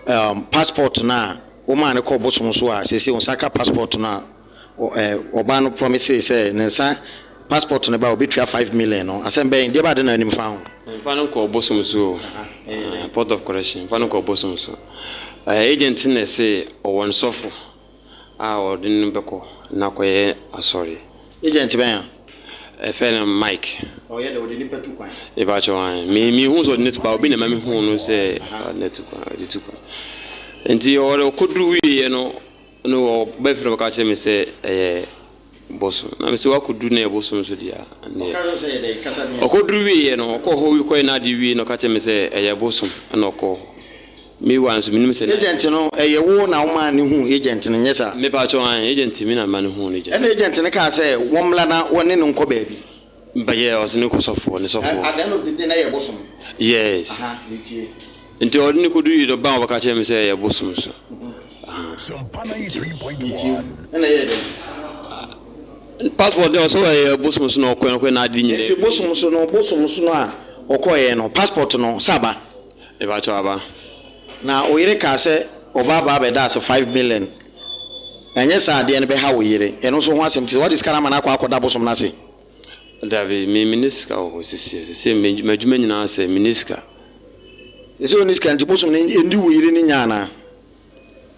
S20: um, passport no a womaa no kɔɔ bosom so a seesei wo nsa ka passport no a ɔbaa no promisee sɛ ne nsa passport no ba a ɔbɛtua 5 million no asɛm bɛn deɛ ba de na anim fa ho.
S22: Mfa no nkɔɔ bosom so o, port of correction mfa no nkɔɔ bosom so. Agent no na ɛse ɔwɔ ne sɔfo. A ɔde no bɛkɔ na akɔyɛ asɔre.
S20: Agent bɛn a?
S22: Ɛfɛ no Mike.
S20: Ɔyɛ dɛ ɔde nipa tu kwan.
S22: Mepakyɛw ae. Me me hu sɛ ɔde no tu kwan obi na ɛma me hu no sɛ ɔde no tu kwan ɔde tu kwan. Nti ɔde ɔkɔduru wieɛ no no ɔba fie na ɔbɛka kyerɛ me sɛ ɛyɛ bosom. Na me sɛ wakɔduru na ɛyɛ bosom nso deɛ a ɛnneɛ.
S20: Ɔka kyerɛ wo sɛ ɛyɛ dɛn? Kasa deɛ.
S22: Ɔkɔduru wieɛ no ɔkɔɔ hɔ kɔyɛ n'adeɛ wie na ɔka kyerɛ me sɛ ɛyɛ bosom ɛna ɔkɔɔ hɔ. Me wura nso menim sɛ na.
S20: Agent no, ɛyɛ wo na womaa no huu agent no, nyɛ saa?
S22: Mepakyɛw, aane, agent me na mema no huu no agent.
S20: Ɛna agent no kaa sɛ wɔmmra na wɔne no nkɔ baabi.
S22: Ba yeah, ɔse no kɔ sɔfoɔ, ne sɔfoɔ.
S20: At the end of the day na ɛyɛ bosom.
S22: Yes.
S20: Aha, metie.
S22: Nti ɔde no kɔduruiɛ no ɔbaa ɔbɛka kyerɛɛ me sɛ ɛyɛ bosom so. Aha.
S20: Metie wo. Ɛna ɛyɛɛ dɛn?
S22: Passport deɛ ɔsɛ ɛyɛ bosom so na ɔkɔɛ, ɔkɔɛ n'ade nyinaa.
S20: Nti bosom so no, bosom so no a ɔkɔeɛ no, passport no, sɛ aba?
S22: Mepakyɛw aba.
S20: Na wo yere kaa sɛ ɔba aba abɛda ase 5 million ɛnyɛ saa adeɛ no bɛha wo yere ɛno nso ho asɛm te sɛ wode sika no ama no akɔ akɔda bosom no ase.
S22: Dabi me menni sika wɔ hɔ sesie sesie m'adwuma nyinaa asɛe menni sika.
S20: Sɛsɛ wonni sika nti bosom no ɛndi wo yere no nya anaa?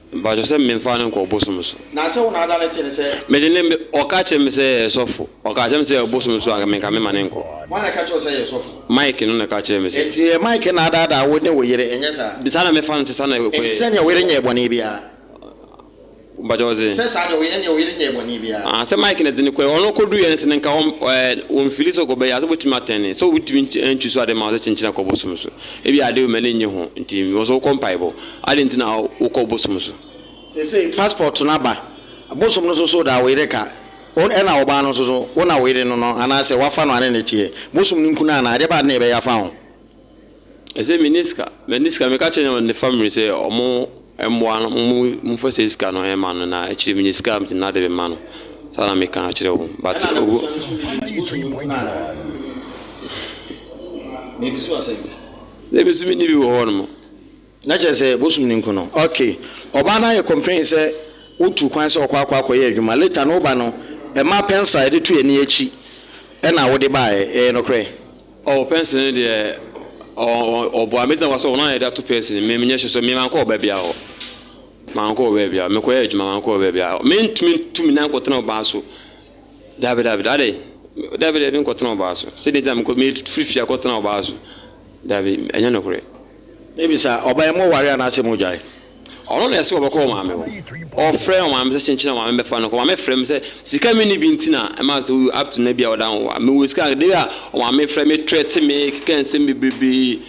S22: Mpakyɛw sɛ menfa no nkɔ bosom so.
S20: Na sɛ wo na adane te no sɛ.
S22: Mede ne ɔka kyerɛ me sɛ ɛyɛ sɔfo ɔka kyerɛ me sɛ ɛyɛ bosom so a menka mema no nkɔ.
S20: Hwan na ɛka kyerɛ wo sɛ ɛyɛ sɔfo?
S22: Mike no na ɛka kyerɛ me sɛ.
S20: Enti ɛyɛ Mike na adaadaa wo ne wo yere ɛnyɛ saa?
S22: Saa na mefa no sɛ saa na ɛkɔyɛ.
S20: Enti sɛnea wo yere nyɛɛ bɔne biara.
S22: Mpakyɛw ɔse.
S20: Sɛ saa deɛ ɔyɛ neɛ wo yere nyɛɛ bɔne biara.
S22: Ah sɛ Mike na ɛde no kɔɛ ɔno kɔduruiɛ no sɛ nka ɔn ɛɛ ɔnfili sɛ ɔkɔbɛyɛ a sɛ wobɛtumi atɛne sɛ wobɛtumi antwi so ade ma wo sɛ kyenkyen akɔ bosom so ebia ade wei m'ani nnye ho nti wɔ sɛ wokɔ mpaebɔ adɛn nti na wokɔ bosom so.
S20: Seesei passport no aba bosom no so so daa wo yere ka wo ɛna ɔbaa no nso so wo na wo yere no no anaasɛ wafa no ane ne teɛ bosom no nkunu anaa ɛdeɛ bɛn ade na yɛbɛyɛ afa ho.
S22: Ɛsɛ menni sika menni sika meka kyerɛ ne family sɛ ɔmo mmoa no ɔmo mfa sɛ sika no ɛma no na akyire menya sika a mede n'ade bɛma no saa na meka kyerɛ wɔn but
S20: Ɛna
S22: ogu.
S20: n'abusua no nso nim nti bosom no nkunu anaa? Mebisa wo asɛm bi.
S22: Sɛ me nso menni bi wɔ hɔ nom.
S20: Na kyerɛ sɛ bosom no nku no. Ok ɔbaa no ayɛ complain sɛ wo tu kwan sɛ ɔkɔ akɔ akɔyɛ adwuma later no wo ba no ɛma pencil a yɛde to ani akyi ɛna wode baeɛ ɛyɛ nokorɛ?
S22: Oh pencil no deɛ ɔboa me gyina hɔ sɛ ɔno na yɛde ato pencil me menyɛ sure sɛ me mankɔ ɔbaa biara hɔ mankɔ ɔbaa biara mekɔyɛ adwuma mankɔ ɔbaa biara hɔ mentumi ntu me nan nkɔtena ɔbaa so dabi dabi dabi dabi dabi nkɔtena ɔbaa so sɛdeɛ nti na mekɔ mefiri fie akɔtena ɔbaa so dabi ɛnyɛ nokorɛ.
S20: Mebisa, ɔbaa yi mo ware anaasɛ mo gyae?
S22: Ɔno na ɛsɛ ɔbɛkɔ ɔmaame hɔ. Ɔfrɛ ɔmaame sɛ kyenkyen ɔmaame bɛfa no kɔ. Ɔmaame frɛ me sɛ sika menni bi nti na ɛma sɛ woyi up to nnɛ bi a ɔda ho. Mewɔ sika de a ɔmaame frɛ me trɛte me keka nsɛm bebrebe.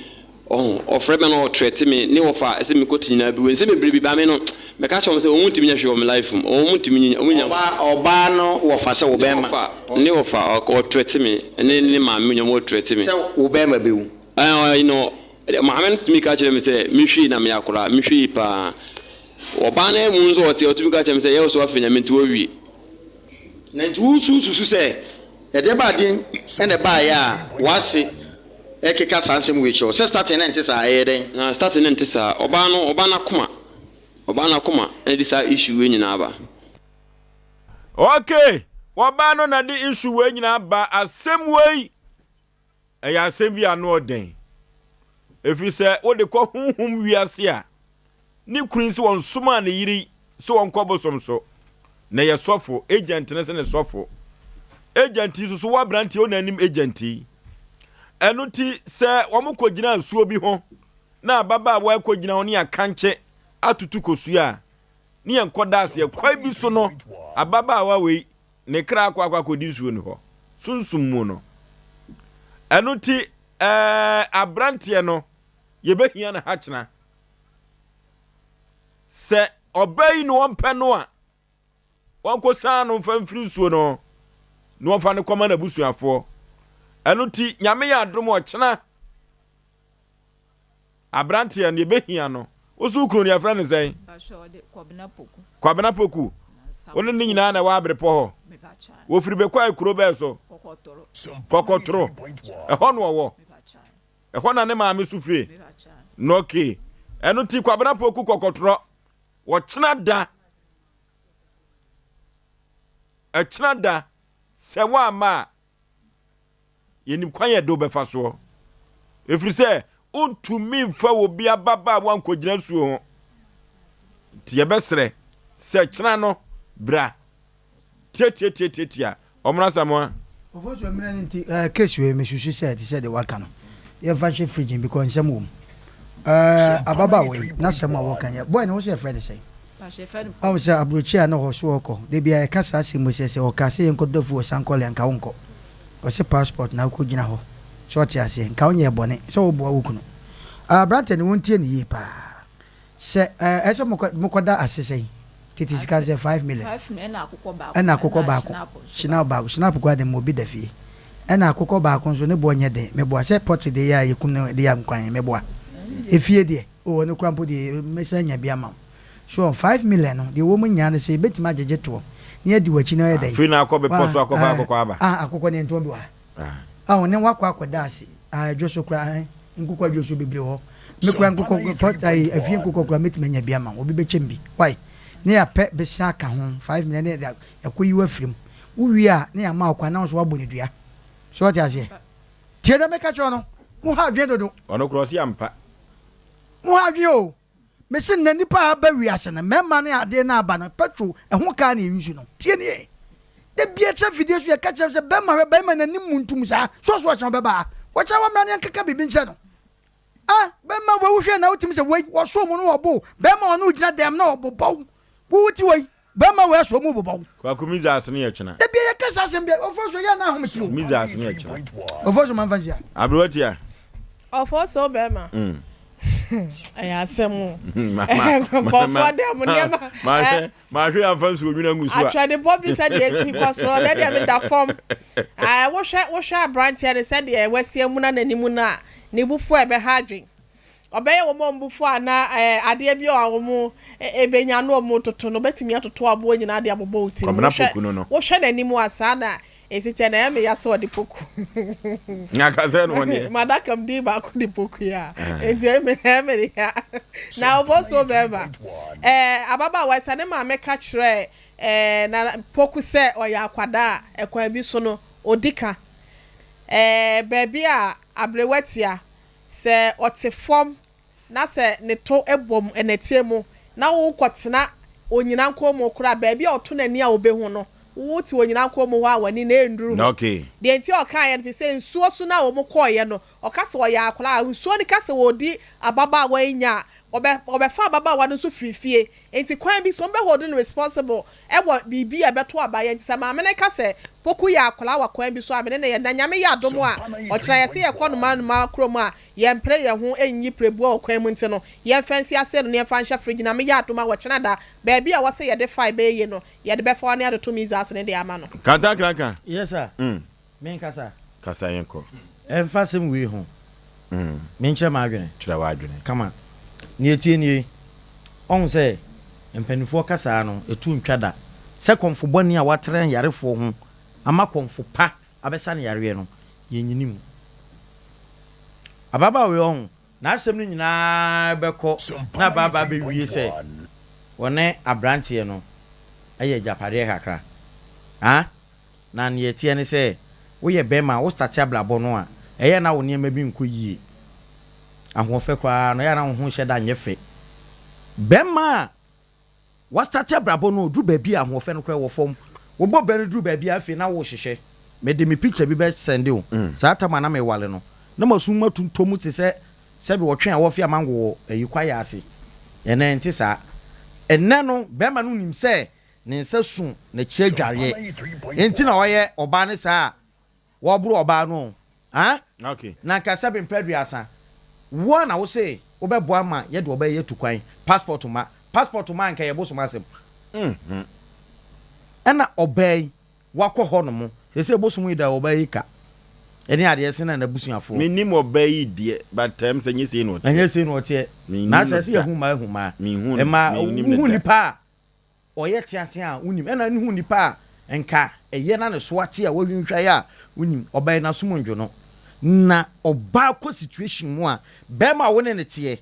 S22: Ɔho ɔfrɛ me na ɔtrɛte me ne wɔfa sɛ mekɔ ti nyinaa bi wɔ nsɛm bebrebe ba me no mɛka kyerɛ wɔn sɛ wɔn ntumi nyɛ hwee wɔ me life mu. Wɔn ntumi nyɛ wɔn nya.
S20: Ɔbaa ɔbaa no wɔfa sɛ wo bɛrima.
S22: Ne wɔfa ɔtrɛte me ne ne maame nyɛ wɔn ɔtrɛte me.
S20: Sɛ wo bɛrima bɛwu.
S22: Ɛɛ no Maame no tumi ka kyerɛ me sɛ mehwii na meyɛ akwadaa, mehwii paa. Ɔbaa no amu nso ɔte ɔtumi ka kyerɛ me sɛ yɛ wo so afei Nyame nti woawie.
S20: Na nti wo nso wosusu sɛ ɛdeɛ ba aden na ɛbaeɛ a w'ase rekeka saa nsɛm wei kyerɛ wo? Sɛ starting no nte saa, ɛyɛ dɛn?
S22: Na starting no nte saa. Ɔbaa no, ɔbaa no akoma, ɔbaa no akoma na ɛde saa issue wei nyinaa aba.
S1: Okay, ɔbaa no na ɛde issue wei nyinaa aba, asɛm wei. Ɛyɛ asɛm bi a ano ɔden. Ɛfiri sɛ wode kɔ honhom wiase a, ne kunu yi sɛ ɔnsomaa ne yere yi sɛ ɔnkɔ bosom so. Na ɛyɛ sɔfo, agent no sɛ ne sɔfo. Agent yi nso so wɔ aberanteɛ wo na anim agent yi. Ɛno ti sɛ wɔn kɔgyina nsuo bi ho na ababaawa kɔgyina ho ne akankye atutu kosua a, ne yɛn kɔda aseɛ kwan bi so no ababaawa wei ne kra akɔ akɔ akɔdi nsuo no hɔ sunsum mu no. Ɛno nti ɛɛ aberanteɛ no yɛbɛhia no ha kyena. Sɛ ɔbaa yi na ɔmpɛ no a, wɔnkɔsan no mfa mfiri nsuo no na wɔmfa no kɔma n'abusuafoɔ. Ɛno nti Nyame yɛ adom ɔkyena Aberanteɛ no yɛbɛhia no. Wo so wo kunu no yɛfrɛ no sɛn? Kwabena Poku. Wo ne ne nyinaa na ɛwɔ aberepɔ hɔ. Wɔfiri Bekwai kuro bɛɛ so? Kɔkɔtoro. Ɛhɔ na ɔwɔ. Ɛhɔ na ne maame so fie. No okay. Ɛno ti Kwabena Poku Kɔkɔtorɔ. Wɔkyena da. Ɛkyena da sɛ woamma a Yɛnim kwan a yɛde wo bɛfa soɔ, ɛfiri sɛ wontumi mfa obi ababaawa nkɔgyina nsuo ho. Nti yɛbɛsrɛ sɛ kyena no. Bra. Tiatiatiatiatia. Ɔmono Asamoah.
S2: Ofosu mmerɛ no nti eh, case wei mesusu sɛ te sɛ deɛ waka no yɛmfa nhyɛ fridge mu because nsɛm wɔ mu eh, ababaawa yi n'asɛm a wɔka yɛ boy no wo sɛ yɛfrɛ no sɛn? Ɔhu sɛ aburokyi a na ɔwɔ so ɔkɔ da biara yɛka saa asɛm yi sɛ sɛ ɔka sɛ yɛnkɔ dɔ afu wɔ Sankɔle a nka wonkɔ ɔse passport na wokɔ gyina hɔ sɛ ɔte aseɛ nka wonyɛɛ bɔne sɛ woboa wo kunu aberanteɛ no wontie no yie paa Sɛ ɛɛ ɛsɛ mokɔ mokɔda ase sɛn? Tete sika no sɛ 5 million.
S7: 5 million ɛna akokɔ baako.
S2: Ɛna akokɔ baako. Schnapp baako. Schnapp koraa de ma obi da fie. Ɛna akokɔ baako nso ne boɔ nyɛ den. Meboa sɛ poultry de yɛ a yɛkum no de yɛ nkwan meboa. Efie deɛ oh ɛno koraa mpo deɛ mɛsan anya bi ama wo. So wɔn 5 million no deɛ ɛwɔ mu nyinaa ne sɛ yɛbɛtumi agyegye toɔ na yɛadi w'akyi na ɔyɛ dɛn?
S1: Afei na akɔ bepɔ so akɔfa
S2: Wa
S1: akokɔ aba.
S2: Ah akokɔ deɛ ntɔn bi wɔ ha. Ah ɔne wakɔ akɔda ase. Ah ɛdwo so koraa eh nkokɔ adwo so bebree wɔ hɔ. Me koraa nkokɔ pɔ ayi afie nkokɔ koraa mɛtumi anya bi ama wo. Obi bɛkyɛ me bi. Wai? Ne yɛapɛ besia aka ho 5 million ne yɛde akɔyi wo afiri mu. Wowie a ne yɛama wo kwan na wo nso woabɔ no dua. So wote aseɛ? Tie deɛ meka kyerɛ wo no. Mo ha adwene dodo.
S1: Ɔno koraa ɔse ampa.
S2: Mo ha adwene o. Mese nnɛ nnipa a aba wiase no, mmarima ne adeɛ no aba no, petrol ɛho kaa na yɛuse no. Tie nie. Da bia kyerɛ fidie so yɛka kyerɛ sɛ bɛrima hwɛ bɛrima n'anim mu ntum saa, so ɔso ɔkyena ɔbɛba ha. Wɔkyena wɔmmra ne yɛnkeka biribi nkyerɛ no. Ah, bɛrima wei wohwɛ na wotumi sɛ wei wɔso mu no wɔbo bɛrima ɔne wogyina dɛm na ɔbobɔ wo. Wo wote wei bɛrima wei aso mu bobɔ wo.
S1: Kwaku Mizas no yɛ kyena.
S2: Da bia yɛka saa asɛm bia ɔfo so yɛ na ahomete o.
S1: Mizas no yɛ kyena.
S2: Ɔfo so mamfa nsia.
S1: Aberewa tia.
S3: Ɔfo so bɛrima. Ɛyɛ asɛm o. Nkɔfoɔ dɛ mo nneɛma.
S1: Mahwɛ mahwɛ amfa nsuo nwunu angu so a.
S3: Atwɛdebɔ bi sɛdeɛ esi kɔ soro na deɛ meda fam. Wohwɛ wohwɛ aberanteɛ no sɛdeɛ wasi amuna n'anim no a ne bo fu a ɛbɛha adwen. Ɔbɛyɛ wɔn a wɔn bo fu a na adeɛ bi a wɔn bɛnya no wɔn toto no ɔbɛtumi atoto aboɔ nyinaa de abobɔ wo tirim.
S1: Kwabena
S3: Wohwɛ
S1: Poku no no.
S3: wohwɛ n'anim a saa na esi kyɛ na ɛyɛ me ya sɛ ɔde poku.
S1: Nyakasɛ no wɔn deɛ.
S3: Madaka mu din baako de poku yi a nti ɛyɛ me ɛyɛ me ya. Na ɔbɔ so bɛrima. Ɛɛ ababaawa sɛ ne maame ka kyerɛ ɛɛ na poku sɛ ɔyɛ akwadaa a ɛkwan bi so no odi ka. Ɛɛ baabi a aberewa tia Sɛ ɔte fam na sɛ ne to bom nnɛteɛ mu na worekɔtena onyina nkɔn mu koraa a, baabi a ɔto n'ani a ɔbɛhu no, wote onyina nkɔn mu hɔ a w'ani no ɛnnuru hɔ. Deɛ nti a ɔkaeɛ no, firi sɛ nsuo so no a wɔkɔeɛ no, ɔka sɛ ɔyɛ akwadaa a, nsuo no ka sɛ ɔredi ababaawa yi nya a, ɔbɛ, ɔbɛfa ababaawa no nso firi fie. Nti kwan bi so, wɔbɛ hold no responsible wɔ biribi a ɛbɛto aba yɛ. Nti sɛ maame no ka sɛ Poku yɛ akwadaa wɔ kwan bi so a, me ne no yɛ. Na Nyame yɛ adom a, ɔkyena yɛse yɛkɔ noma noma kurom a, yɛmpere yɛn ho nyi pirebuo wɔ kwan mu nti no, yɛmfa nsi ase no na yɛmfa nhyɛ fridge. Nyame yɛ adom a, ɔkyena da, baabi a ɛwɔ sɛ yɛde fae bɛyɛ yie no, yɛde bɛfa hɔ na yɛde to measles no de ama no.
S1: Kantankraka.
S4: Yes sir. Menkasa.
S1: Kasa yɛnkɔ.
S4: Ɛmfa asɛm wei ho. Menkyerɛ m'adwene.
S1: Kyerɛ w'adwene.
S4: Kama. Nea ɛteɛ nie, Ɔhu sɛ mpanimfoɔ kasaa no, ɛtu ntwa da. Sɛ kɔmfo bɔne a watra yarefoɔ ho ama kɔmfo pa abɛsa no yareɛ no, yɛnyini mu. Ababaawa yi, ɔho, n'asɛm no nyinaa bɛkɔ na abaabaa bɛwie sɛ ɔne aberanteɛ no yɛ agyapadeɛ kakra. Haa? Na nea ɛteɛ ne sɛ, woyɛ bɛrima a, wo starte abrabɔ no a, ɛyɛ a na wo nneɛma bi nkɔ yie. Ahoɔfɛ koraa no, ɛyɛ a na wo ho nhyɛ da nyɛ fɛ. Bɛrima a wastarte abrabɔ no, ɔduru baabi a ahoɔfɛ no koraa wɔ fam. Wobɔ bra no duru baabi a afei na wohyehyɛ. Mede me picture bi bɛ sɛnde wo. Saa tam a na mewale no, na m'asom atuntɔ mu te sɛ sɛbe ɔtwe a wɔfe amango wɔ ayi kwaeɛ ase. Ɛnnɛ ɛnte saa. Ɛnnɛ no, bɛrima no nim sɛ Ne nsa su n'akyi adwareɛ nti na ɔyɛ ɔbaa no saa a wɔboro ɔbaa no o ah na nka sɛbe mpɛ 30 wo a na wo se wobɛboa ma yɛde ɔbaa yi atu kwan passport ma passport ma anka yɛ bosom asɛm ɛna ɔbaa yi wakɔ hɔ nom sese bosom yi da ɔbaa yi ka ɛne adeɛ se na n'abusuafoɔ.
S1: Menim ɔbaa yi deɛ but ɛm sɛ nyɛ sei na ɔteɛ.
S4: Ɛnyɛ sei na ɔteɛ na asɛ sɛ yɛhu mmaa ahu mmaa ɛma wohu nipa a Ɔyɛ teatea a wonim ɛna ne hu nipa a nka ɛyɛ na ne so ate a wahwinhwan a wonim. Ɔbaa yi n'asom ndwo no. Na ɔbaa kɔ situation mu a bɛɛma a wo ne no teɛ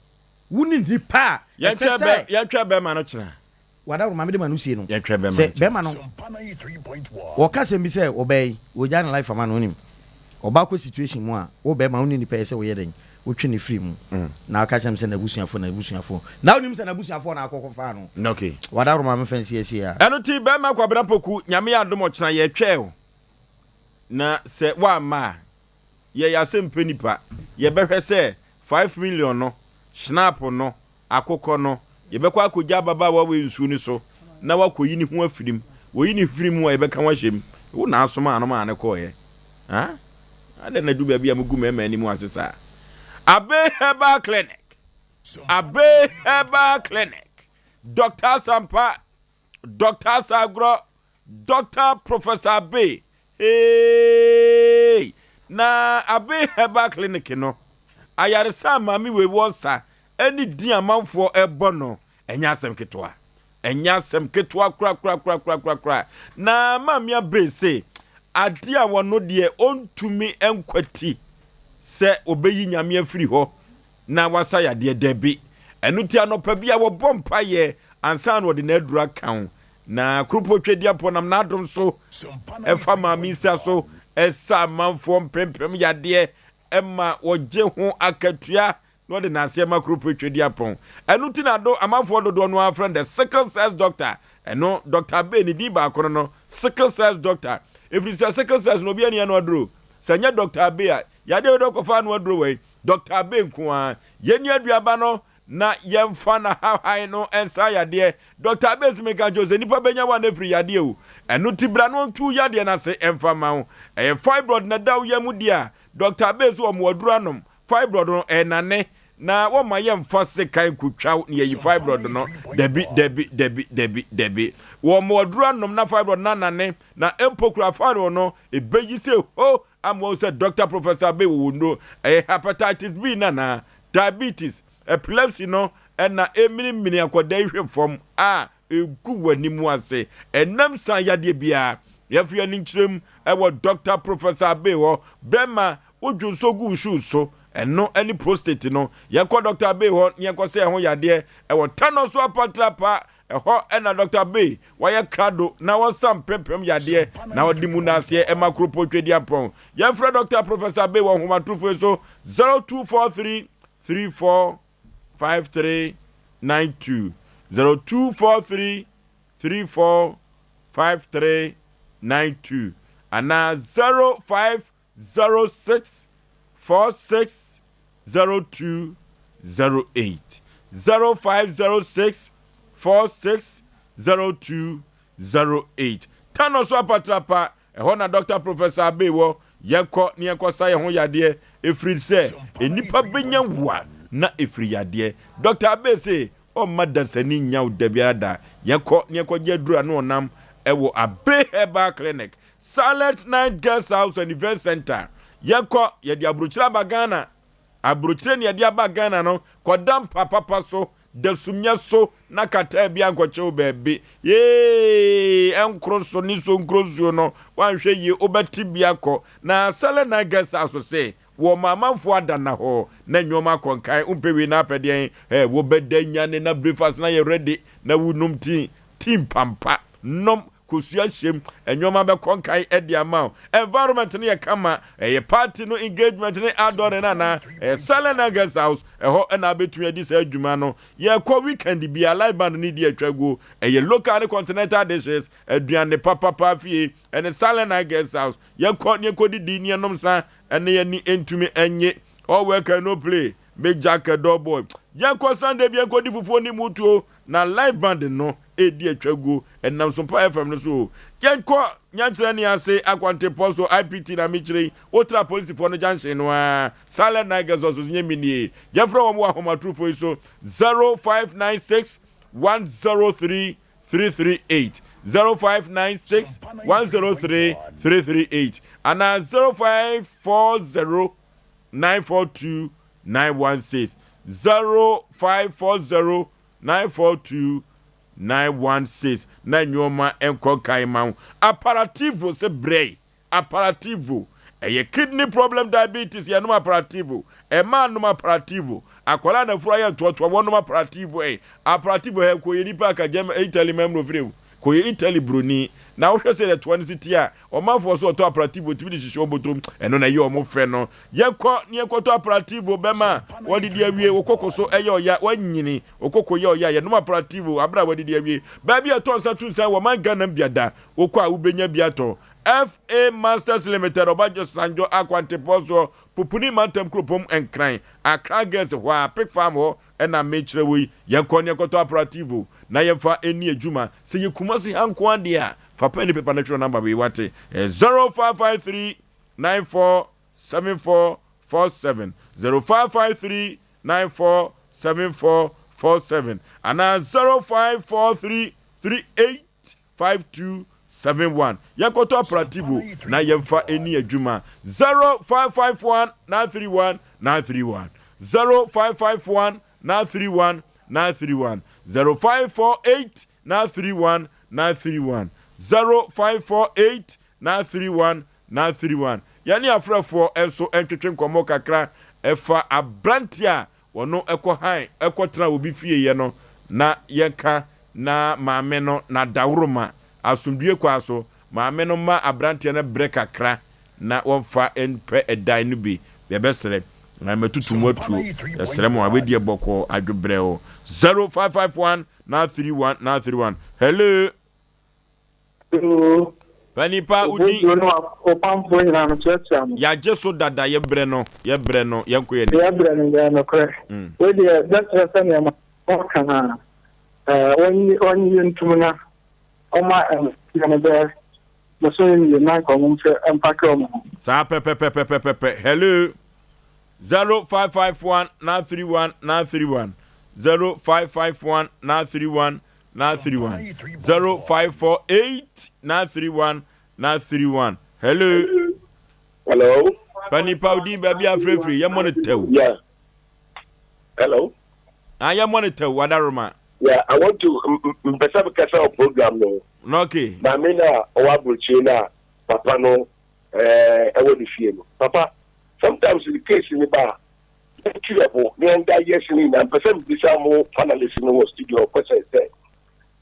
S4: wo ne nipa a ɛsɛ sɛ.
S1: Yɛntwɛ bɛɛma no kyena.
S4: Wadaworo maame de ma no sie no.
S1: Yɛntwɛ bɛɛma no
S4: kyena. Sɛ bɛɛma no wɔka asɛm bi sɛ ɔbaa yi wɔgyaa ne life ama no wonim. Ɔbaa kɔ situation mu a wo bɛɛma wo ne nipa ɛsɛ woyɛ dɛn. Wotwe no firi mu na woka kyerɛ me sɛ n'abusuafoɔ n'abusuafoɔ na wonim sɛ n'abusuafoɔ na akɔkɔfaa no.
S1: Okay.
S4: Wadaworo ma mefa nsiesie a.
S1: Ɛno nti bɛrima Kwabena Poku, Nyame yɛ adom ɔkyena yɛtwɛɛ wo na sɛ woamma a, yɛyɛ asɛmpɛ nipa, yɛbɛhwɛ sɛ 5 million no, schnapp no, Akokɔ no, yɛbɛkɔ akɔgya ababaawa wei nsuo no so na wakɔyi ne ho afiri mu. Wɔyi ne firi mu a, yɛbɛka wo ahyɛ mu. Wo na asomaa no maa no kɔeɛ. Ha? Adɛn na ɛdu baabi a mogu mmarima anim ase saa? Abe Herbal Clinic. Abe Herbal Clinic. Dr. Asampa. Dr. Asagorɔ. Doctor Professor Abbey eeii na Abbey Herbal Clinic no ayaresa a maame wei wɔ nsa ɛne din amanfoɔ ɛbɔ no ɛnyɛ asɛm ketewa ɛnyɛ asɛm ketewa korakorakorakorakora na maame Abbey se adeɛ a wɔno deɛ ɔntumi nkwati sɛ ɔbɛyi nyame afiri hɔ na wasa yadeɛ dabi ɛno ti anɔpa bi a wɔbɔ mpaeɛ ansa na ɔde n'aduro aka ho Na Kuropɔn Twedeampɔn nam n'adom so fa Maame Nsia so sa amanfoɔ mpempem yadeɛ ma wɔgye ho akatua na ɔde n'aseɛ ma Kuropɔn Twedeampɔn. Ɛno nti na ado amanfoɔ dodoɔ no ara frɛ no the sickle cells doctor. Ɛno Dr. Abbey ne din baako no no sickle cells doctor. Ɛfiri sɛ sickle cells no obi ani ano aduro. Sɛ nyɛ Dr. Abbey a yadeɛ wei dɛ ɔkɔfa ano aduro wei Dr. Abbey nko ara. Yɛnni aduaba no na yɛmfa n'ahahan no nsa yadeɛ. Dɔkta Abesi meka nkyerɛ wo sɛ nipa bɛnya wo a na ɛfiri yadeɛ o. Ɛno nti bra na ɔntu wo yadeɛ no ase mfa mma wo. Ɛyɛ fibroid na ɛda wo yam deɛ a, Dɔkta Abesi wɔ mmoaduro anom. Fibroid no ɛnane na wɔmma yɛmfa sekan nkotwa wo na yɛyi fibroid no. Dabi, dabi, dabi, dabi, dabi. Wɔ mmoaduro anom na fibroid no anane na mpo kura fibroid no ɛbɛyi sɛ ho ama wahu sɛ Dɔkta Professor Abbey wɔ wɔ nnuro. Ɛyɛ hepatitis B no anaa? Diabetes, epilepsy no na ɛreminimini akwadaa yi hwe fam a ɛgu w'anim ase. Ɛnam saa yadeɛ biara, yɛmfa yɛn ani nkyerɛ mu wɔ Dɔkta Professor Abbey hɔ. Bɛrima, wo dwonsɔ gu wo shoe so, ɛno ne prostate no. Yɛnkɔ Dɔkta Abbey hɔ na yɛnkɔsɛ yɛn ho yadeɛ wɔ Tanoso Apatrapa. Ɛhɔ na Dɔkta Abbey wayɛ krado na ɔsa mpempem yadeɛ na ɔde mu naaseɛ ma Kuropɔn Tweduampɔn. Yɛmfrɛ Dɔkta Professor Abbey wɔ nhomatorofo yi so 0243 34 5392, 0243 34 5392 anaa 05 06 46 02 08 0506 46 02 08 Tano so apatrapa, ɛhɔ na Dɔkta Professor Abbey wɔ. Yɛnkɔ na yɛnkɔsa yɛn ho yadeɛ, ɛfiri sɛ nnipa bɛnya wu a na ɛfiri yadeɛ. Dɔkta Abbey se ɔmma dasani nnya wo da biara da. Yɛnkɔ na yɛnkɔgye aduru a na ɔnam wɔ Abbey Herbal Clinic. Silent Night Guest House and Event Center. Yɛnkɔ, yɛde aburokyire aba Ghana. Aburokyire ne yɛde aba Ghana no, kɔda mpa papa so, da sumyɛ so, na kataa bi ankɔkye wo baabi. Yee, ɛnkoro so ne sonkuro nsuo no, woanhwɛ yie, wobɛte bi akɔ. Na Silent Night Guest House se, wɔma amanfoɔ ada nnahɔɔ, na nneɛma akɔ nkan. Wompɛ wei na apɛ deɛn? Ɛ, wobɛda nyane na breakfast na yɛ ready, na wonom tea, tea mpampa, nom kosua hyɛm, nneɛma bɛkɔ nkan de ama wo. Environment no yɛ kama, ɛyɛ party no engagement ne outdoor no anaa ɛyɛ Silent Night Guest House, ɛhɔ na abɛtumi adi saa adwuma no. Yɛkɔ weekend bia live band no di atwa guo, ɛyɛ local ne continental dishes, aduane papapa fie ɛne Silent Night Guest House. Yɛkɔ ne yɛkɔdidi ne yɛnom nsa ɛne yɛni ntumi nye. All work and no play, make Jack a dull boy. Yɛnkɔ Sunday bi yɛnkɔdi fufuo ne mutuo na live band no redi atwa guo ɛnam Sompa FM no so o. Yɛnkɔ Nyankyerɛ ne ase akwantempɔn so IPT na mekyerɛ yi, wotra apolisifoɔ no junction no ara, Silent Night Girls ɔso nyɛ me nie. Yɛmfrɛ wɔn wɔ ahomatorofo yi so 0596 103 338 0596 103 338 anaa 0540 942 916 0540 942 916 na nnoɔma nkɔ nkan ma wo. Aparativo se brɛe, Aparativo ɛyɛ kidney problem diabetes yɛnom Aparativo, ɛmaa nom Aparativo, akwadaa na furu ayɛ ntoɔtoɔ wɔnom Aparativo ɛ, Aparativo hɛ kɔ yɛ nipa aka German Italy mamno firi o. Kɔyɛ Italy broni na wohwɛ sɛdeɛ toa no si teɛ a, ɔmanfoɔ so ɔtɔ aprativo tumi de hyehyɛ wɔn bɔtɔm. Ɛno na ɛyɛ wɔn fɛ no. Yɛnkɔ na yɛnkɔtɔ aprativo bɛma wɔadidi awie. Wo koko so yɛ ɔya, woanyini, wo koko yɛ ɔya. Yɛnom aprativo aberɛ a woadidi awie. Baabi a ɛtɔ nsa to nsa wɔ man Ghana mu biada, wokɔ a wobɛnya bi atɔ. FA Masters Limited, Ɔbadwo Sanjo Akwantepɔn soɔ, Pupuni Mantam Kuropɔn mu Nkran, Accra Girls hɔ ara, Pig Farm hɔ na mekyerɛ wo yi. Yɛnkɔ na yɛnkɔtɔ aprativo na yɛmfa nni adwuma. Sɛ yɛ Kumasi ha nko ara deɛ a, fa pɛn ne pepa na twerɛ namba wei wate. Ɛyɛ 0553 94 74 47, 0553 94 74 47 anaa 0543 38 5271. Yɛnkɔtɔ aprativo na yɛmfa ɛni adwuma. 0551 931 931 0551 931 931 0548 931 931 0548 931 931 Yɛne afrɛfoɔ nso ntwetwe nkɔmmɔ kakra ɛfa aberanteɛ a Wɔno kɔ han kɔ tena obi fie yɛ no na yɛka na maame no na dawuroma asomdwie kwaa so maame no ma abranteɛ no brɛ kakra na wɔnfa npɛ ɛdan no bi yɛbɛsrɛ na matutu mo atuo yɛsrɛ mo awɛdiɛ bɔkɔɔ adwo brɛoo 0551 931 931 hello.
S5: Yoo.
S1: Panin pa wo din.
S5: Obosuo ne w'apamfoɔ nyinaa no kyerɛkyerɛ no.
S1: Yɛagye so dada yɛ brɛ no yɛ brɛ no yɛnkɔ yɛn anim.
S5: Yɛ brɛ no yɛ nokorɛ. Wei deɛ bɛkyerɛ sɛ nea wɔka no a wɔnyi wɔnyi ntum na ɔma ɛmɛ no bɛyɛ bosome mmienu na nka wɔn mfɛ mpake wɔn ho.
S1: Saa pɛpɛpɛpɛpɛpɛ hello 0551 931 931 0551 931 931 0548 931 931 hello
S19: hello
S1: panipa odin baabi afirafiri yɛmmɔ no tɛw
S19: yeah hello
S1: ah yɛmmɔ no tɛw wadaroma
S19: yeah i want to mpɛ sɛ mekasa wɔ program no
S1: no okay
S19: maame no a ɔwɔ aburokyire no a papa no ɛwɔ ne fie no papa sometimes the case ne ba a Yɛntu yɛn bo na yɛnda yɛs no nyinaa. Mepɛ sɛ mebisa mo panelist no wɔ studio hɔ question sɛ,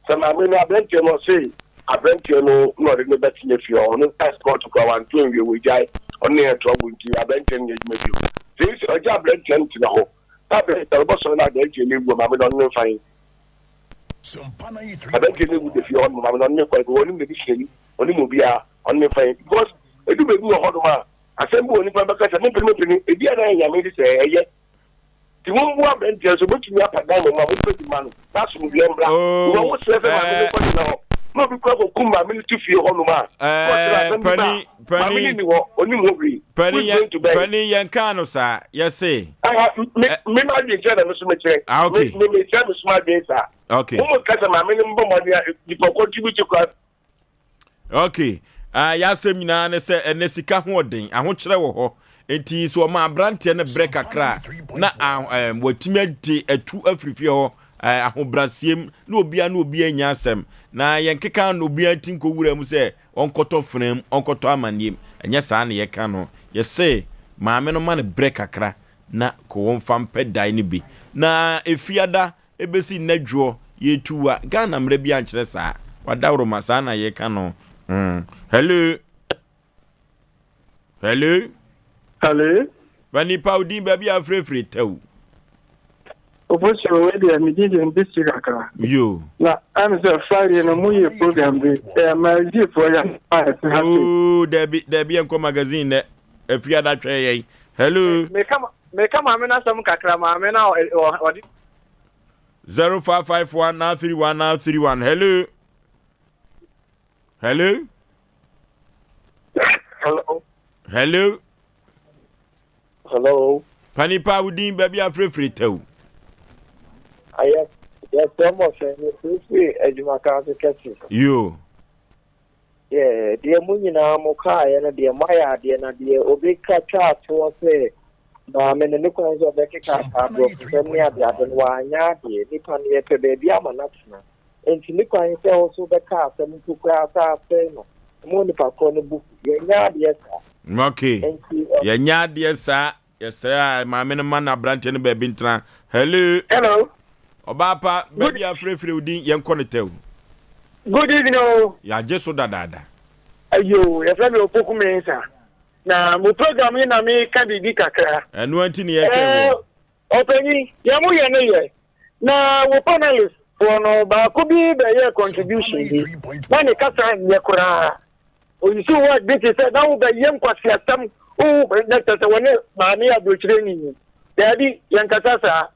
S19: sɛ maame no aberanteɛ no ɔse aberanteɛ no na ɔde no bɛtena fie hɔ, ɔno tax court koraa wanto anwie wagyae, ɔno na yɛ trouble nti aberanteɛ no nyɛ adwuma bio. Sɛ ɔgye aberanteɛ no tena hɔ na aberanteɛ no ɔbɛsɔre na aberanteɛ no awu a maame no ɔno ne mfa he? Aberanteɛ no awu da fie hɔ nom maame no ɔno ne mfa he? Because ɔnim n'abusuani, ɔnim obiara, ɔno ne mfa he? Because ɛdu baabi wɔ hɔnom a Asɛm bi wɔ nipa bɛka sɛ mempene mempene, ebia na ɛyɛ Nyame de sɛ ɛyɛ. Nti momboa aberanteɛ no sɛ obetumi apa dan mmom a mompɛ bi ma no na asomdwoeɛ mbra.
S1: Oh,
S19: Wɔ wo srɛ sɛ maame no
S1: eh,
S19: nkɔ tena hɔ na obi kora kɔkum maame no to fie hɔ nom a, na ɔkyerɛ
S1: eh,
S19: asɛm bi ba
S1: pani,
S19: a, maame no
S1: pani,
S19: nni hɔ, onim hɔ hwee. Who
S1: pani,
S19: is
S1: yɛn,
S19: going to bury?
S1: pani, yɛn kaa no saa, yɛse,
S19: Aha, me,
S1: eh,
S19: me m'adwene kyerɛ na me so mekyerɛ.
S1: ah,
S19: Me,
S1: okay,
S19: me, mekyerɛ me so m'adwene saa.
S1: okay.
S19: Mo mo ka sɛ maame no mbɔ mmɔden a, nipa contribute koraa
S1: Ok, ah, yɛasɛm nyinaa ne sɛ ɛnɛ sika ho ɔden, ahokyerɛ wɔ hɔ. Nti sɛ ɔma aberanteɛ no brɛ kakra a, na ah, eh, watumi ade atu afiri fie hɔ eh, ahobrɛaseɛm na obiara ne obiara nya asɛm. Na yɛnkeka na obiara ti nkɔwura mu sɛ ɔnkɔtɔ fena mu, ɔnkɔtɔ amanneɛ mu. Ɛnyɛ saa na yɛka no. Yɛse maame no ma no brɛ kakra na kɔ wɔmfa mpɛ dae no bi. Na efiada Ebesi nnɛ dwoɔ yɛtu wa Ghana mmara bi ankyerɛ saa Wadaworoma saa na yɛka no mm Hello Hello
S5: Hello
S1: Ba nipa wo din baabi a afirefire tɛw
S5: Ofosuo wei deɛ me din deɛ mbi si kakra.
S1: Yo.
S5: Na ɛm sɛ Friday no mo yɛ program bi ɛyɛ magazine foɔ yɛ ayɛ te ha se.
S1: Oo dabi dabi yɛnkɔ magazine nɛ afiada twɛn yɛn. Hello.
S10: Meka meka maame no asɛm kakra maame no a ɔde.
S1: 0551 931 931 hello hello
S19: hello
S1: hello
S19: hello
S1: panipa wo din baabi afirefire tɛw
S10: ayɛ yɛsrɛ mɔ sɛ yɛfirefire adwumaka ase kɛse
S1: yo
S10: Yeah, deɛ mo nyinaa mo kaeɛ no deɛ moayɛ adeɛ na deɛ obi ka twaa toɔ sɛ maame no ne kwan sɛ ɔbɛkeka aka aborɔfosɛm ne adeade no wanyɛ adeɛ nipa no yɛpɛ baabi ama no atena nti ne kwan sɛ wo so bɛka asɛm mpo koraa sɛ asɛe no ma onipa korɔ no bo fu yɛnyɛ adeɛ saa
S1: okay
S10: nti
S1: yɛnyɛ adeɛ saa Yɛsrɛ a maame no ma no aberanteɛ no baabi ntena. Hello.
S10: Hello.
S1: Ɔbaa pa, baabi a frɛfrɛ wo din, yɛnkɔ no tɛw.
S5: Good evening o.
S1: Yɛagye so dadaada.
S5: Ayo, yɛfrɛ me Opoku Mensah. Na mo program yi na meka biribi kakra.
S1: Ɛno nti ne yɛtwɛn wo.
S5: Ɔpanyin, yɛn mo yɛ ne yɛ. Na wo panelist foɔ no baako bi bɛyɛɛ contribution bi. Na ne kasa nyɛ koraa. Oyisuu word bi te sɛ na wobɛyɛ nkwaseasɛm, wo na kyerɛ sɛ wɔne maame aburokyerɛni yi. Daabi, yɛnkasa saa.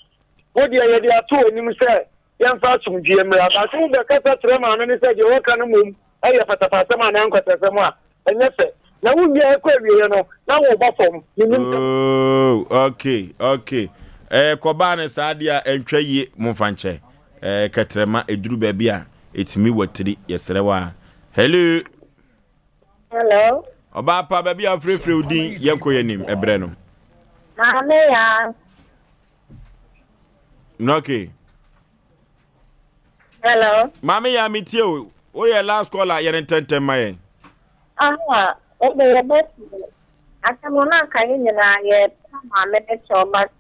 S5: Wo deɛ yɛde ato w'anim sɛ yɛmfa asomdwoeɛ mmra. But wobɛkasa kyerɛ maame no sɛ deɛ ɔka no mmom yɛ patapasɛm anaa nkwaseasɛm a, ɛnyɛ fɛ. Na wowie a ɛkɔ awieeɛ no, na woreba fam. Mennim sɛ.
S1: Oh, okay, okay. Eh, kɔbaa no saa deɛ a ɛntwa yie, momfa nkyɛ. Eh, kɛtrɛma ɛduru baabi a ɛtumi watiri, yɛsrɛ wo a. Hello.
S6: Hello.
S1: Ɔbaa pa, baabi a wofrɛfrɛ wo din, yɛnkɔ yɛn anim, ɛberɛ no.
S6: Maame ya.
S1: Okay.
S6: Hello.
S1: Maame ya metie o. Woyɛ last caller yɛne ntɛntɛm ma yɛn.
S6: Aha, ɛbɛ yɛbɛ asɛm no na nka yɛn nyinaa yɛ pa maame ne kyɛw but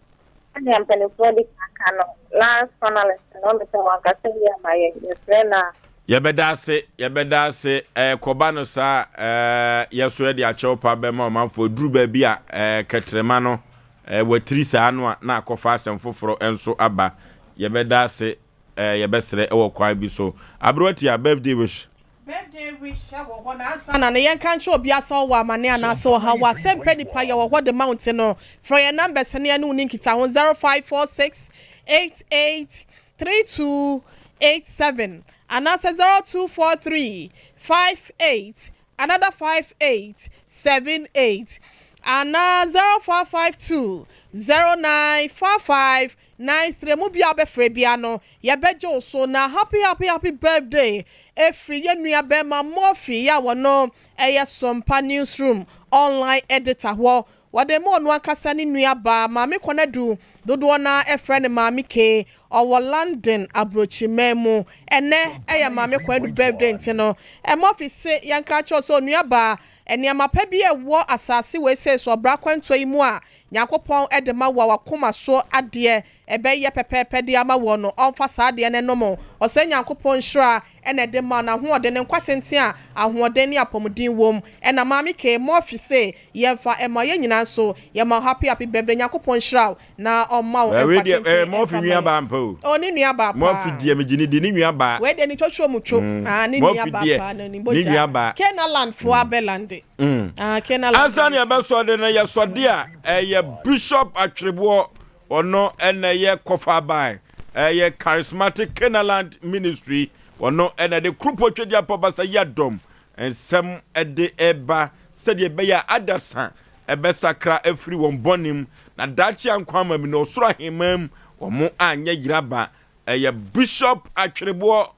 S6: sɛdeɛ mpanimfoɔ di kan ka no last panelist no ɔmo sɛ wankasa yie ama yɛn yɛsrɛ na.
S1: Yɛbɛda ase yɛbɛda ase ɛɛ kɔba no saa ɛɛ yɛso yɛde akyɛw pa bɛma ɔmanfoɔ duru baabi a ɛɛ kɛtrɛma no ɛɛ watiri saa no a na akɔfa asɛm foforɔ nso aba yɛbɛda ase ɛɛ yɛbɛsrɛ ɛwɔ kwan bi so aberewa tia birthday wish.
S3: Birthday wish wɔ hɔ na ansa na no yɛnka nkyerɛ obiara sɛ ɔwɔ amane anaasɛ ɔhaw wɔ asɛmpɛ nipa yɛwɔ hɔ de ma wo nti no frɛ yɛn numbers no yɛne wo ni nkitaho 0546 88 32 87 anaasɛ 0243 58 another 58 78 anaa 0452 09 45 93 mu biara wobɛfrɛ biara no Yɛbɛgye wo so na happy happy happy birthday ɛfiri yɛn nua bɛɛma Murphy yɛ a wɔno ɛyɛ Sompa Newsroom online editor hɔ. Wɔde ma ɔno ankasa ne nua baa Maame Kwanadu, dodoɔ no ara ɛfrɛ no Maame Kay, ɔwɔ London abrokyiman mu. Ɛnɛ ɛyɛ Maame Kwanadu birthday nti no Murphy se yɛnka nkyerɛ wo sɛ onua baa nneɛma pa bi a ɛwɔ asaase wei sei so ɔbra kwantuo yi mu a Nyankopɔn de ma wo a wakoma so adeɛ ɛbɛyɛ pɛpɛɛpɛ de ama woɔ no, ɔmfa saa adeɛ no nnom wo. Ɔsɛe Nyankopɔn nhyira na ɛde ma no, ahoɔden, nkwa tenten a ahoɔden ne apɔmuden wom. Ɛna Maame Kay, Murphy se yɛmfa ɛma yɛn nyinaa nso, yɛma wo happy happy birthday, Nyankopɔn nhyira wo na ɔmma wo
S1: Eh, wei
S3: nkwa
S1: deɛ, eh,
S3: tenten
S1: Murphy
S3: ɛmfa ma
S1: nua
S3: yɛn.
S1: baa mpa o.
S3: Oh, ne nua baa
S1: Murphy
S3: paa.
S1: deɛ megye ne di, ne nua baa.
S3: Wei deɛ ne twotwo mu two.
S1: Mm.
S3: Ah, ne nua
S1: Murphy
S3: baa
S1: deɛ,
S3: paa, no ne
S1: ne
S3: mogya.
S1: nua baa.
S3: Kenaland foɔ abɛlande.
S1: Mm.
S3: Ah, Kenaland
S1: Ansa na
S3: ne
S1: yɛbɛsɔ de no, yɛsɔ de a, ɛyɛ Bishop Atwereboɔ Ɔno na ɛyɛ kɔfaban, ɛyɛ Charismatic Canaanland Ministry, ɔno na ɛde Kropɔ Twadiapɔ Basayadɔm nsɛm de reba sɛdeɛ ɛbɛyɛ a adasa ɛbɛsakra afiri wɔn bɔne mu na daakye a nkwa ama mu no ɔsoro ahemman mu wɔn anyɛ yeraba. Ɛyɛ Bishop Atwereboɔ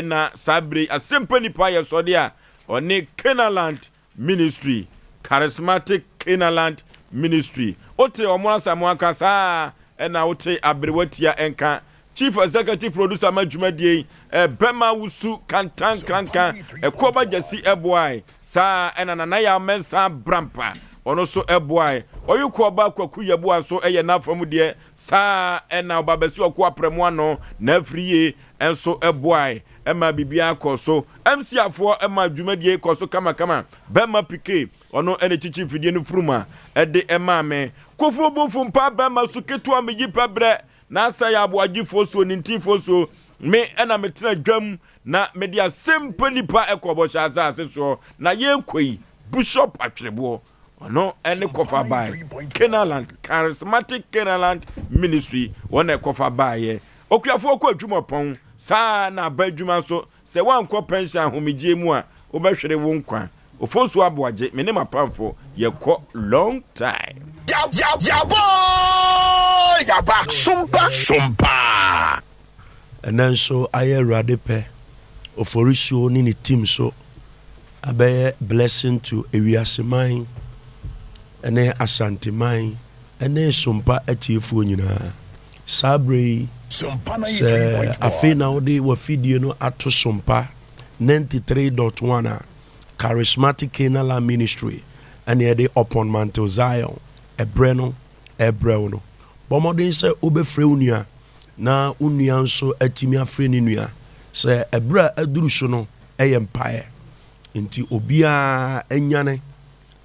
S1: na saa berɛ yi Asɛmpa Nipa Ayɛsɔde a ɔne Canaanland Ministry, Charismatic Canaanland Ministry. Wote wɔn asɛm aka saa ara na wote aberewa tia nka. Chief Executive Producer ma dwumadie yi, Bɛma Wusu Kantan Kranka, Ɛkoɔba Gyasi boae. Saa ara na Nana Yaw Mensah Brampa, ɔno nso boae. Ɔyekoɔba Kwaku Yeboah nso yɛ n'afa mu deɛ. Saa ara na Ɔbabasi Ɔko Aprɛmo Ano, N'afiri Yie nso boae ma biribiara kɔɔ so. MC afoɔ ma dwumadie yi kɔ so kamakama. Bɛma Pike, ɔno na ɛkyikyi mfidie no furuma de maa me. Kofuo bu mfompa bɛma su ketewa meyi pɛ berɛ na asɛe aboagyefoɔ suo nintinfoɔ suo. Me na metena dwam na mede asɛmpa nipa kɔ bɔhyɛ asase soɔ. Na yɛrekɔ yi, Bishop Atwereboɔ, ɔno ne kɔfa bae. Canaanland, Charismatic Canaanland Ministry, wɔn na ɛkɔfa baeɛ. Okuafoɔ kɔ adwuma pɔn, saa ara na aba adwuma nso, sɛ woankɔ pɛnhyɛn ahomegyeɛ mu a, wobɛhwere wo nkwa. Ofosu Aboagye, me ne m'apamfo, yɛkɔ long time.
S14: Yaba oo yaba sompa sompa.
S11: Ɛnnɛ nso ayɛ Awurade pɛ, Oforisuo ne ne team so abɛyɛ blessing to ewiaseman ne Asanteman ne Sompa atiefoɔ nyinaa. Saa berɛ yi, sɛ afei na wode w'afidie no ato Sompa 93.1 a, Charismatic Canaanland Ministry ɛne ɛde Upon Mantle Zion ɛberɛ no ɛrebrɛ wo no. Bɔ mmɔden sɛ wobɛfrɛ wo nua na wo nua nso atumi afrɛ ne nua sɛ ɛberɛ a aduru so no. yɛ mpaeɛ. Nti obiara nyane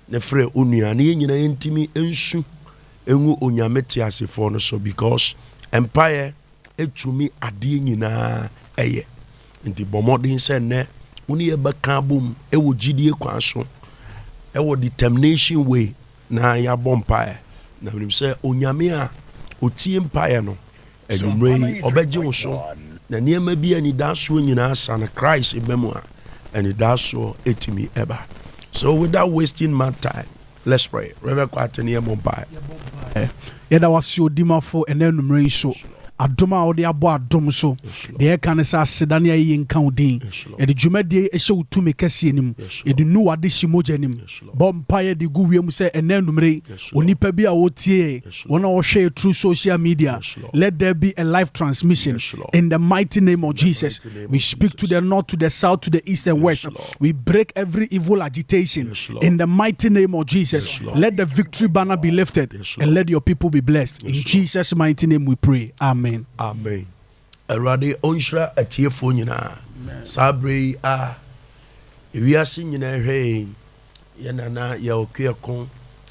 S11: ne frɛ onua na yɛn nyinaa yɛntumi nsu ngu Onyame teasefoɔ no so because mpaeɛ tumi adeɛ nyinaa yɛ. Nti bɔ mmɔden sɛ nnɛ wo ne yɛbɛka abom wɔ gyidie kwan so wɔ determination way na yɛabɔ mpaeɛ. Na menim sɛ Onyame a ɔtie mpaeɛ no Anwummerɛ yi, ɔbɛgye wo so, na nneɛma bi a anidaasoɔ nyinaa sa no, Christ ba mu a, anidaasoɔ tumi ba. So without wasting much time, let's pray. Reverend Kwarteng, yɛmmɔ mpaeɛ.
S13: Yɛda wo ase Odimafo ɛnɛ anummerɛ yi so adom a wode abɔ adom so. Deɛ yɛka ne sɛ aseda ne ayɛyie nka wo din. Yɛde dwumadie yi hyɛ wo tumi kɛseɛ no mu. Yɛde nu w'adehye mogya no mu. Bɔ mpaeɛ de gu wiem sɛ ɛnɛ anummerɛ yi onipa bi a ɔretie yɛn, wɔn a wɔhwɛ yɛn through social media, let there be a live transmission in the mighty name of Jesus. We speak to the north, to the south, to the east and west. We break every evil agitation in the mighty name of Jesus. Let the victory banner be lifted and let your people be blessed. In Jesus' mighty name we pray. Amen.
S11: Amen. Awurade ɔnhyira atiefoɔ nyinaa saa berɛ yi a ewiase nyinaa hwɛ yɛn yɛ nana yɛ ɔkuako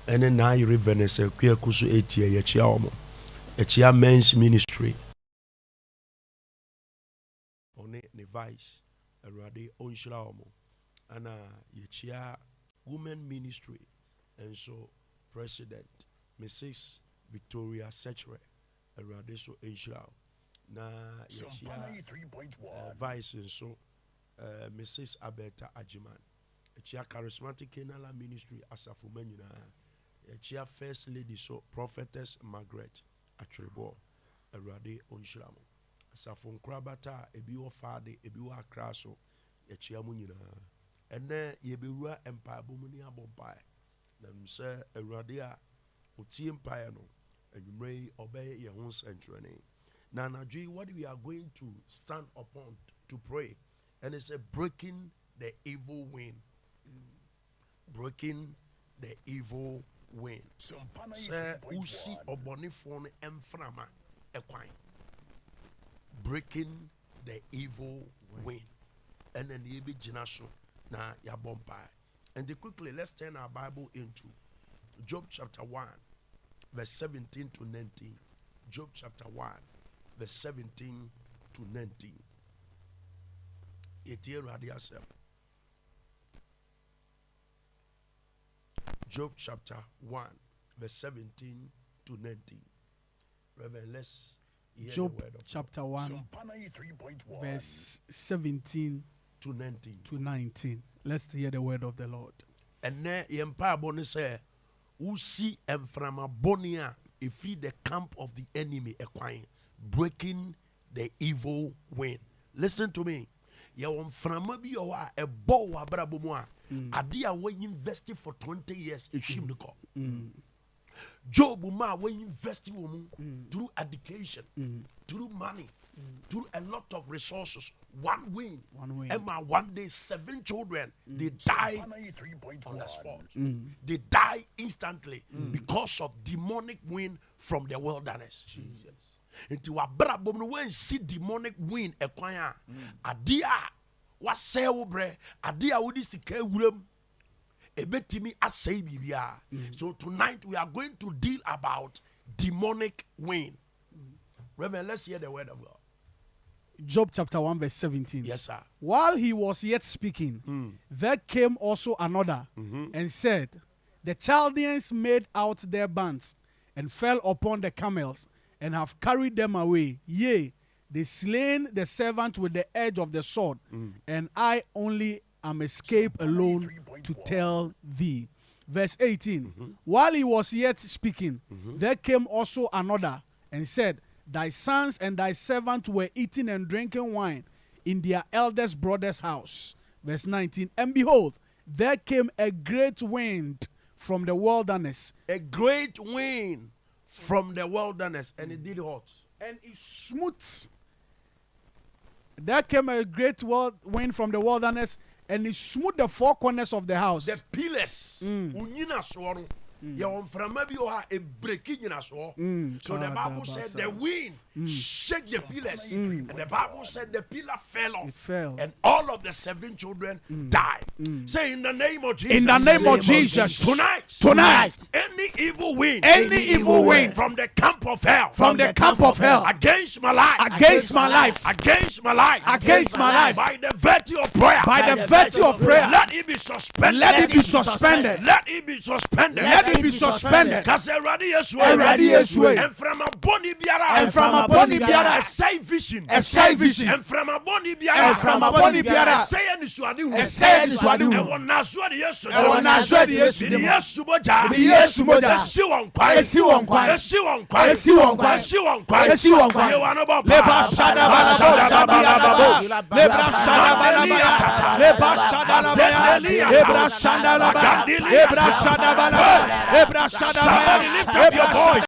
S11: ne n'ayere Vanessa Akuako so ɛretie yɛkyia wɔn yɛkyia men's ministry ɔne ne vice Awurade ɔnhyira wɔn ɛna yɛkyia women ministry nso president Mrs Victoria Sekyerɛ Awurade so nhyira wo na yɛkyia vice nso Mrs Abeta Agyeman Yɛkyia Charismatic Canaan Ministry asafo mma nyinaa. Yɛkyia First Lady so Prophetess Margaret Atwereboɔ. Awurade ɔnhyira mo. Asafo nkorabata a ebi wɔ Faade, ebi wɔ Accra so, yɛkyia mo nyinaa. Ɛnnɛ yɛbɛwura mpaebɔ mu ne abɔ mpaeɛ. Na nim sɛ Awurade a ɔtie mpaeɛ no, anwummerɛ yi ɔbɛyɛ yɛn ho nsɛnkyerɛnne. Na anadwo yi, what we are going to stand upon to pray ɛne sɛ breaking the evil wind breaking the evil wind sɛ wosi ɔbɔnefoɔ no mframa ɛkwan breaking the evil wind ɛna ne yɛbɛgyina so na yɛabɔ mpae and quickly let's turn our bible into job chapter 1 verse 17 to 19 job chapter 1 verse 17 to 19 Yɛtie Awurade asɛm. Job chapter 1, verse 17 to 19. Reverend, let's hear
S13: Job
S11: the word of
S13: chapter 1, verse 17
S11: to 19.
S13: To 19. Let's hear the word of the Lord.
S11: Ɛnɛ yɛn mpaebɔ ne sɛ wosi mframa bɔne a ɛfiri the camp of the enemy ɛkwan breaking the evil wind. Listen to me. Yɛwɔ mframa bi wɔ hɔ a ɛbɔ wɔ abrabɔ mu a mm. ade a wɔ invest for 20 years ehwim ne kɔ. Mm. Job ma a wɔ invest wɔ mu mm. through education, through money, through a lot of resources. One win, Emma, one day, seven children, they die on the spot. They die instantly because of demonic wind from the wilderness.
S13: Jesus.
S11: Nti w'abrabɔ mu no woansi demonic wind ɛkwan a, adeɛ a wasɛe wo brɛ, adeɛ a wode sika awura mu, ɛbɛtumi asɛe biribiara. So tonight we are going to deal about demonic wind. Reverend, let's hear the word of God.
S13: Job chapter 1 verse 17.
S11: Yes, sir.
S13: While he was yet speaking, mm. there came also another mm-hmm. and said, The Chaldeans made out their bands and fell upon the camels and have carried them away. Yea, they slain the servant with the edge of the sword, mm. and I only am escaped alone to tell thee. Verse 18 mm-hmm. While he was yet speaking, mm-hmm. there came also another and said, Thy sons and thy servant were eating and drinking wine in their eldest brother's house. Verse 19 And behold, there came a great wind from the wilderness.
S11: A great wind from the wilderness, and it did what?
S13: And it smote. There came a great wind from the wilderness, and it smote the four corners of the house.
S11: The pillars. Mm. Unyinasoɔ no. Mm. Yɛwɔ mframa bi wɔ hɔ a ebreki nyinasoɔ. Mm. So the Bible said the wind mm. shake the pillars, mm. and the Bible said the pillar fell off.
S13: It fell.
S11: And all of of the seven children die. Say in the name of Jesus.
S13: In the name of Jesus.
S11: Tonight.
S13: Tonight.
S11: Any evil wind.
S13: Any evil wind.
S11: From the camp of hell.
S13: From the camp of hell.
S11: Against my life.
S13: Against my life.
S11: Against my life.
S13: Against my life.
S11: By the virtue of prayer.
S13: By the virtue of prayer.
S11: Let it be suspended.
S13: Let it be suspended.
S11: Let it be suspended.
S13: Let it be suspended.
S11: Ka sɛ Awurade Yesu.
S13: Awurade Yesu.
S11: Mframa bɔne biara.
S13: Mframa bɔne biara.
S11: Ɛsɛe vision.
S13: Ɛsɛe vision.
S11: Mframa bɔne biara.
S13: Mframa bɔne biara.
S11: Ɛsɛe anisoadehu.
S13: Ɛsɛe anisoadehu.
S11: Ɛwɔ Nasoa de Yesu.
S13: Ɛwɔ Nasoa de Yesu.
S11: Mede Yesu mogya.
S13: Mede Yesu mogya.
S11: Esi wɔn kwan.
S13: Esi wɔn kwan.
S11: Esi wɔn kwan.
S13: Esi wɔn kwan.
S11: Esi wɔn kwan.
S13: Esi wɔn kwan.
S11: Yewa no bɔ
S13: Leba shada bala bo shabi alaba. Lebra shada bala baya. Leba shada la baya. Lebra shada la baya. Lebra shada bala baya. Lebra shada baya.
S11: Somebody lift up your voice.